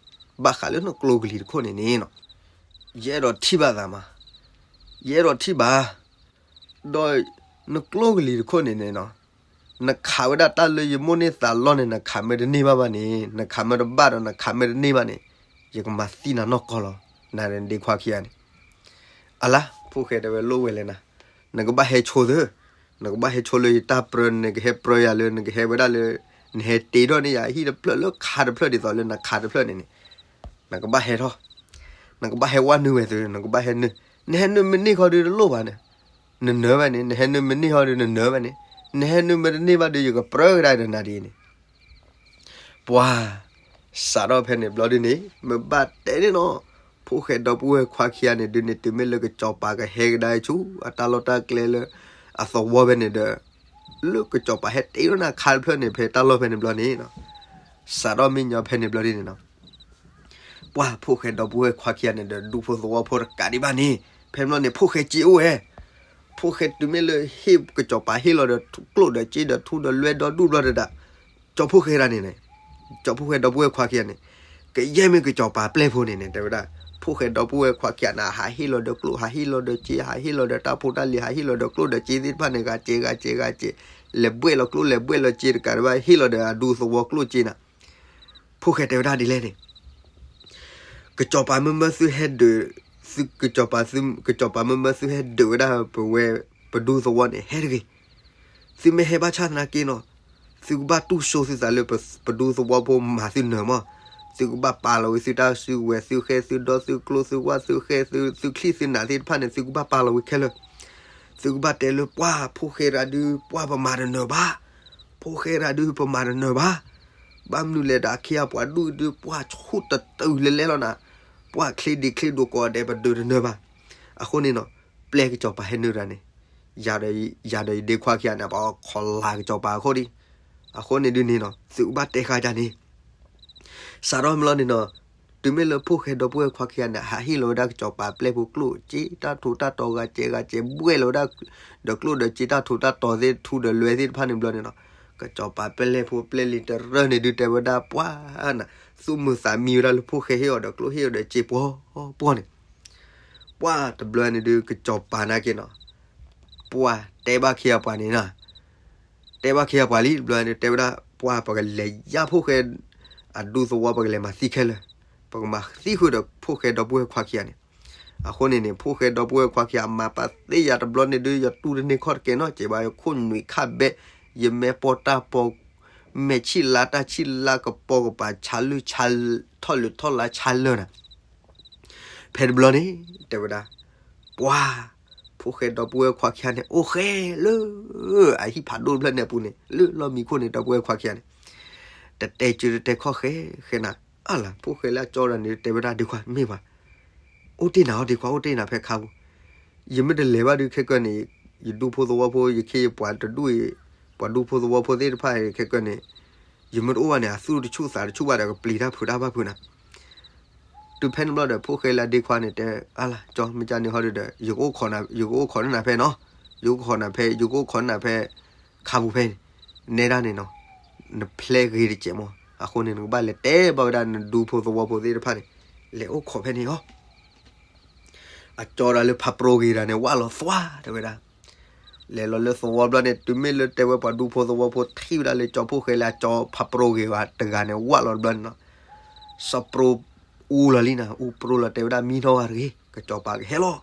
ဘၣ်ဃးလၢနကျိကလံၤတခိၣ်န့ၣ်န့ၣ်နီၤ ယအဲၣ်ဒိးထံၣ်ဘၣ်သးမး ယအဲၣ်ဒိးထံၣ်ဘၣ် ဒီးနကျိကလံၤတခိၣ်န့ၣ်န့ၣ်နီၤ နခးဝဲဒၣ်တၢ်လၢယမိၣ်န့ၢ်သးလီၢ်န့ၣ် နခးမ့ၢ်တန့ၢ်ဘၣ်ဘၣ်န့ၣ် နခးမ့ၢ်တဘၣ်ဒီးနခးမ့ၢ်တန့ၢ်ဘၣ်န့ၣ် ယကမၤသံနၤနီၢ်ကီၢ်လီၤ နၤဒီးနဒ့ခွါခံဂၤန့ၣ် အလါ ဖှိၣ်ဃဲတဲဝဲလိၣ်ဝဲလဲၣ်နၤ နကဘၣ်ဟဲဆိသု နကဘၣ်ဟဲဆိလၢယတၢ်ပြၢ နကဟဲပြၢယၤလၢ နကဟဲဝဲဒၣ်လၢ နဟဲတ့ထီၣ်န့ၢ်ယၤဟံၣ်တဖျၢၣ်လၢခါတဖျၢၣ်ဒ်သိးလၢနခးတဖျၢၣ်န့ၣ်န့ၣ် နကဘၣ်ဟဲထီၣ် နကဘၣ်ဟဲဝဲနုာ်ဝဲသု နကဘၣ်ဟဲနုာ် နဟဲနုာ်မ့ၢ်န့ၢ်ဃီဒုးတလိၣ်ဘၣ်န့ၣ် နနၢၤဘၣ်န့ၣ် နဟဲနုာ်မ့ၢ်န့ၢ်ဃီဒုးနနၢၤဘၣ်န့ၣ် နဟဲနုာ်မ့ၢ်တန့ၢ်ဘၣ်ဒုး ယကပြၢကဒါဒီးနၤဒ်အံၤန့ၣ် ပှၤ စးထီၣ်ဖဲန့ၣ်ဘျီဒုန့ၣ် မ့ၢ်ဘၣ်တဲန့ၣ်နီၤ ဖှိၣ်ဃဲဒီပုၢ်ဝဲၢ်ခွါခံဂၤန့ၣ်ဒုန့ၣ် တုၤမ့ၢ်လၢကစီၤပၤကဟဲကဒါဆူ အတၢ်လီၢ်တၢ်ကျဲလၢ အသဝီဖဲန့ၣ်ဒီး လၢကစီၤပၤဟဲတ့ထီၣ်န့ၢ်ခါတဖျၢၣ်န့ၣ် ဖဲတၢ်လီၢ်ဖဲန့ၣ်ဘျီန့ၣ်နီၤ စးထီၣ်မ့ၢ်ညီဖဲန့ၣ်ဘျီဒုန့ၣ်နီၤ ပှၢ်ဖှိၣ်ဃဲဒီပုၢ်ဝဲၢ်ခွါခံဂၤန့ၣ်ဒီး ဒူဖိသဝီဖိတကးဒံးဘၣ်န့ၣ် ဖဲန့ၣ်ဘျီန့ၣ် ဖှိၣ်ဃဲစ့အိၣ်ဝဲ ဖှိၣ်ဃဲတုၤမ့ၢ်လၢဟ့ၣ်ကစီၤပၤဟ့ၣ်လီၤဒီးကျိၣ်ဒီးစ့ဒီးထူဒီးလွဲဒီဒူၣ်ဘျီဒီး ကၠီဖှိၣ်ဃဲဒၣ်န့ၣ်န့ၣ် ကၠီဖှိၣ်ဃဲဒီပုၢ်ဝဲၢ်ခွါခံဂၤန့ၣ် ကယဲၢ်မ့ၢ်ကစီၤပၤပျဲၢ်ဖိန့ၣ်န့ၣ် တဲဝဲဒၣ် ဖှိၣ်ဃဲဒီပုၢ်ဝဲၢ်ခွါခံဂၤန့ၣ် ဟးဟ့ၣ်လီၤဒီးကျိၣ် ဟးဟ့ၣ်လီၤဒီးစ့ ဟးဟ့ၣ်လီၤဒီးတၢ်ဖိတၢ်လံၤ ဟးဟ့ၣ်လီၤဒီးကျိၣ်ဒီးစ့သ့ၣ်တဖၣ်န့ၣ် ဂၤစဲးဂၤစဲးဂၤစဲး လဲၤဘှဲၣ်လီၤကျိၣ်လဲၤဘှဲၣ်လီၤစ့တကးဒံးဘၣ် ဟ့ၣ်လီၤဒီးအဒူသဝီကျိၣ်စ့န့ၣ် ဖှိၣ်ဃဲတဲဝဲဒၣ်ဒ်လဲၣ်န့ၣ် ကစီၤပၤမ့ၢ်မၢသုဟဲဒုး သု ကစီၤပၤသု ကစီၤပၤမ့ၢ်မၢသုဟဲဒုးဝဲဒၣ်ပဝဲ ပဒူသဝီန့ၣ် ဟဲတဂ့ၤ သုမ့ၢ်ဟဲဘၣ်ဆၣ်သနာ်က့နီၤ သုကဘၣ်တူၢ်စိသုသးလၢပ ပဒူသဝီဖိမၤသုနၢၤမး သုကဘၣ်ပာ်လီၤဝံၤသုတၢ်စုကဝဲၤ သုဃဲသုဒီသုကျိသုဝၣ်သုဃဲသု သုချံၣ်သုနၢ်သ့ၣ်တဖၣ်န့ၣ် သုကဘၣ်ပာ်လီၤဝံၤခဲလၢာ် သုကဘၣ်တဲလၢပှၢ်ဖှိၣ်ဃဲရၤဒုး ပှၢ်ပမၤတနၢၤဘၣ် ဖှိၣ်ဃဲရၤဒုး ပမၤတနၢၤဘၣ် ဘၣ်မနုၤလဲၣ်ဒီးအခ့အပှၤဒူၣ်ဒုး ပှၢ်ဆူၣ်တတုၤလဲၤလဲၤလီၤနၤ ပှၢ်ချ့ဒံးချ့ဒိးကိးဂၤဒဲးပဒုးတနၢၤဘၣ် အဃိန့ၣ်နီၤ ပျဲကစီၤပၤဟဲနုာ်တၢ်န့ၣ် ယၤဒီးယဒ့ခွါခံဂၤန့ၣ် ပှၤခီၣ်လၤကစီၤပၤအခိၣ်ဒံး အဃိန့ၣ်ဒုးန့ၣ်နီၤ သုကဘၣ်တဲဃာ်တၢ်န့ၣ် စးထီၣ်မ့ၢ်လီၤန့ၣ်နီၤ တုၤမ့ၢ်လၢဖှိၣ်ဃဲဒီပုၢ်ဝဲၢ်ခွါခံဂၤန့ၣ် ဟးဟ့ၣ်လီၤဝဲဒၣ်ကစီၤပၤပျဲၢ်ဖိကျိၣ်စ့တၢ်ထူးတၢ်တီၤဂၤစဲးဂၤစဲး ဘှဲၣ်လီၤဝဲဒၣ် ဒီးကျိၣ်ဒီးစ့တၢ်ထူးတၢ်တီၤသ့ၣ်ထူဒီးလွဲသ့ၣ်တဖၣ်န့ၣ်ဘျီန့ၣ်နီၤ ကစီၤပၤပျဲၢ်ဖိပျဲၢ်လံၤတရၢၢ်န့ၣ်ဒုးတဲဝဲဒၣ်ပှၢ်နၤ သူၣ်မုာ်သးမံဝဲဒၣ်လၢဖှိၣ်ဃဲဟ့ၣ်အီၤဒီးကျိၣ်ဟ့ၣ်အီၤဒီးစ့ပှီၤပှီၤန့ၣ် ပှၢ်တဘျီန့ၣ်ဒုး ကစီၤပၤနာ်က့နီၤ ပှၢ်တဲဘၣ်ခ့အပှၤန့ၣ်နီၤ တဲဘၣ်ခ့အပှၤလံတဘျီန့ၣ် တဲဝဲဒၣ် ပှၢ်ပကလဲၤယါဖှိၣ်ဃဲ အဒူသဝီ ပကလဲၤမၤသံခဲလၢာ်, ပကမၤသံဃုာ်ဒီးဖှိၣ်ဃဲဒီပုၢ်ဝဲၢ်ခွါခံဂၤန့ၣ်, အဃိန့ၣ်န့ၣ် ဖိၣ်ဃဲဒီပုၢ်ဝဲၢ်ခွါခံဂၤ အမၤပာ်သ့ယၤတဘျီန့ၣ်ဒုး ယတူၢ်တန့ၢ်ခီၣ်တကဲနီၤ, ကဲဘၣ်ယခိၣ်နွံခါဘဲ, ယမဲာ်ပီၢ်တၢ်ပီၢ်, မဲာ်ဆံးလါတၢ်ဆံးလါကပီၤကပၤဆါလုၢ်ဆါ, ထီၣ်လုၢ်ထီၣ်လါဆါလၢာ်နၤ ဖဲတဘျီန့ၣ် တဲဝဲဒၣ်, ပှၤ, ဖိၣ်ဃဲဒီပုၢ်ဝဲၢ်ခွါခံဂၤန့ၣ် အိၣ်ဃဲလၢ အဟံၣ်ဖးဒိၣ်တဖျၢၣ်န့ၣ်အပူၤန့ၣ် လၢလီၢ်မံခိၣ်န့ၣ် ဒီပုၢ်ဝဲၢ်ခွါခံဂၤန့ၣ် တတဲကၢတတဲခီၣ်ဃဲဃဲနၤ, အၢလၢ ဖိၣ်ဃဲလၢအကၠီဒီးန့ၣ် တဲဝဲဒၣ်ဒ့ခွါ မ့ၢ်ပှၤ အိၣ်တ့ၢ်နၤအီၤဒ့ခွါ အိၣ်တ့ၢ်နၤဖဲခါပူၤ, ယမ့ၢ်တလဲၤဘၣ်ဒုးခဲကၢန့ၣ် ယဒူဖိသဝီဖိ ယခ့ယပှၤတဒူၣ်အံၤ, ပှၤဒူဖိသဝီဖိသ့ၣ်တဖၣ်အံၤခဲကၢန့ၣ် ယမ့ၢ်တအိၣ်ဘၣ်န့ၣ် အသူၣ်တဆူၣ်သးတဆူၣ်ဘၣ်ဒီး ကပျံၤတၢ်ဖုးတၢ်ဘၣ်ဖုးနၤ တုၤဖဲန့ၣ်ဘျီဒီး ဖိၣ်ဃဲလၢအဒ့ခွါန့ၣ်တဲ အါလၢ ကၠီ မ့ၢ်ကန့ၣ်ဟီဒုဒီး ယကအိၣ်ခိးနၤဖဲ ယကအိၣ်ခိးနၤဖဲနီၤ, ယကအိၣ်ခိးနၤဖဲ ယကအိၣ်ခိးနၤဖဲ ခါပူၤဖဲန့ၣ်, နဲဒၣ်န့ၣ်နီၤ, နဖျဲးဂ့ၤတစဲးမး, အဃိန့ၣ် နကဘၣ်လဲၤတဲဘၣ်ဝဲဒၣ်နဒူဖိသဝီဖိသ့ၣ်တဖၣ်န့ၣ် လဲၤအိၣ်ခိးဖဲန့ၣ်လီၤ. အကၠီဒၣ်လၢဖးပရိဂ့ၤတဂၤန့ၣ် ဝၣ်လီၤသွါတဲဝဲဒၣ် လဲၤလီၤလၢသဝီဘျီန့ၣ် တုၤမ့ၢ်လၢတဲဝဲပှၤဒူဖိသဝီဖိထံၣ်ဝဲဒၣ်လၢကၠီဖိၣ်ဃဲလၢအကၠီဖးပရိဂ့ၤဝဲတဂၤန့ၣ် ဝၣ်လီၤဘျီန့ၣ်နီၤ, စီၤပရိအူလီၤလံနၤ, အူပရိလီၤတဲဝဲဒၣ် မံနီၢ်ဂၤတဂ့ၤ ကစီၤပၤကဟဲလီၤ,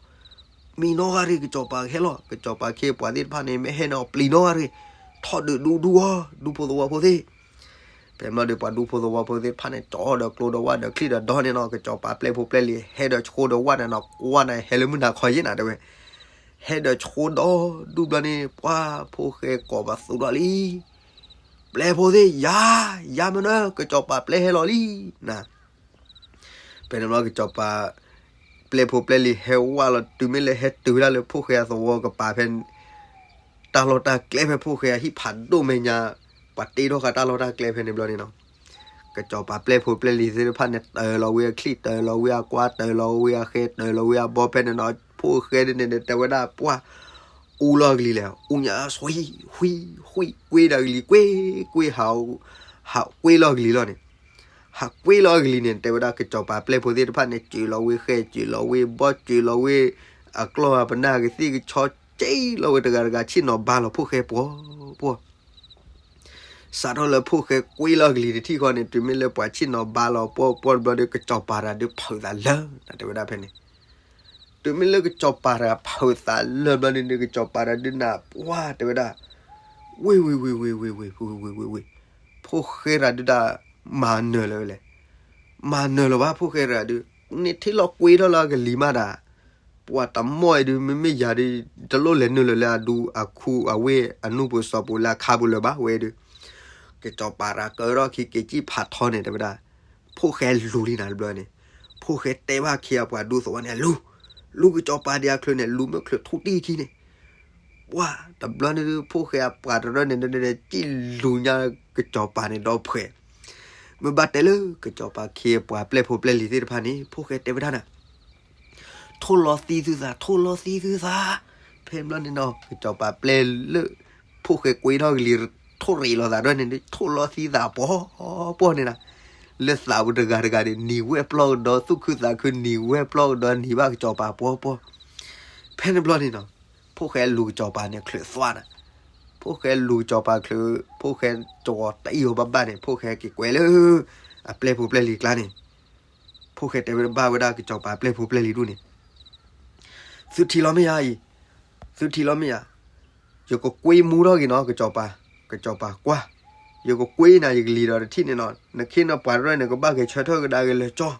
မံနီၢ်ဂၤတဂ့ၤ ကစီၤပၤကဟဲလီၤ, ကစီၤပၤခ့ပှၤသ့ၣ်တဖၣ်န့ၣ် မ့ၢ်ဟဲန့ၣ်အီၤပျံၤနီၢ်ဂၤတဂ့ၤ, ထီၣ်ဒုးဒူဒူအီၤ ဒူဖိသဝီဖိသ့ၣ် ဖဲမ့ၢ်ဒီးပှၤဒူဖိသဝီဖိသ့ၣ်တဖၣ်န့ၣ် ကၠီဒီးကျိဒီးဝၣ်ဒီးချံဒီးဒီန့ၣ်နီၤ, ကစီၤပၤပျဲၢ်ဖိပျဲၢ်လံၤ ဟဲဒီးဆှိဒီးဝၣ်နၤနီၤ, ကွၢ်နၤဟဲလၢမုၢ်နၤခီယ့ၣ်နၤတဲဝဲ, ဟဲဒီးဆှိဒီဒူၣ်ဘျီန့ၣ် ပှၤဖိၣ်ဃဲကိးပသူထီၣ်လံ ပျဲၢ်ဖိသ့ၣ် ယၤ, ယၤမ့ၢ်နၢ ကစီၤပၤပျဲၢ်ဟဲလီၤလံနၤ, ဖဲန့ၣ်ဘျီကစီၤပၤ ပျဲၢ်ဖိပျဲၢ်လံၤဟဲဝၣ်လီၤ တုၤမ့ၢ်လၢဟဲတုၤဝဲဒၣ်လၢဖိၣ်ဃဲအသဝီကပၤဖဲ တၢ်လီၢ်တၢ်ကျဲဖဲဖိၣ်ဃဲအဟံၣ်ဖးဒိၣ်မဲာ်ညါ ပှၤတ့ထီၣ်ဃာ်တၢ်လီၢ်တၢ်ကျဲဖဲန့ၣ်ဘျီန့ၣ်နီၤ, ကစီၤပၤပျဲၢ်ဖိပျဲၢ်လံၤသ့ၣ်တဖၣ်န့ၣ် တၢၤလီၤဝဲအချံ တၢၤလီၤဝဲအကွါ တၢၤလီၤဝဲအဘီဖဲန့ၣ်နီၤ, ဖိၣ်ဃဲဒ်န့ၣ်န့ၣ် တဲဝဲဒၣ်ပှၢ် အူလီၤကလံၤလဲၣ် အူညါ ဆွံ ဆွံ ဆွံ ကွ့ဒီးကလံၤ ကွ့ ကွ့ ဟး ဟးကွ့လီၤကလံၤလီၤန့ၣ်, ဟးကွ့လီၤကလံၤန့ၣ် တဲဝဲဒၣ်ကစီၤပၤပျဲၢ်ဖိသ့ၣ်တဖၣ်န့ၣ် စၢၤလီၤဝဲဃဲ စၢၤလီၤဝဲဘီ စၢၤလီၤဝဲ အကျီၢ်အပနၢ်ကသ့ၣ်ကဆီ စ့လီၤဝဲတဂၤတဂၤ ဆ့ၣ်နီၤဘါလီၤဖိၣ်ဃဲပှီၤပှီၤ စးထီၣ်လၢဖိၣ်ဃဲကွ့လီၤကလံၤတထံၣ်ဃီန့ၣ် တုၤမ့ၢ်လၢပှၤဆ့ၣ်နီၤဘါလီၤပှီၤပှီၤတဘျီဒီး ကစီၤပၤတဂၤဒုးဖုးသးလၢာ် တဲဝဲဒၣ်ဖဲန့ၣ်, တုၤမ့ၢ်လၢကစီၤပၤတဂၤဖုးသးလၢာ်ဘျီန့ၣ်ဒီး ကစီၤပၤတဂၤဒုးနၢ်ပှၢ်တဲဝဲဒၣ်, ဝ့ၢ်ဝ့ၢ်ဝ့ၢ်ဝ့ၢ်ဝ့ၢ်ဝ့ၢ်ဝ့ၢ်ဝ့ၢ်ဝ့ၢ်ဝ့ၢ်, ဖိၣ်ဃဲတဂၤဒုးဒၣ် မၤနၢၤလၢၤဝဲလဲၣ်, မၤနၢၤလၢၤဘၣ်ဖိၣ်ဃဲတဂၤဒုး, န့ၣ်ထံၣ်လီၤကွ့ထီၣ်လၢအကလံၤမးဒၣ် ပှၤတမီၢ်အံၤဒုး မ့မ့ၢ်ယၤဒုး တလိၣ်လဲၤနုာ်လၢၤလၢအဒူအခူအဝ့ၢ်အနူၢ်ပူၤစီၤပူၤလၢအခါပူၤလၢၤဘၣ်ဝဲဒုး, ကစီၤပၤတဂၤကၢထီၣ်ခံက့ၤကံၣ်ဖးထီန့ၣ် တဲဝဲဒၣ်, ဖိၣ်ဃဲလူၤလံနၤတဘျီန့ၣ်, ဖိၣ်ဃဲတဲဘၣ်ခ့အပှၤဒူသဝီန့ၣ် လူၤ, လူၤကစီၤပၤဒံးအချုးန့ၣ် လူၤမ့ၢ်ချုးထူတံၢ်ခံန့ၣ် ပှၤတဘျီန့ၣ်ဒုး ဖိၣ်ဃဲအပှၤတရၢန့ၣ် စံၣ်လူၤညါကစီၤပၤန့ၣ်ဒီးဖှဲး, မ့ၢ်ဘၣ်တဲလၢကစီၤပၤခ့အပှၤပျဲၢ်ဖိပျဲၢ်လံၤသ့ၣ်တဖၣ်န့ၣ် ဖိၣ်ဃဲတဲဝဲဒၣ်နၤ ထိၣ်လီၤသံသုသး ထိၣ်လီၤသံသုသး, ဖဲဘျီန့ၣ်နီၤ ကစီၤပၤပျဲၢ်လၢ ဖိၣ်ဃဲကွ့ထီၣ်ကလံၤ ထိၣ်ရ့းလီၤသးတရၢန့ၣ် ထိၣ်လီၤသံသးပှီၤပှီၤန့ၣ်နၤ, လၢသးပူၤတဂၤတဂၤန့ၣ် နံၤဝဲပျီကဒီး သူၣ်ခုသးခုနံၤဝဲပျီကဒီး နံၤဘၣ်ကစီၤပၤပှီၤပှီၤ, ဖဲန့ၣ်ဘျီန့ၣ်နီၤ ဖိၣ်ဃဲလူၤကစီၤပၤန့ၣ်ချုးသွါနၤ, ဖိၣ်ဃဲလူၤကစီၤပၤချုး ဖိၣ်ဃဲကဝီၤတအံၤအီၤဘၣ်ဘၣ်န့ၣ် ဖိၣ်ဃဲက့ၤကွဲးလၢ အပျဲၢ်ဖိပျဲၢ်လံၤကျါန့ၣ်, ဖိၣ်ဃဲတဲဝဲဘၣ်ဝဲဒၣ်ကစီၤပၤပျဲၢ်ဖိပျဲၢ်လံၤဒူၣ်န့ၣ်, သုထံၣ်လီၤမ့ၢ်ယါအံၤ, သုထံၣ်လီၤမ့ၢ်ယါ, ယကကွ့မူထီၣ်က့ၤနီၤ ကစီၤပၤ, ကစီၤပၤကွၢ်, ယကကွ့နၤယကလံၤဒီးတထံၣ်န့ၣ်နီၤ နခ့နပှၤတရၢန့ၣ် ကဘၣ်ဂဲၤဆၢထၢၣ်ကဒါက့ၤလၢကၠီ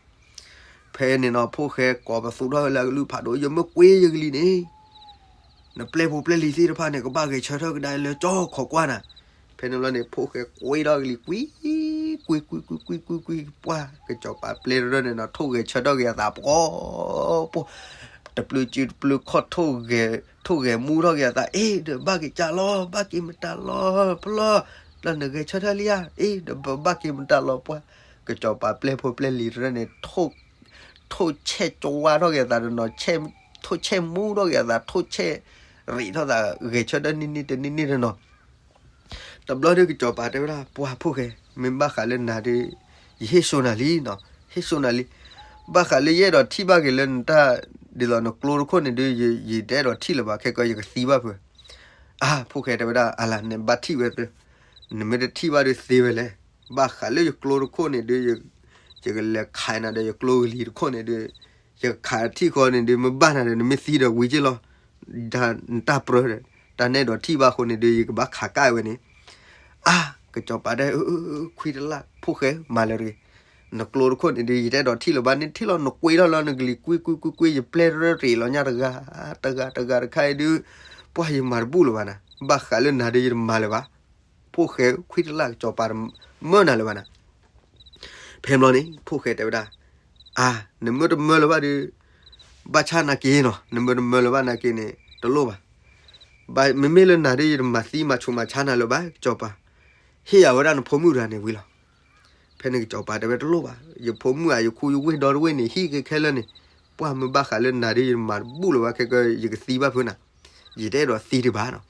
ဖဲန့ၣ်နီၤ ဖိၣ်ဃဲကိးပသူထီၣ်လၢအကလုၢ်ဖးဒိၣ် ယမ့ၢ်ကွ့ယကလံၤန့ၣ် နပျဲၢ်ဖိပျဲၢ်လံၤသ့ၣ်တဖၣ်န့ၣ် ကဘၣ်ဂဲၤဆၢထၢၣ်ကဒါလၢကၠီ ခိးကွၢ်နၤ, ဖဲန့ၣ်ဘျီန့ၣ် ဖိၣ်ဃဲကွ့ထီၣ်ကလံၤ ကွံ, ကွံ, ကွံ, ကွံ, ကွံ, ကွံ, ကွံ, ပှၤ ကစီၤပၤပျဲၢ်တရၢန့ၣ်နီၤ ထိၣ်ဂဲၤဆၢထၢၣ်က့ၤအသးပှီၤပှီၤ, တပျုၤစုတပျုၤခီၣ် ထိၣ်ဂဲၤမူထီၣ်က့ၤအသး အ့ ဒီးဘၣ်က့ၤကၢ်လီၤ ဘၣ်က့ၤမတၤလီၤ ဖျီ ဒီးနဂဲၤဆၢထၢၣ်လံဧါ အ့ ဒီးဘၣ်က့ၤမတၤလီၤပှၤ, ကစီၤပၤပျဲၢ်ဖိပျဲၢ်လံၤတရၢန့ၣ် ထိၣ်ဆဲးကဝါထီၣ်က့ၤအသးတနီၤ, ထိၣ်ဆဲးမူထီၣ်က့ၤအသး ထိၣ်ဆဲးရံးထီၣ်သး ဂဲၤဆၢထၢၣ်န့ၢ်န့ၢ်တန့ၢ်န့ၢ်တနီၤ, တဘျီဒီးကစီၤပၤတဲဝဲဒၣ် ပှၤဖိၣ်ဃဲ မ့ၢ်ဘၣ်ဃးလၢနၤဒီး ယဟ့ၣ်စိနၤလံနီၤ, ဟ့ၣ်စိနၤလံ, ဘၣ်ဃးလၢယအဲၣ်ဒိးထံၣ်ဘၣ်က့ၤလၢနတၢ် ဒ်သိးနကျိတခိၣ်န့ၣ်ဒီး ယတအဲၣ်ဒိးထံၣ်လၢၤဘၣ် ခဲကီးယကသံဘၣ်ဖုး, အါ ဖိၣ်ဃဲတဲဝဲဒၣ် အါလၢနဘၣ်ထံၣ်ဝဲသၢ နမ့ၢ်တထံၣ်ဘၣ်ဒီးသ့ဝဲလဲၣ်, ဘၣ်ဃးလၢယကျိတခိၣ်န့ၣ်ဒီး ယကလဲၤခးနၤဒီးယကျိကလံၤတခိၣ်န့ၣ်ဒီး ယခးထံၣ်ဃီန့ၣ်ဒုး မ့ၢ်ဘၣ်နၤဒီး နမ့ၢ်သံဒီးဝံၤက့ၢ်လီၤ, နတၢ်ပြၢဒီး တၢ်နဲၣ်ဒီးထံၣ်ဘၣ်အဃိန့ၣ်ဒုး ယကဘၣ်ခးကၣ်ဝဲန့ၣ်. အါ, ကစီၤပၤတဲ ခွံတလၢ် ဖိၣ်ဃဲမၤလၢတဂ့ၤ, နကျိတခိၣ်န့ၣ်ဒုး ယတအဲၣ်ဒိးထံၣ်လၢၤဘၣ်န့ၣ် ထံၣ်လီၤနကွ့ထီၣ်လၢနကလံၤကွ့ကွ့ကွ့ကွ့ ယပျဲၢ်ရၢတ့ၢ်လီၤညါတဂၤ, တဂၤတဂၤတခါအံၤဒုး ပှၢ်ယမၤတဘူၣ်လၢၤဘၣ်နၤ, ဘၣ်ဃးလၢနၤဒုးယတမၤလၢၤဘၣ်, ဖိၣ်ဃဲခွံတလၢ် ကစီၤပၤတမၢနၤလၢၤဘၣ်နၤ. ဖဲဘျီန့ၣ် ဖိၣ်ဃဲတဲဝဲဒၣ်, အါ, နမၢတမၢလၢၤဘၣ်ဒီး ဘၣ်ဆၣ်နာ်က့နီၤ, နမၢတမၢလၢၤဘၣ်နာ်က့န့ၣ် တလိၣ်ဘၣ်. ဘၣ်မ့မ့ၢ်လၢနၤဒ်ယတမၤသံမၤဆူးမၤဆါနၤလၢၤဘၣ် ကစီၤပၤ, ဟ့ၣ်ယၤဝဲဒၣ်နဖိမုၣ်တဂၤန့ၣ်ဝံၤလီၤ. ဖဲန့ၣ်ကစီၤပၤတဲဝဲတလိၣ်ဘၣ်, ယဖိမုၣ်ဧါ ယခူယဝ့ၢ်ဒီတဝ့ၢ်န့ၣ် ဟံၣ်က့ခဲလၢာ်န့ၣ်, ပှၢ်မ့ၢ်ဘၣ်ဃးလၢနၤဒ်ယတမၤတဘူၣ်လၢၤဘၣ် ခဲကၢ ယကသံဘၣ်ဖုးနၤ, ယတအဲၣ်ဒိးသံတဘၣ်နီၤ.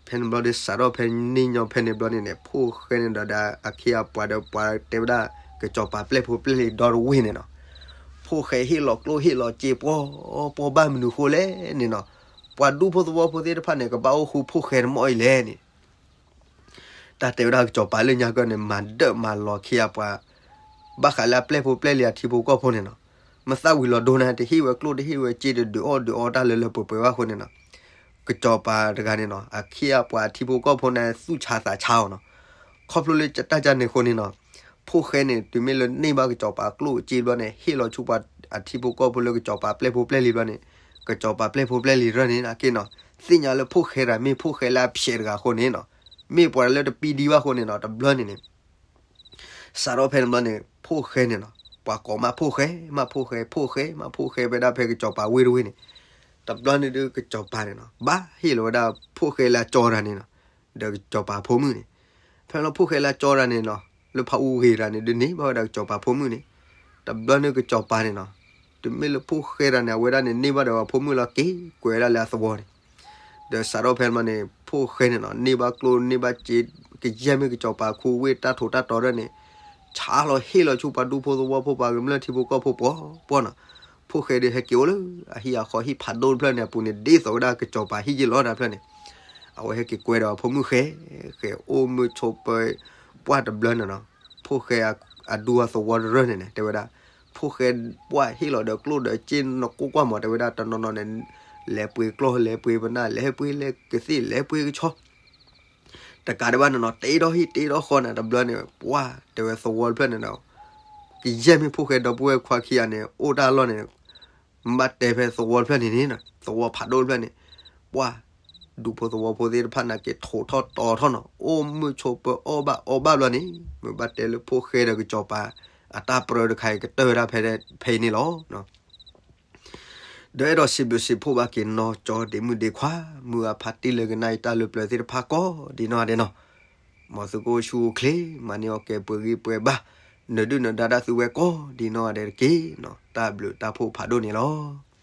ဖဲန့ၣ်ဘျီဒီး စးထီၣ်ဖဲန့ၣ်ညီ ဖဲန့ၣ်ဘျီန့ၣ်န့ၣ် ဖိၣ်ဃဲန့ၣ်ဒီး အခံအပှၤဒီးပှၤတဲဝဲဒၣ် ကစီၤပၤပျဲၢ်ဖိပျဲၢ်လံၤဒီတဝ့ၢ်န့ၣ်နီၤ, ဖိၣ်ဃဲဟ့ၣ်လီၤကျိၣ်ဟ့ၣ်လီၤစ့ပှီၢ်ပှီၢ် ဘၣ်မနုၤဃိလဲၣ်န့ၣ်နီၤ, ပှၤဒူဖိသဝီဖိသ့ၣ်တဖၣ်န့ၣ် ကဘၣ်အိၣ်ဃူဖိၣ်ဃဲတမီၢ်အံၤလဲၣ်န့ၣ် တၢ်တဲဝဲဒၣ်ကစီၤပၤလၢညါကၢၢ်န့ၣ် မၤဒၢၣ်မၤလီၤခံအပှၤ ဘၣ်ဃးလၢအပျဲၢ်ဖိပျဲၢ်လံၤအထံဖိကီၢ်ဖိန့ၣ်နီၤ, မ့ၢ်သၣ်ဝံၤလီၤဒိန့ၣ် တဟ့ၣ်ဝဲကျိၣ်တဟ့ၣ်ဝဲစ့ တဒုးအီၣ်ဒုးအီတၢ်လၢလၢပှဲၤပှဲၤဘၣ်အဃိန့ၣ်နီၤ, ကစီၤပၤတဂၤန့ၣ်နီၤ အခံအပှၤအထံဖိကီၢ်ဖိန့ၣ် သူၣ်ဆါသးဆါအီၤနီၤ, ခီဖျိလၢတၢ်ကန့ၣ်အဃိန့ၣ်နီၤ, ဖိၣ်ဃဲန့ၣ် တုၤမ့ၢ်လၢန့ၢ်ဘၣ်ကစီၤပၤကျိၣ်စ့ဘျီန့ၣ် ဟ့ၣ်လီၤဆူပှၤအထံဖိကီၢ်ဖိလၢကစီၤပၤပျဲၢ်ဖိပျဲၢ်လံၤဘျီန့ၣ်, ကစီၤပၤပျဲၢ်ဖိပျဲၢ်လံၤရၢၢ်န့ၣ် အက့နီၤ, သ့ၣ်ညါလၢဖိၣ်ဃဲတဂၤမ့ၢ်ဖိၣ်ဃဲလၢအဖျဲးတဂၤအဃိန့ၣ်နီၤ, မ့ၢ်ပှၤလၢတပံဒံဘၣ်အဃိန့ၣ်နီၤ တဘျီန့ၣ်န့ၣ် စးထီၣ်ဖဲန့ၣ်ဘျီန့ၣ် ဖိၣ်ဃဲန့ၣ်နီၤ ပှၤကိးမးဖိၣ်ဃဲ မးဖိၣ်ဃဲ ဖိၣ်ဃဲ မးဖိၣ်ဃဲ ဖဲဒၣ်ဖဲကစီၤပၤဝ့ၢ်တဝ့ၢ်န့ၣ်, တဘျီန့ၣ်ဒုးကစီၤပၤန့ၣ်နီၤ ဘၣ်ဟ့ၣ်လီၤဝဲဒၣ်ဖိၣ်ဃဲလၢအကၠီတဂၤန့ၣ်နီၤ, ဒီးကစီၤပၤဖိမုၣ်န့ၣ်, ဖဲလီၤဖိၣ်ဃဲလၢအကၠီတဂၤန့ၣ်နီၤ လၢဖးအူဂ့ၤတဂၤန့ၣ်ဒုးန့ၢ်ဘၣ်ဝဲဒၣ်ကစီၤပၤဖိမုၣ်န့ၣ်, တဘျီန့ၣ်ကစီၤပၤန့ၣ်နီၤ တုၤမ့ၢ်လၢဖိၣ်ဃဲတဂၤန့ၣ် အဝဲဒၣ်န့ၣ်န့ၢ်ဘၣ်ဒီးအဖိမုၣ်လီၤက့ၤကွဲးဝဲဒၣ်လၢအသဝီန့ၣ် ဒီးစးထီၣ်ဖဲန့ၣ်န့ၣ် ဖိၣ်ဃဲန့ၣ်နီၤ န့ၢ်ဘၣ်ကျိၣ်န့ၢ်ဘၣ်စ့ ကယဲၢ်မ့ၢ်ကစီၤပၤခူဝ့ၢ်တၢ်ထူးတၢ်တီၤဒၣ်န့ၣ်, ဆါလီၤဟ့ၣ်လီၤဆူပှၤဒူဖိသဝီဖိ ပှၤကမျၢၢ်ထံဖိကီၢ်ဖိပှီၢ်ပှီၢ်နီၤ, ဖိၣ်ဃဲဒီးဟဲက့ၤအိၣ်လၢအဟံၣ်အဃီ ဟံၣ်ဖးဒိၣ်တဖျၢၣ်န့ၣ်အပူၤန့ၣ် ဒ်သိးဝဲဒၣ်ကစီၤပၤဟံၣ်ယ့ၢ်လီၤတၢ်ဖျၢၣ်န့ၣ်, အဝဲဟဲက့ၤကွဲဒီးအဖိမုၣ်ဃဲ, ဃဲအိၣ်မုာ်ဆိးပၢၤ, ပှၢ်တဘျီန့ၣ်နီၤ, ဖိၣ်ဃဲအဒူအသဝီတရၢၢ်န့ၣ်န့ၣ် တဲဝဲဒၣ်, ဖိၣ်ဃဲပှၢ်ဟ့ၣ်လီၤဒီးကျိၣ်ဒီးစ့နကိၢ်ကွၢ်မး တဲဝဲဒၣ် တနီၤနီၤန့ၣ် လဲၤပှ့ၤကျီၢ်လဲၤပှ့ၤပနၢ် လဲၤပှ့ၤလဲၤကသ့ၣ်လဲၤပှ့ၤကဆီ တကးဒံးဘၣ်န့ၣ်နီၤ တ့ထီၣ်ဟံၣ်တ့ထီၣ်ဃီန့ၣ် တဘျီန့ၣ် ပှၢ်တဲဝဲသဝီတဖျၢၣ်န့ၣ်ဒီး ကယဲၢ်မ့ၢ်ဖိၣ်ဃဲဒီပုၢ်ဝဲၢ်ခွါခံဂၤန့ၣ် အိၣ်တၢ်လီၢ်န့ၣ် မ့ၢ်ဘၣ်တဲဖဲသဝီတဖျၢၣ်န့ၣ်န့ၣ် သဝီဖးဒိၣ်တဖျၢၣ်န့ၣ် ပှၢ် ဒူဖိသဝီဖိသ့ၣ်တဖၣ်န့ၣ်က့ၤထီၣ်ထီၣ်တီၤထီၣ်နီၤ အိၣ်မုာ်ဆိးပၢၤအီၣ်ဘၣ်အီဘၣ်ဘျီန့ၣ် မ့ၢ်ဘၣ်တဲလၢဖိၣ်ဃဲဒီးကစီၤပၤ အတၢ်ပြၢတခါအံၤကတၢၢ်ဝဲဒၣ်ဖဲဖဲအံၤန့ၣ်လီၤ. ဒီးအဲၣ်ဒိးစံးဘျုးစံးဖှိၣ်ဘၣ်က့ၤနီၢ်ကၠီဒ့မုၣ်ဒ့ခွါ မုၢ်အဖါတံၢ်လၢကနၣ်အံၤတၢ်လၢပျၢၤသ့ၣ်တဖၣ်ကိးဒ်နီၢ်ဂၤဒဲးနီၤ မ်သုကအိၣ်ဆူၣ်အိၣ်ချ့ မၤန့ၢ်အီၣ်ကဲပှဲၤဂံၢ်ပှဲၤဘါ နဒုၣ်နဒါတၢ်သုဝဲကိးဒ်နီၢ်ဂၤဒဲးတက့ၢ်နီၤ တၢ်ဘျုးတၢ်ဖှိၣ်ဖးဒိၣ်န့ၣ်လီၤ.